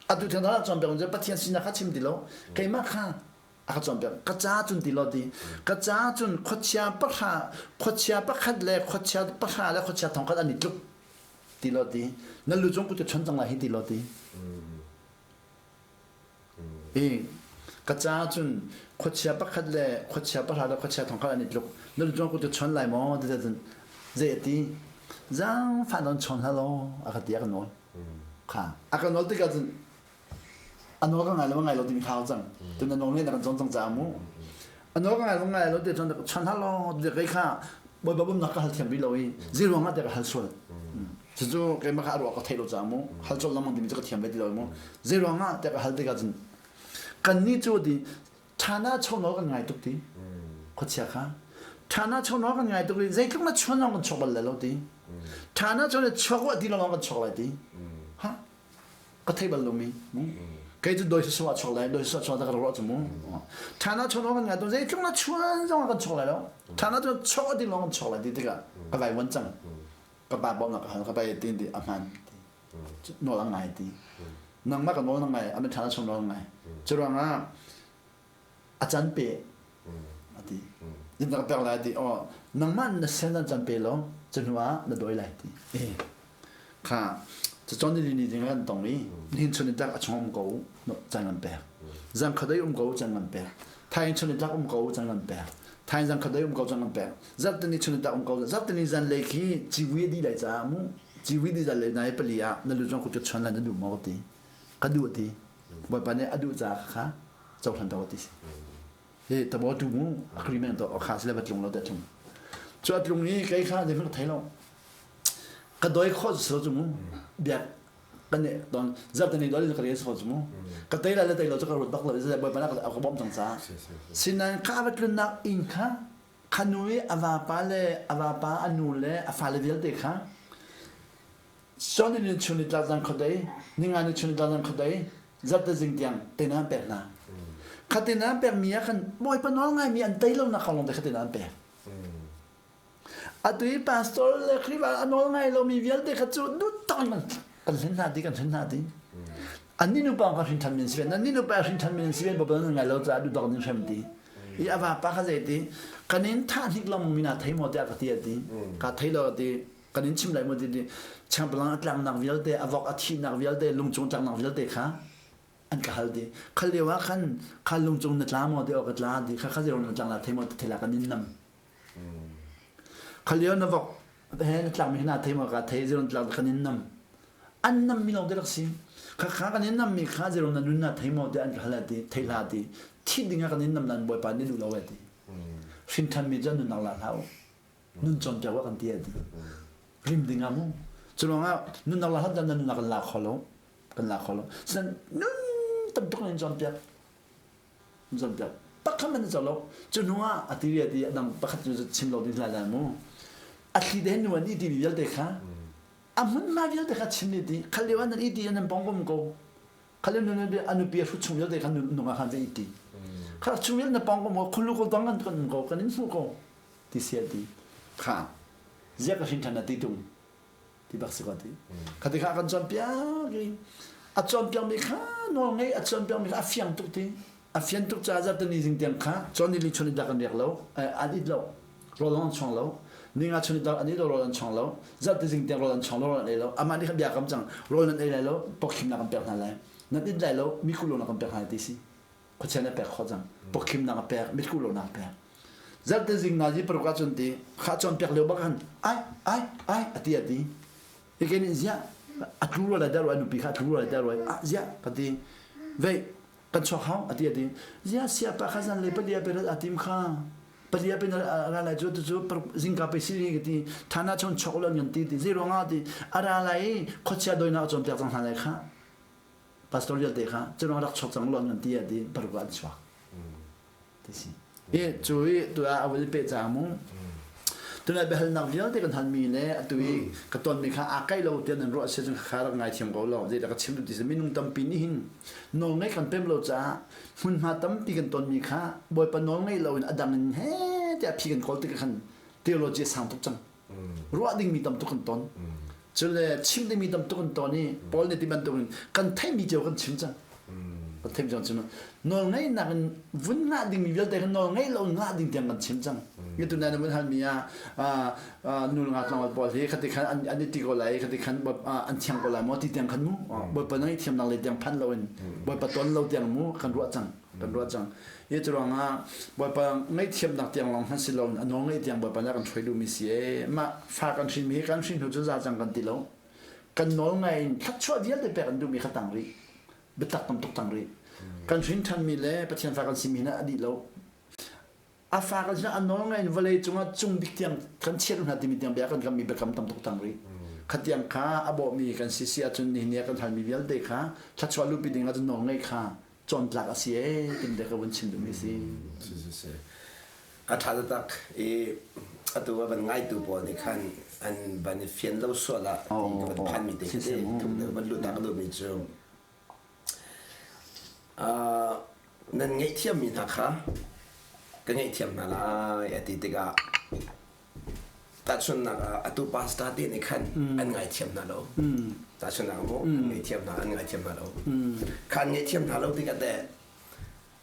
atu thiang thlarau cawnpiak cu Pathian sinak kha chim ti lo keimah kha a ka cawnpiak ka ca cun ti lo ti ka ca cun khuachia pahra khuachia pakhat le khuachia pahra le khuachia thongkhat an i tluk ti lo ti na lu cung kut chon cang lai hi ti lo ti I ka ca cun khuachia pakhat le khuachia pahra le khuachia thongkhat an i tluk na lu cung kut chon lai maw ti cun zei a ti zaangfah nawn chon hlah law a ka ti a ka nawl kha a ka nawl tikah cun a nawl ka ngai lo ngai lo timi khao cang tun na nawl ngai na kan cawn cang caah mu a nawl ka ngai lo ngai lo ti cun chon hlah law ti kei kha bawipa bawmhnak ka hal thiam rih lo i zei ruangah tiah ka hal sual cucu keimah kha a ruah ka theih lo caah mu hal colh lengmang timi cu ka thiam ve ti lo mu zei ruangah tiah ka hal tikah cun kannih cu ti ṭhana chonawl kan ngai tuk ti khuachia kha ṭhana chonawl kan ngai tuk i zeitluk na chuan lawng kan chuak bal lai lo ti ṭhana chon le chuak wa ti lawng kan chuak lai ti ha ka thei bal lomi mu kei cu doi sasua chuak lai doi sasua chuak ta ka ruah cu mu ṭhana chon kan ngai tuk zeitluk na chuan zong kan chuak lai lo ṭhana chon chuak ti lawng kan chuak lai ti tikah ka vai wan cang ka pa bawmnak ka hal ka pa tin ti a hman ti nawl a ngai ti nangmah ka nawl na ngai a ṭhana chon nawl ngai cu ruangah a can pe a ti in ka pek lai ti oh nangmah na sen an can pe lo cu hnu ah na doi lai ti kha cu ni ni ding kan tong i nihin chun in tlak a chung um ko chan kan pek zan khadai um ko chan kan pek thain chun in tlak um ko chan kan pek thain zan khadai um ko chan kan pek zat ni chun in tlak um ko zat ni zan le khi ciwi di lai ca mu ciwi di zan le nai pali ah na lu zong ku chon lan na du mo ti ka duh ti Bawipa nih a duh caah kha cohlan to ti si. Hi tabo tu mu agreement to kha sile va tlung lo te tlung. Cu a tlung i kei kha zeihmanh ka thei lo. Ka doi khawh so cu mu biak kan ne ton zap te ni doi ka rel so cu mu ka tei la le tei lo cu ka ruat bak lo zai bawipa na ka bom cang ca. Sinan kha va tlun nak inn kha. Kha nu i a vapa le a vapa a nu le a fale vialte kha Sony ni chun ni tlak zan khuadei, ninga ni chun ni tlak zan khuadei, zarhte zing tiang teinak an pek hna. Kha teinak an pekmi ah khan Bawipa nawl ngaimi an tei lonak kong lawng te kha teinak an pek. Atu i pastor le Khrihfa a nawl ngai lomi vialte kha cu duhtak in kan hlen hna ti kan hlen hna ti. Annih nupa kha hrin ṭhan mi an si ve. Nannih nupa hrin ṭhan mi an si ve Bawipa nan ngai lo caah duhtak in hrem ti. I a vapa kha zei ti kan in thah hnik lengmang mi na thei maw tiah ka ti a ti. Ka thei lo a ti. Kan in chim lai maw ti ti. Changpalang a tlaknak vialte, a vok a thihnak vialte, lungcung tlaknak vialte kha an ka hal ti. Khal lio ah khan kha lungcung na tla maw ti aw ka tla ti. Kha kha zei na tlak la thei maw ti thei la kan in nam. Kha lio na vok he na tlakmi hi na thei maw ka thei zeron tlak kan in nam. An nam mi lawng te rak si. Kha kha kan in nam mi kha zeron na nun na thei maw ti an ka hal ti thei hla ti. Thi ding ah kan in nam nan bawipa nih duh lo e ti. Hrin than mi cu nunnak la hlah u. Nun cawnpiak wa kan ti e ti. Rim ding ah mu. Cu ruangah nunnak la hlah nan nunnak kan la kho lo. Kan la kho lo. Sinan nun tam tuk in cawnpiak. Zompiak pakhat man co lo. Cu hnu ah a ti a ti a dang pakhat cu chim lo ding lai lai mu. A thli te nu an i ti mi vialte kha a hmunhma vialte kha chim ni ti khal lio an i ti an pong kom ko. Khal lio nan a nupi a hrut chung vialte kha nung ah khan ve i ti. Kha chung vialte na pong kom ko khulu ko dang kan kan ko kan in hmu ko ti sia ti. Kha zia ka hrin than na ti tung. Ti bak si ko ti. Kha ti kha kan cawnpiak i a cawnpiakmi kha nawl ngei a cawnpiakmi kha a fiang tuk ti. A fian tuk caah zarhteni zing tiang kha cawn ni li chun dak an riak lo, an it lo. Rawl an chuang lo. Ninga chun dak an it lo, rawl an chuang lo. Zarhte zing tiang rawl an chuang lo, rawl an ei lo. Amah nih khan bia kam cang, rawl nan ei lai lo, pawkhimnak kan pek hna lai. Nan it lai lo, miku lo kan pek hna lai ti si. Khuachia na pek khawh cang. Pawkhimnak a pek, mitku lo nak pek. Zarhte zing nazi paruk ahcun ti kha cawnpiak lio bak khan ai ai ai a ti a ti. Ike nih ziah a tlu rua lai dah rua nupi kha a tlu rua lai dah rua ah ziah ka ti. Vei kan chuak hau a ti a ti. Ziah siapa kha zan le palia pe a tim kha palia pe ra lai cu tu cu zingka pe si ka ti thana chon chok lo ngan ti ti zei ruangah ti a ra lai khuachia doinak cawnpiak cang hna lai kha pastor vialte kha cu ruang rak chuak cang lo ngan ti a ti paruk an chuak. Ti si. I cu i tu ah a vun i peh cang mu. Tunai biahalnak vialte kan halmi le atu i ka tonmi kha aa kaih lo tiah nan ruah si cun kha rak ngaithiam ko lo. Zeidah ka chim duh ti si minung tampi nih hin nawlngaih kan pem lo caah hmunhma tampi kan tonmi kha Bawipa nawlngaih loin a dang in he tiah phi kan kawl tikah khan theology a sang tuk cang. Ruah dingmi tam tuk kan ton. Cule chim dingmi tam tuk kan ton i Paul nih ti bantukin kan theihmi cio kan chim cang. Kan theih cang chim. Nawl ngeihnak in vun ngah dingmi vialte kan nawl ngeih lo ngah ding tiang kan chim cang. Ngi tu nan vun halmi ah nul nga tlangval pawl hi khati khan an i ti ko lai khati khan an thiang ko lai maw ti tiang khan mu Bawipa nang i thiamnak le tiang phan lo in Bawipa ton lo tiang mu kan ruah cang kan ruah cang. Hi cu ruangah Bawipa ngaihthiamnak tiang lawng hmanh si loin a nawl ngeih tiang Bawipa nih a kan hruai duhmi si ee. Mah fa kan hrinmi hi kan hrin hnu cu za cang kan ti lo. Kan nawl ngai in thluachuah vialte pek an duhmi kha tang rih. Biatak tam tuk tang rih. Kan hrin ṭhanmi le Pathian fa kan simi hna a dih lo. A fa kan sin a nawl ngai in vawlei cungah cung bik tiang kan chiah hna timi tiang bia kan kammi biakam tam tuk tang rih. Khatiang kha a bawhmi kan si si ahcun nihin ni ah kan halmi vialte kha thluachuah luhpi ding ahcun nawl ngeih kha cawntlak a si ee tin te ka vun chim duhmi si. Si A ṭha taktak i atu a van ngaitu pawl nih khan an van i fian lo sual ah ti ka van phanmi te khi thuk deuh van luh ta ka duhmi cu nan ngaihthiammi hna kha ka ngaihthiam hna lai a ti tikah Tahchunhnak ah atu pastor te nih khan an ngaithiam hna lo. Tahchunhnak mu an ngaithiam hna an ngaithiam hna lo. Kha an ngaihthiam hna lo tikah teh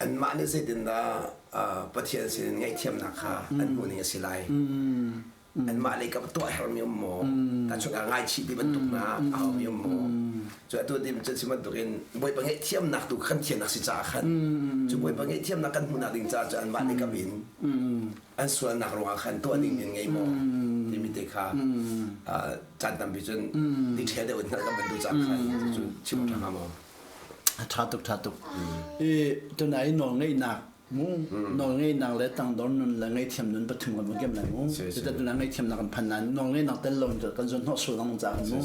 anmah nih zeitindah Pathian sin ngaihthiamnak kha an hmuh ning a si lai. Anmah lei kap tuah hermi um maw? Tahchunhnak ah ngaichih ti bantuk hna a um um maw? Cu atu ti cun si bantukin Bawipa ngaihthiamnak tu kan thiannak si caah khan cu Bawipa ngaihthiamnak kan hmuhnak ding caah cu anmah lei kap in an sualnak ruangah khan tuah ding in ngei maw timi te kha caan tampi cun detail deuh in hngalh kan bantu caan khan cu chim ṭha hnga maw? A ṭha tuk ṭha tuk. I tunai nawl ngeihnak mu nawl ngeihnak le tangdor nun le ngaihthiam nun pathum kan vun kem lai mu. Cuta tunai ngaihthiamnak kan phan nain nawl ngeihnak tel lo in kan zon hnawh sual lang caah mu.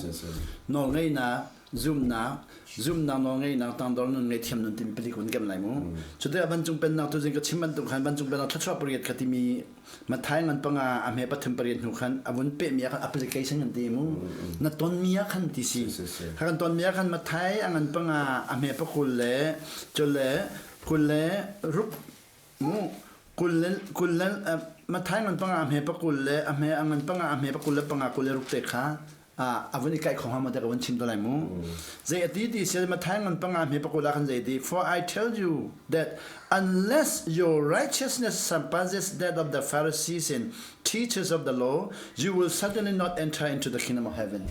Nawl ngeihnak. Zumnak, zumnak nawl ngeihnak, tangdor nun ngaihthiam nun timi palik hun kem lai mu. Cuti ah vancung pennak tu zing ka chim bantuk khan vancung pennak thluachuah pariat kha timi Mathai ngan panga a hme pathum pariat hnu khan a vun pehmi ah khan application kan ti mu. Na tonmi ah khan ti si. Kha kan tonmi ah khan Mathai a ngan panga a hme pakul le cule 26 mu 20 le Mathai ngan panga a hme pakul le a hme a ngan panga a hme pakul le panga 26 te kha a vun i kaih kho hnga maw te ka vun chim te lai mu. Zei a ti ti si Mathai ngan panga hme pakul ah khan zei ti For I tell you that unless your righteousness surpasses that of the Pharisees and teachers of the law, you will certainly not enter into the kingdom of heaven.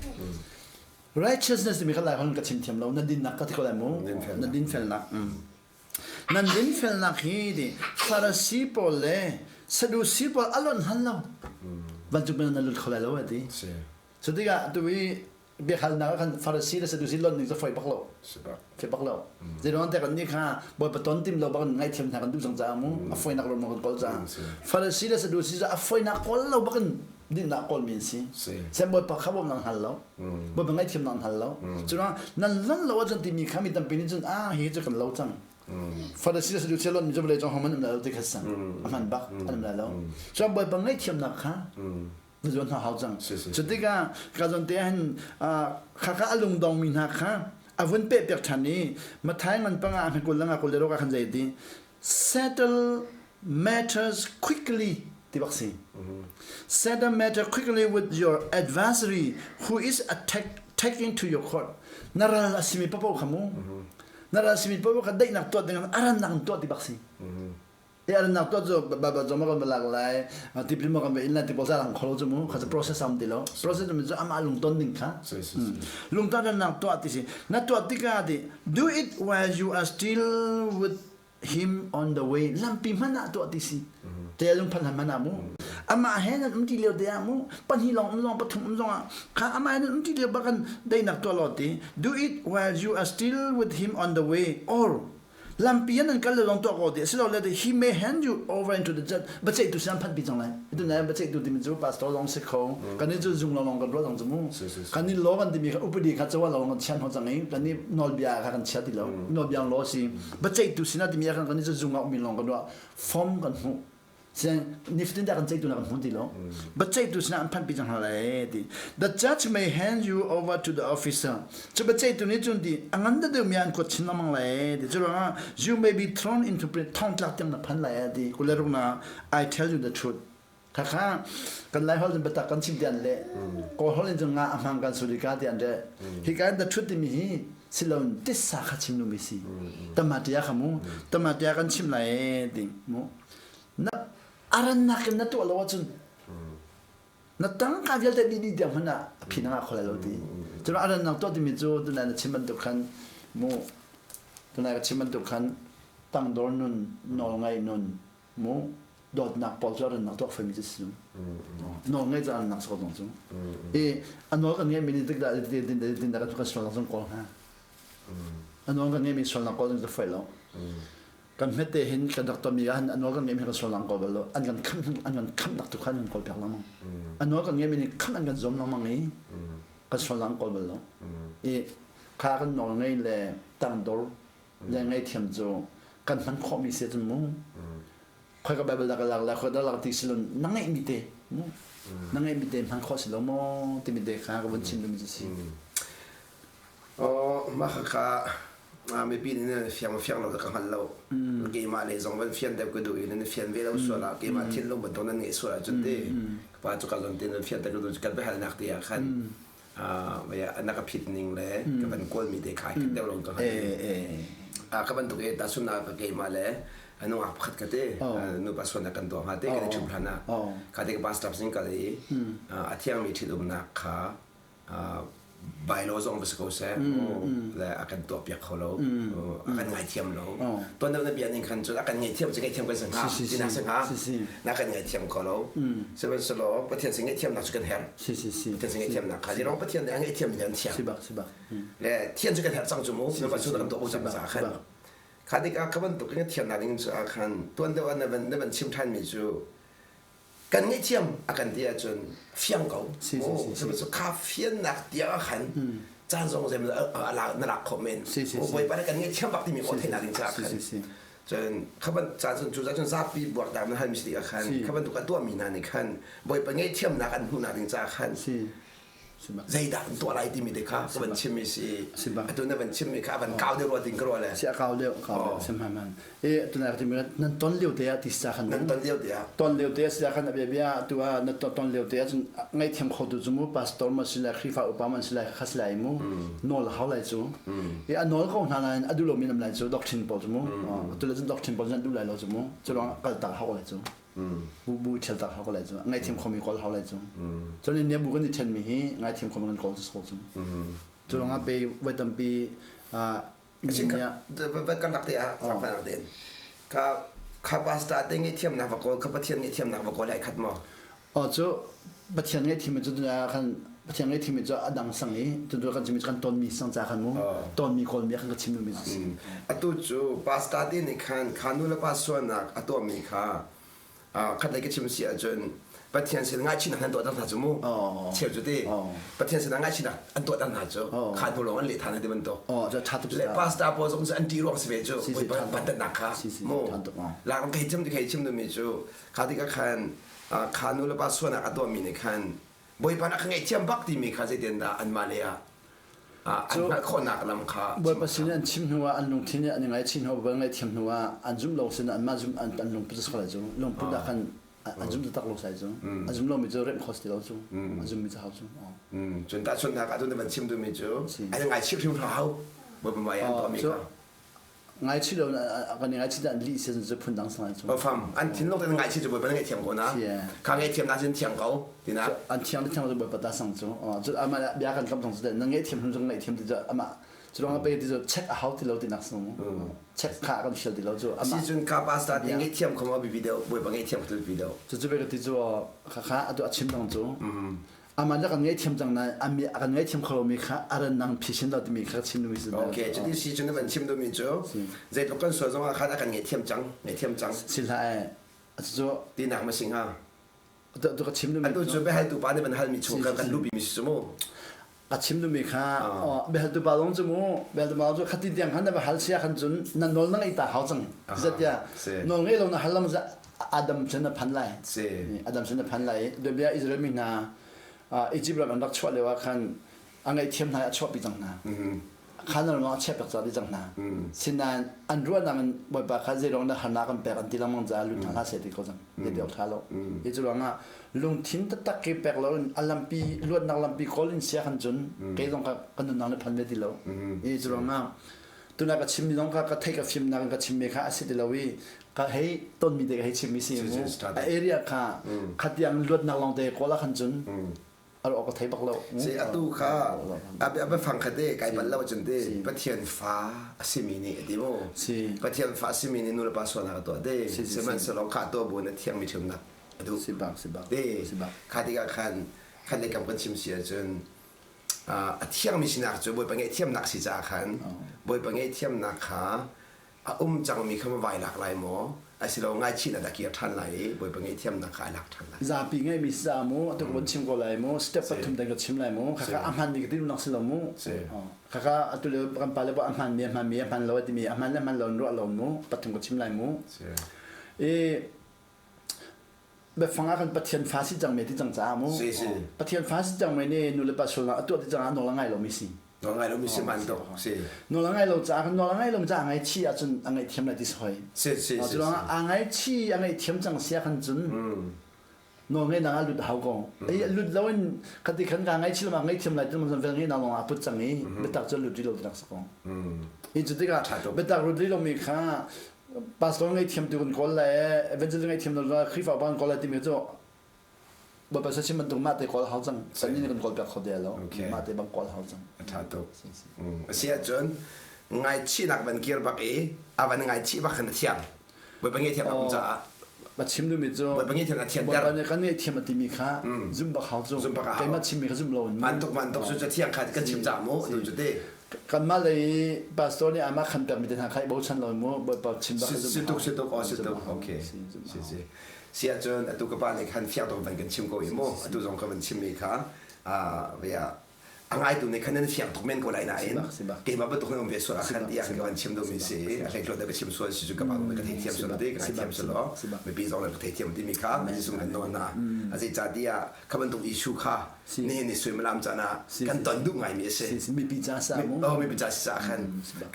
Righteousness timi kha lai hon ka chim thiam lo na dinnak ka ti ko lai mu na dinfelnak nan dinfelnak hi ti Pharisee pawl le Sadusi pawl a lonh hal lo vancung na lut kho lai lo a ti cu tikah tu i biahalnak ah khan Pharisee le Sadusi lonh ning cu foi bak lo foi bak lo zeiruang te kan nih kha Bawipa ton tim lo bak ngaihthiam hna kan duh cang caah mu a foinak ro kan kawl caah Pharisee le Sadusi cu a foinak kawl lo bak in dinnak kawl mi an si sem Bawipa kha bawm nan hngal lo Bawipa ngaihthiam nan hngal lo curuang nan lon lo ahcun timi kha mi tampi nih cun ah hi cu kan lo cang Pharisee le Sadusi lon mi cu vawlei cung homan um lai lo ti kha sang a hman bak an um lai lo cuan Bawipa ngaihthiamnak kha na zuan hna hau cang cu tikah ka zawn te hin khakha a lungdong mi hna kha a vun peh piak ṭhan i Mathai ngan panga a hmekul le nga kul le ruk ah khan zei ti settle matters quickly ti bak si settle matter quickly with your adversary who is attack taking to your court na ral a simi papo kha mu na ral simi papo kha daihnak tuah ding aran nak tuah ti bak si e aran nak tuah cu ba zong ma kan lak lai tipil ma kan in lai ti pawl za lang kholo cu mu kha cu process am ti lo process mi cu ama lungton ding kha lungton nak tuah ti si na tuah tikah ti do it while you are still with him on the way lampi hmanh ah tuah ti si te lung phan hman ah mu amah he nan um ti lio te ah mu pahnih lawng um zong pathum um zong ah kha amah he nan um ti lio bakan deinak tuah law ti do it while you are still with him on the way or lampi an kal le lawng tuah ko ti asilole he may hand you over into the judge baceih tu sian phat bi cang lai itu na baceih tu timi cu pastor lawng si kho kan i cu zung lawng kan ruah cang cu mu kan i law kan timi kha upadi kha cawa lawng kan chian ho cang i kan i nawlbia kha kan chia ti lo nawlbia law si baceih tu sinah timi ah kan i cu zung ah ummi lawng kan ruah form kan hmuh nifatin dah kan ceihtu nak kan hmu ti lo biaceihtu sinah an phanpi cang hna lai ti the judge may hand you over to the officer cu biaceihtu nih cun ti a ngan deuh mi an kuat chin lengmang lai ti cu ruangah you may be thrown into prison thong tlak tiang na phan lai ti kule ruk na I tell you the truth khakha kan lai hol in biatak kan chim ti an le kawl hol in cun nga a hmang kan sulika ti an re hi ka the truth timi hi silon tissa kha chim nu mi si tamatia kha mu tamatia kan chim lai ti mu Na arannak in na tuah lo ahcun na tangka vialte dih dih tiang hmanh ah a phi na ngah kho lai lo ti. Cun arannak tuah timi cu tunai na chim bantuk khan mu tunai ka chim bantuk khan tangdor nun nawlngaih nun mu dawtnak pawl cu arannak tuah faimi cu si nawl ngeih cu arannak si ko zong cu i a nawl kan ngeihmi nih tik dah tin tin dah kan sualnak zong kawl hnga a nawl kan ngeihmi sualnak kawl cu fawi lo Kan hmete hin kan rak tonmi ah an nawl kan ngeihmi kan sual ko bal lo. An kan khamh an kan khamhnak tu kha an kan kawl piak lengmang. An nawl kan ngeihmi nih khamh an kan zuam lengmang i kan sual kawl bal lo. I kha kan nawl ngei le tangdor le ngaihthiam cu kan hman khawhmi si cun mu. Khoi ka Bible dah ka lak lai khoi dah lak ti si lo na ngeihmi te mu. Na ngeihmi te hman khawh si lo maw timi te kha ka vun chim duhmi cu si. Mah khakha mipi nih nan fiang fiang lo ka hngal lo. Keimah lei zong van fian deuh ka duh i nan fian ve lo sual ah keimah thinlung bantuk nan ngeih sual ahcun ti pa cu ka zon te nan fian te ka duh kan biahalnak te ah khan na ka phit ning le ka van kawl mi te kha khat deuh lo ka hngal. Ka bantuk e tahchun ah keimah le nungak pakhat ka te nupa sualnak kan tuah hnga te kan i ṭhum hlan ah kha te ka pastor sin kal i a thiangmi ṭhitumnak kha bylaw zong va si ko seh le a kan tuahpiak kho lo a kan ngaithiam lo tuan deuh na bia ning khan cun a kan ngaihthiam cu ngaihthiam kan si hnga tinak si hnga na kan ngaithiam kho lo sihmanhsehlaw Pathian sin ngaihthiamnak cu kan herh Pathian sin ngaihthiamnak kha zirong Pathian nih a ngaihthiam mi kan thiam le thian cu kan herh cang cu mu na van kan tuah ko cang caah khan kha tikah kha bantuk in thiamnak ding cu ah khan tuan deuh ah na van na van chim ṭhan mi cu Kan ngaihthiam a kan ti ahcun fiang ko. Kha fiannak tiang ah khan. Caan zong zem na lak khawh men. Bawipa nih kan ngaihthiam bak timi aw theihnak ding caah khan. Cun kha ban caan cun cu cun zapi buaktak na halmi si tikah khan kha bantuk a tuahmi hna nih khan Bawipa ngaihthiamnak an hmuhnak ding caah khan zeidah an tuah lai timi te kha ka van chimmi si. Atu na van chimmi kha a van kau deuh rua ding ka ruah le. Si a kau deuh, kau deuh si hman hman. E tu na timi nan ton lio te ah ti sa khan nan ton lio te ah ton lio te si khan bia bia tu ah na ton lio te ah cun ngaihthiam kho tu cu mu pastor ma si lai Khrihfa upa man si lai khas lai mu nawl hau lai cu e a nawl ko hna nain a duh lomi nam lai cu doctrine pawl cu mu tu le cun doctrine pawl cu an duh lai lo cu mu cu lawng kal tak hau lai cu bu bu ṭhial tak hau ko lai cu ngaihthiam khomi kawl hau lai cu cun ne bu kan i ṭhen mi hi ngaithiam khomi kan kawl cu ko cu cu lawng ah pe voi tampi Kan rak te ah zaangfahnak tein ka kha pastor te ngaihthiamnak va kawl kha Pathian ngaihthiamnak va kawl ai khat maw? Aw cu Pathian ngaihthiam cu khan Pathian ngaihthiam cu a dang sang i tu kan chim kan tonmi sang ca khan mu tonmi kawlmi khan ka chim mi si. Atu cu pastor te nih khan kha nu le pa sualnak a tuahmi kha khat lei ka chim si ahcun Pathian sin ngaihchihnak an tuahter hna cu mu cheu cu ti Pathian sin ngaihchihnak an tuahter hna cu kha hnu lawng an leh than ti bantuk le pastor pawl zong cu an ṭih ruang si ve cu bantatnak kha mu lak kai chim ti kai chim dumi cu kha tikah khan kha nu le pa sualnak a tuahmi nih khan Bawipa na ka ngaihthiam bak timi kha zeitin dah anmah lei ah an hngalh khawhnak lam kha Bawipa sin an chim hnu ah an lungthin nih an i ngaihchih hnu Bawipa ngaihthiam hnu ah an zumh lo sin anmah zum an an lungput a lai cu lungput ah khan an zum taktak lo sai cu a zum lomi cu remh kho si ti lo cu a zummi cu hau cu cun tahchunhnak ah cun na van chim duhmi cu an ngaichih hrim hau Bawipa mah i an tuahmi kha Ngaichih lo kan i ngaichih an lih sin cu phundang sang cu. Fam an thinlung te ngaichih cu Bawipa na ngaihthiam ko na. Kha ngaihthiam na cun thiang ko tina. An thiang le thiang cu Bawipa ta sang cu. Cu ama bia kan kam tong cu na ngaihthiam hnu cu ngaihthiam ti cu ama cu lawng pe ti cu check a hau ti lo ti nak sung. Check kha kan fial ti lo cu. Ama si cun ka pastor ti ngaihthiam kho ma bi video Bawipa ngaihthiam tu video. Cu cu be ka ti cu kha kha atu a chim dang cu. Amah le kan ngaihthiam cang nain a mi a kan ngaihthiam kho lomi kha a ran nang phisin lo timi kha chim duhmi si. Okay, cuti si cu na van chim duhmi cu zeitluk kan sual zongah khan a kan ngaihthiam cang, ngaihthiam cang. Si hlah eh. Cu tinak ma si hnga? Tu ka chim duhmi Atu cu biahaltu pa nih van halmi chung kan kan luhpi mi si cu mu. Ka chim duhmi kha biahaltu pa zong cu mu biahaltu pa cu khati tiang khan na va hal sia khan cun na nawl na ngeih ta hau cang. Zetia nawl ngei lo na hal lam Adam sin na phan lai. Adam sin na phan lai. Bia Israel mi hna Egypt ram an rak chuah lio ah khan a ngaihthiam hna i a chuahpi cang hna. Khan ram a chiah pek ca dih cang hna. Sinain an ruahnak in Bawipa kha zeiruang dah harnak kan pek an ti lengmang caah lut hna hlah seh ti ko cang. Ti awk ṭha lo. Hi cu ruangah lungthin taktak i pek lo in a lampi luatnak lampi kawl in sia khan cun kei zong kha ka nunnak nih phan ve ti lo. Hi cu ruangah tuna ka chimmi zong kha ka theih ka fimnak in ka chimmi kha a si ti lo i ka hei tonmi te ka hei chimmi si mu a area kha khatiang luatnak lawng te kawl ah khan cun a ka thei bak lo si atu kha a biafang kha te kai bal lo cun te Pathian fa a simi nih a ti mu Pathian fa a simi nih nu le pa sualnak a tuah te sihmanhsehlaw kha tuah bu in a thiangmi ṭhiumnak a duh si bak si bak te kha tikah khan khan le kam kan chim si ahcun a thiangmi sinak cu Bawipa ngaihthiamnak si caah khan Bawipa ngaihthiamnak kha a um cangmi kha ma vai lak lai maw asilo ngaichih na dah kir ṭhan lai i Bawipa ngaihthiamnak kha ai lak ṭhan lai. Zapi ngeimi si caah mu atu ka chim ko lai mu step pathum ten ka chim lai mu khakha a hman mi ka ti nak si lo mu khakha atu le kan pa le a hman mi a hman mi a hman lo timi a hman le hman lo ruah lo mu pathum ka chim lai mu i biafang ah kan Pathian fa si cang me ti cang caah mu Pathian fa si cang me nih nu le pa sualnak a tuah ti cang ah nawl a ngai lo mi si nawl ngai lo mi si man tuk si nawl a ngai lo caah kan nawl a ngai lo caah a ngaihchih ahcun a ngaihthiam lai ti si hoi si si si a ngaihchih a ngaihthiam cang sia khan cun nawl ngeihnak ah lut hau ko ei lut lo in khati khan ka ngaihchih lo ma ngaihthiam lai ti vel ngeihnak lawng ah put cang i biatak cu lut rih lo ti nak si ko hi cu tikah biatak lut rih lo mi kha pastor ngaihthiam tu kan kawl lai evangelist ngaihthiam tu Khrihfa upa kan kawl lai timi cu Bawipa sa chim bantuk mah te kawl hau cang kan nih kan kawl piak kho de lo mah te bang kawl hau cang a tha tuk a si ahcun ngaichihnak van kir bak i a van ngaichih bak khan a thiang Bawipa ngaihthiam bak caah ba chim duhmi cu Bawipa ngaihthiam a thianter Bawipa nih kan ngaihthiam a timi kha zum bak hau cu zum bak hau keimah chimmi kha zum lo in man tuk man tuk cu thiang kha kan chim ca mu tu cu te Kanmah lei pastor nih amah khan pekmi te hna kha i bochan lo mu Bawipa chim bak si tuk si tuk aw si tuk okay si si si ahcun atu ka pa nih khan fiang tuk van kan chim ko i mu atu zong ka van chimmi kha via. A ngaitu nih khan nan fiang tuk men ko lai nain keimah bantuk nan um ve sual ah khan tiah ka van chim duhmi si. A hleihluat ka chim sual si cu ka pa ka theithiam sual ti ka ngaithiam sual law mipi zong nan ka theithiam timi kha Jesuh kan nawl hna. A zeicahtiah kha bantuk issue kha nihin ni suimilam caan ah kan ton duh ngaimi a si. Mipi ca sa mu. Oh, mipi ca si caah khan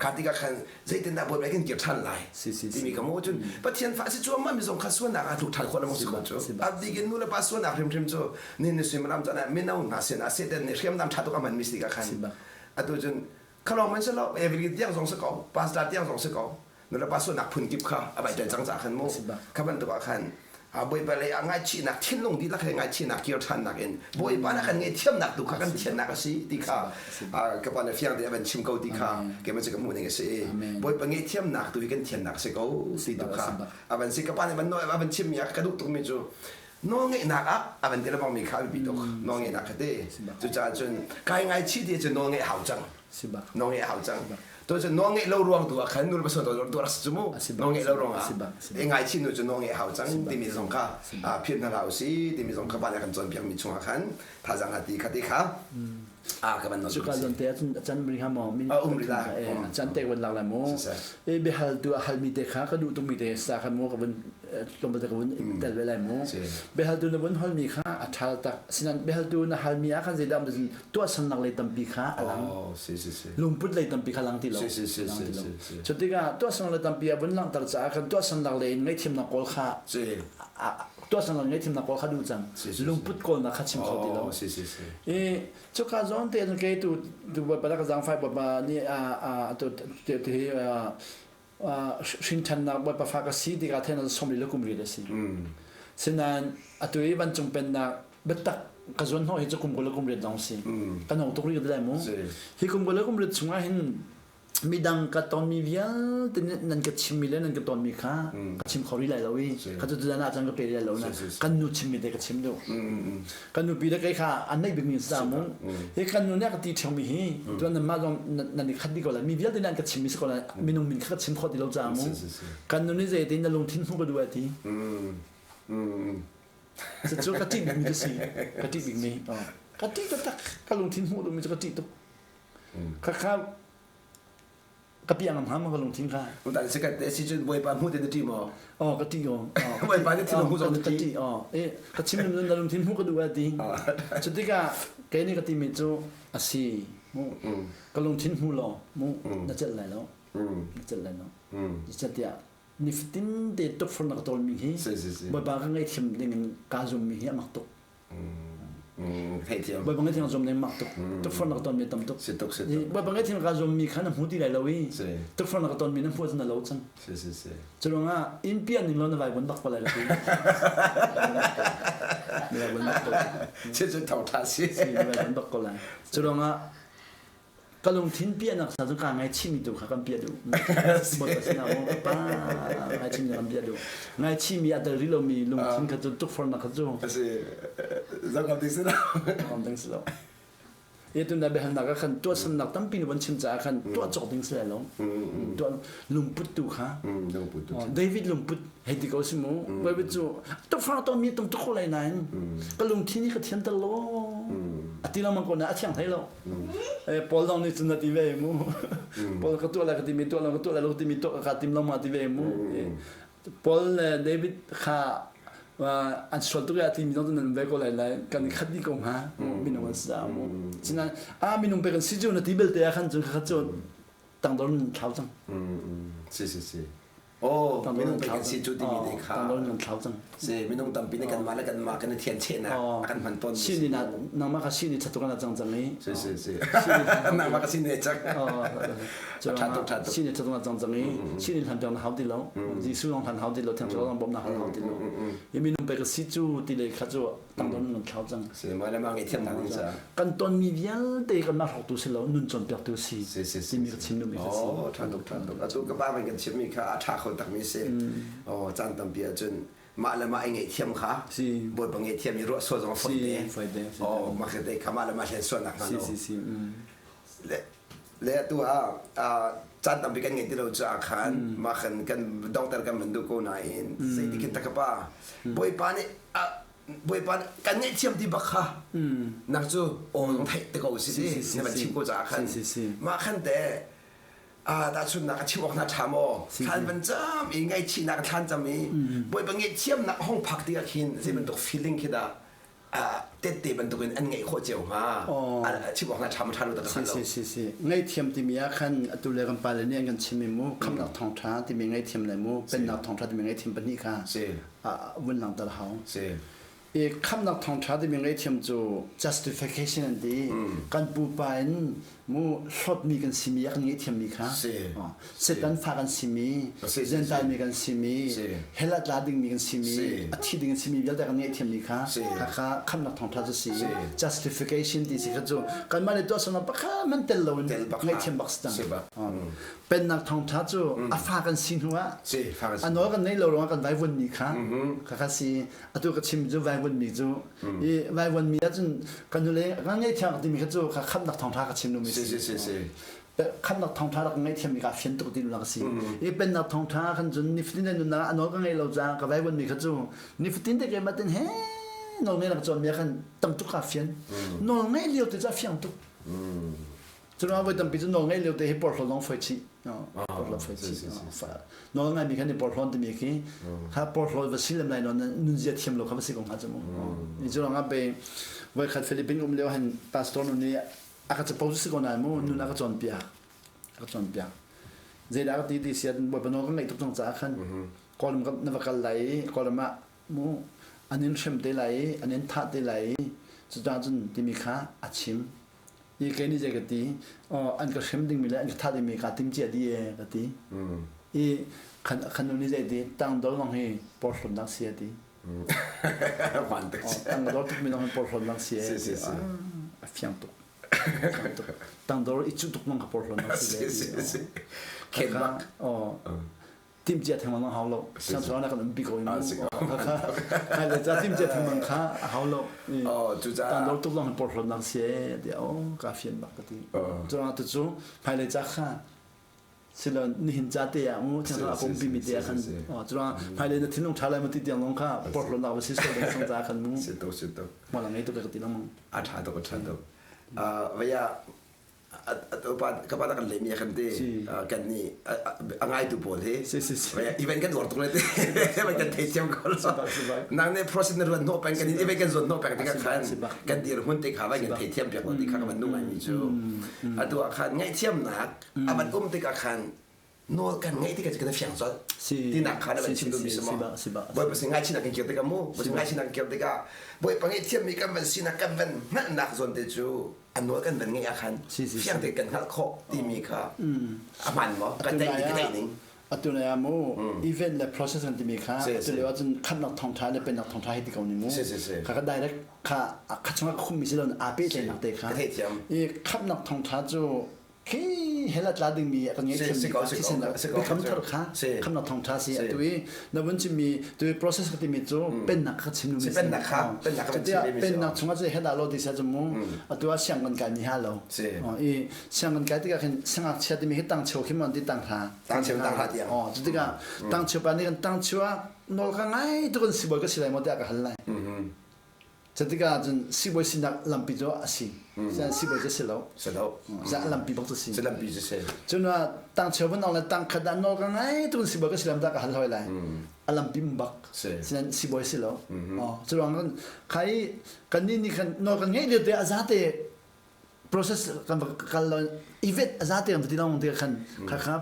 kha tikah khan zeitindah Bawipa kan kir ṭhan lai timi ka mu cun Pathian fa si cuahmah mi zong kha sualnak ah tluk ṭhan khawh lengmang si ko cu. A bik in nu le pa sualnak hrimhrim cu nihin ni suimilam caan ah mino hna sin ah Satan nih hriamnam ṭha tuk a hmanmi si tikah khan atu cun khalong man si lo every tiang zong si ko pastor tiang zong si ko nu le pa sualnak phun kip kha a vai tel cang caah khan mu kha bantuk ah khan Bawipa lei ah ngaihchihnak thinlung dihlak he ngaihchihnak kir ṭhannak in Bawipa nih kan ngaihthiamnak tu kha kan thiannak a si ti kha ka pa nih fiang te a van chim ko ti kha keimah cu ka hmuh ning a si. Bawipa ngaihthiamnak tu hi kan thiannak a si ko ti tu kha a van si. Ka pa nih van a van chimmi ah ka duh tukmi cu nawlngeihnak ah a van ti lengmang mi kha a biapi tuk. Nawlngeihnak kha te. Cucaah cun kai ngaichih ti cu nawlngeih hau cang. Nawlngeih hau cang. To cu nawlngeih lo ruang tu ah khan nu le pasal to tu rak si cu mu. Nawlngeih lo ruang ah e ngaichih nu cu nawlngeih hau cang timi zong kha phiat hna hlah usih timi zong kha pa nih a kan cawnpiak mi chung ah khan thazaang hna ti kha ti kha a ka van nawl. Cuka zawn te ahcun a can ri hnga maw? A um rih la. A can te van lak lai mu. E biahal tu a halmi te kha ka duh tukmi te sa kha mu ka vun tlawmpal te ka vun tel ve lai mu. Biahal tu na vun halmi kha a ṭhal tak. Sinan biahal tu na halmi ah khan zeidah um tuahsernak lei tampi kha a lang. Lungput lei tampi kha lang ti lo. Cu tikah tuahsernak lei tampi a vun langhter caah khan tuahsernak lei in ngaihthiamnak kawl kha tuahsernak ngaihthiamnak kawl kha duh cang. Lungput kawlnak kha chim kho ti lo. I cuka zawn te cun kei tu tu bawipa ka zaangfai bawipa nih a a tu hi hrinṭhannak bawipa fa ka si tikah then 40 le kum riat a si. Sinain atu i vancung pennak biatak ka zuan hnawh hi cu kum 20 le kum riat lawng si. Ka no tuk rih ka ti lai mu. Hi kum 20 le kum riat chungah hin midang ka tonmi vialte nan ka chimmi le nan ka tonmi kha ka chim kho rih lai lo i kha cu tutan ah cun ka pe rih lai lo na kan nu chimmi te ka chim duh. Kan nupi le kei kha an neih bikmi si mu. Hi kan nu nih a ka ti ṭheumi hi tuan nanmah zong nan i khat dih ko lai. Mi vialte nih an ka chimmi si ko lai. Minung min kha ka chim khawh ti lo caah mu. Kan nu nih zeitin na lungthin hmuh ka duh a ti. Cucu ka ṭih bikmi cu si. Ka ṭih bikmi. Ka ṭih taktak. Ka lungthin hmuh duhmi cu ka ṭih tuk. Khakha ka piang am hama ka lungthin kha. Utan si ka te si cun Bawipa hmuh te na ṭih maw? Oh ka ṭih o. Bawipa nih thil hmuh zong ka ṭih o. Eh ka chim lim na lungthin hmuh ka duh a ti. Cu tikah kei nih ka timi cu a si mu. Ka lungthin hmu law mu na celh lai lo. Na celh lai lo. Zeicahtiah nifatin te tukforhnak ka tawlmi hi Bawipa ka ngaihthiam ding in kaa zummi hi a mak tuk. Theihthiam. Bawipa ngaihthiam ka zum ning mak tuk. Tukforhnak ka tonmi tam tuk. Si tuk si tuk. Bawipa ngaihthiam ka zummi kha na hmu ti lai lo i tukforhnak ka tonmi na hmuh ahcun na lo cang. Si si si. Cu ruangah inn pian ning law na vaivuan bak ko lai lo ti. Na vaivuan bak ko lai. Cu cu thawngṭha si. Si na vaivuan bak ko lai. Cu ruangah ka lungthin piahnak sa cu kaa ngaichihmi tu kha kan piah duh. Bawipa sinah maw ka pa ngaichihmi kan piah duh. Ngaichihmi a tel rih lomi lungthin kha cu tukforhnak kha cu. Asi zangam ding si lo. Zangam ding si lo. E tun da biahalnak ah khan tuahsannak tampi na von chim caah khan tuah cawk ding si lai lo. Tuah lungput tu kha. Lungput tu. David lungput hei ti ko si mu. David cu tukforhnak ton mi tum tuk ko lai nain ka lungthin hi ka thiam tel lo. A ti lengmang ko na a thiang hlei lo. Paul zong nih cun a ti ve mu. Paul ka tuah lai ka timi tuah lo ka tuah lai lo timi tuah ka tim lo ma ti ve mu. Paul le David kha an sual tuk i a timi zong cu nan ve ko lai lai kan khat dih ko hnga minung an si caah mu. Sinain a minung pe kan si cu na ti belte ah khan cun kha cu tangdor nan thlau cang. Si si si. Oh, minung pei kan si cu timi te kha. Tangdor nan thlau cang. Si, minung tampi nih kanmah le kanmah kan i thian chehnak a kan hman tawn. Sini na nangmah kha sini thatuk na cang cang i. Si si si. Nangmah ka sini cang. Tha tuk tha tuk. Sini thatuk na cang cang i sini hlan piak na hau ti lo. Jesuh zong hlan hau ti lo, thiang thlarau zong bawmh na hau ti lo. I minung pei ka si cu ti le kha cu tangdor nan thlau cang. Si, mah le mah ngaihthiam nak ding ca. Kan tonmi vialte kanmah hrawktu si lo, nun cawnpiaktu si. Timi ka chim duhmi kha si. Oh, ṭha tuk, ṭha tuk. Atu ka pa kan chimmi kha a ṭha kho takmi si. Oh, caan tampi ahcun mah le mah i ngaihthiam kha Bawipa ngaihthiam i ruah sual zong a fawi te. Oh, mah te kha mah le mah hlen sualnak hna lo. Le le atu ah caan tampi kan ngei ti lo caah khan mah khan kan dongter kan van duh ko nain zeitikin takapa Bawipa nih a Bawipa kan ngaihthiam ti bak kha nak cu aw zong theih te ko si ti na van chim ko caah khan mah khan te tahchunhnak a chim awk hna ṭha maw thlan van cam i ngaihchihnak thlan cam i Bawipa ngaihthiamnak hong phak tikah khin zei bantuk feeling khi dah tette bantukin an ngeih khawh cio hnga? Chim awk hna ṭha maw ṭha lo tak ka hngal lo. Si si ngaihthiam timi ah khan atu le kan pale nih an kan chim i mu khamhnak thawngṭha timi ngaihthiam le mu pennak thawngṭha timi ngaihthiam pahnih kha vun langhter hau. I khamhnak thawngṭha timi ngaihthiam cu justification an ti. Kan pupa in mu hlawtmi kan simi a kan ngaihthiammi kha Satan fa kan simi Gentile mi kan simi hell ah tla dingmi kan simi a thi ding kan simi vialte kan ngaihthiammi kha kha khamhnak thawngṭha cu si. Justification ti si kha cu kanmah le tuahsernak pakhat man tel loin ngaihthiam bak si cang. Pennak thawngṭha cu a fa kan si hnu ah a nawl kan neih lo ruangah kan vaivuanmi kha kha si. Atu ka chim cu vaivuanmi cu i vaivuanmi ahcun kan nule kan ngaihthiam timi kha cu kha khamhnak thawngṭha ka chim lomi si. Khamhnak thawngṭha rak ngaihthiam mi ka fian tuk ti nak si. I pennak thawngṭha khan cun nifatin le nunnak a nawl ka ngei lo caah ka vaivuanmi kha cu nifatin te keimah tin he nawl ngei nak cawn mi khan tam tuk ka fian. Nawl ngeih lio te cu a fiang tuk. Curuangah voi tampi cu nawl ngeih lio te hi porhlaw zong foi chih. Porhlaw foi chih. Nawl ngaimi khan i porhlawn timi khi kha porhlaw va si lem lai nawn nunzia thiam lo kha va si ko hnga cu mu. Ni curuangah pe voi khat Philippine um lio han pastor nu nih a ka capo si ko nain mu nun a ka cawnpiak. A ka cawnpiak. Zeidah ka ti ti sian Bawipa nawl ka ngaih tuk cang caah khan Kawlram na va kal lai i Kawlram ah mu an in hrem te lai i an in thah te lai i cucaah cun timi kha a chim. I kei nih zei ka ti, an ka hrem dingmi le an ka thah dingmi kaa tim cia dih ee ka ti. I khan nu nih zei ti, tangdol lawng hi porhlawtnak si a ti. Hmaan tuk. Tangdol tukmi lawng hi porhlawtnak si ee. Si, si. A fiang tuk. Tangdol i cuh tuk lawng kha porhlawtnak si ee. Si, si, si. Khen bak. Timhcia thengmang a hau lo. Siangpahrang na kan umpi ko mu. Hai le ca timhcia thengmang kha a hau lo. Tandor tuk zong porhlawtnak si e ti oh ka fian bak ka ti. Cuang tu cu hmailei ca kha silo nihin ca te ah mu thiang a pumpi mi te ah khan cuang hmailei na thinlung tha lai ma ti tiang long kha porhlawtnak va si sual ding sang ca khan mu. Si to si to. Mala ngei tuk ka ti lang. A tha tuk a tha tuk. Vaya ka pa kan lehmi kan ti kan nih a ngaitu pawl hi even kan uar tuk le ti even kan thei thiam ko lo nang nih process na ruan hnawh peng kan even kan zuan hnawh peng tikah khan kan dir hun te kha vai kan thei thiam piak lo ti kha ka van nu ngai mi cu atu ah khan ngaihthiamnak a van um tikah khan nawl kan ngeih tikah kan fiang colh tinak kha na van chim duhmi si maw Bawipa sin ngaihchihnak kan kir tikah mu Bawipa ngaihchihnak kan kir tikah Bawipa ngaihthiammi kan van sinak kan van hngalhnak zawn te cu a nawl kan van ngeih ah khan fiang te kan hngalh khawh timi kha a hmaan maw kan theih ka theih ning Atu na ya mu event le process kan timi kha atu lio ahcun khamnak thawngtha le pennak thawngtha hi ti ko ni mu kha ka direct kha kha chungah ka khummi si lo aa pehtlaihnak te kha i khamnak thawngtha cu Khi hell a tla dingmi a kan ngaihthiammi kha thisen biakam thar kha khamnak thawngṭha si atu i na vun chimmi tu i process ka timi cu pennak kha chim mi pennak kha pennak kha pennak chungah cu hell ah lo ti sia cu mu atu ah siang kan kai ni ha lo i siang kan kai tikah khin sangakchia timi hi tang cheu khi mon ti tang hra tang cheu tang hra tiang oh cu tikah tang cheu pa nih kan tang cheu ah nawl ka ngai tu kan sibawi ka si lai maw tiah ka hal lai Cutikah cun siibawi sinak lampi cu a si. Siibawi cu si lo. Si lo. Za lampi bak cu si. Si lampi cu si. Cun tang cheu van ong le tang khat ah nawl ka ngai tu siibawi ka si lam dah ka hal hoi lai. A lampi bak. Sinan siibawi si lo. Cu ruang kan khai kan nih nih khan nawl kan ngeih lio te a zate process kan va kal lo event a zate kan va ti long te khan kha kha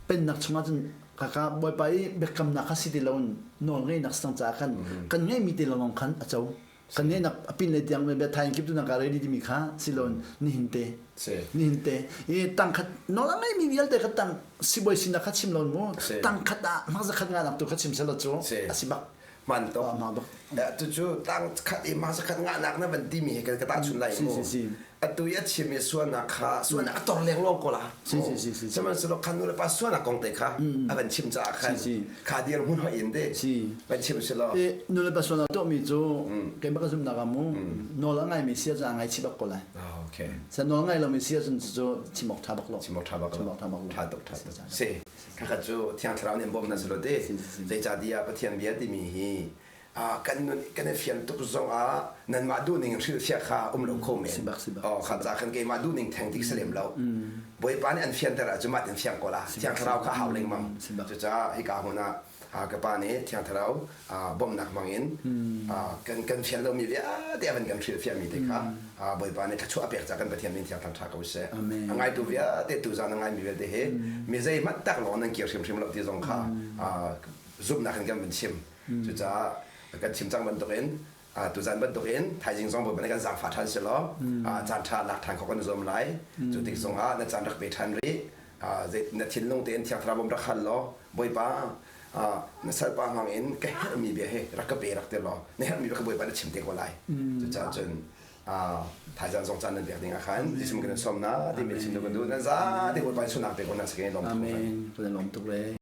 pennak chungah cun kha kha bawipa i biakamnak kha si ti lo in nawl ngeihnak sang caah khan kan ngeihmi te lawng khan a co kan ngeihnak a pin le tiang bia thain kip tu ka ready timi kha si lo nihin te nihin te i tangkhat nawl a ngeimi vialte kha tang sibawi sinak kha chim lo mu tangkhat ah hmangza khat nga nak tu kha chim selo cu a si bak Man tuk. Tucu tang khat i masa khat ngahnak na van timi hi ka tahchun lai mu. Atu i a chim i suanak kha suanak a tor leng lawng ko la. Sihmanhsehlaw khan nu le pa suanak kong te kha a van chim caah khan kha dir hmun hoi in de van chim si law. Nu le pa suanak tuahmi cu keimah ka zumhnak ah mu nawl a ngaimi si ahcun a ngaichih bak ko lai. Okay. Sa nawl ngai lomi si ahcun cu chim awk ṭha bak lo. Chim awk ṭha bak lo. Ṭha tuk ṭha tuk. Si. Khakhat cu Thiang Thlarau nih an bawmh hna si lo te. Zeicahtiah Pathian bia timi hi Kan nun kan i fian tuk zong ah nanmah duhning in hrilhfiah kha um lo kho men. Oh, kha ca khan keimah duhning theng tik si lem lo. Bawipa nih an fianter ahcun mah tin fiang ko la. Thiang Thlarau kha hau lengmang. Cucaah hika hmun ah ka pa nih Thiang Thlarau bawmhnak hmang in kan kan fian lomi vialte a van kan hrilhfiahmi te kha Bawipa nih thluachuah a pek caah kan Pathian min thiang thangṭha ko seh. A ngaitu vialte tuzaan a ngaimi vialte hi mi zeihmanh tak lawng nan kir hrimhrim lo ti zong kha zumhnak in kan van chim. Cucaah kan chim cang bantukin tuzaan bantukin thaizing zong Bawipa nih kan zaangfah ṭhan si law caan ṭha lak ṭhan khawh kan i zuam lai. Cu tik zongah na caan rak pe ṭhan rih. Na thinlung tein Thiang Thlarau bawm rak hal law Bawipa na salpa hmang in ka herhmi bia hi rak ka pe rak ti law na herhmi bia ka Bawipa na chim te ko lai. Cucaah cun thaizaan zong caan nan pek ding ah khan Jesuh kan sawm na timi chim kan duh nan za te Bawipa in sunak pe ko na sakin lawm Amen. Kan lawm tuk le.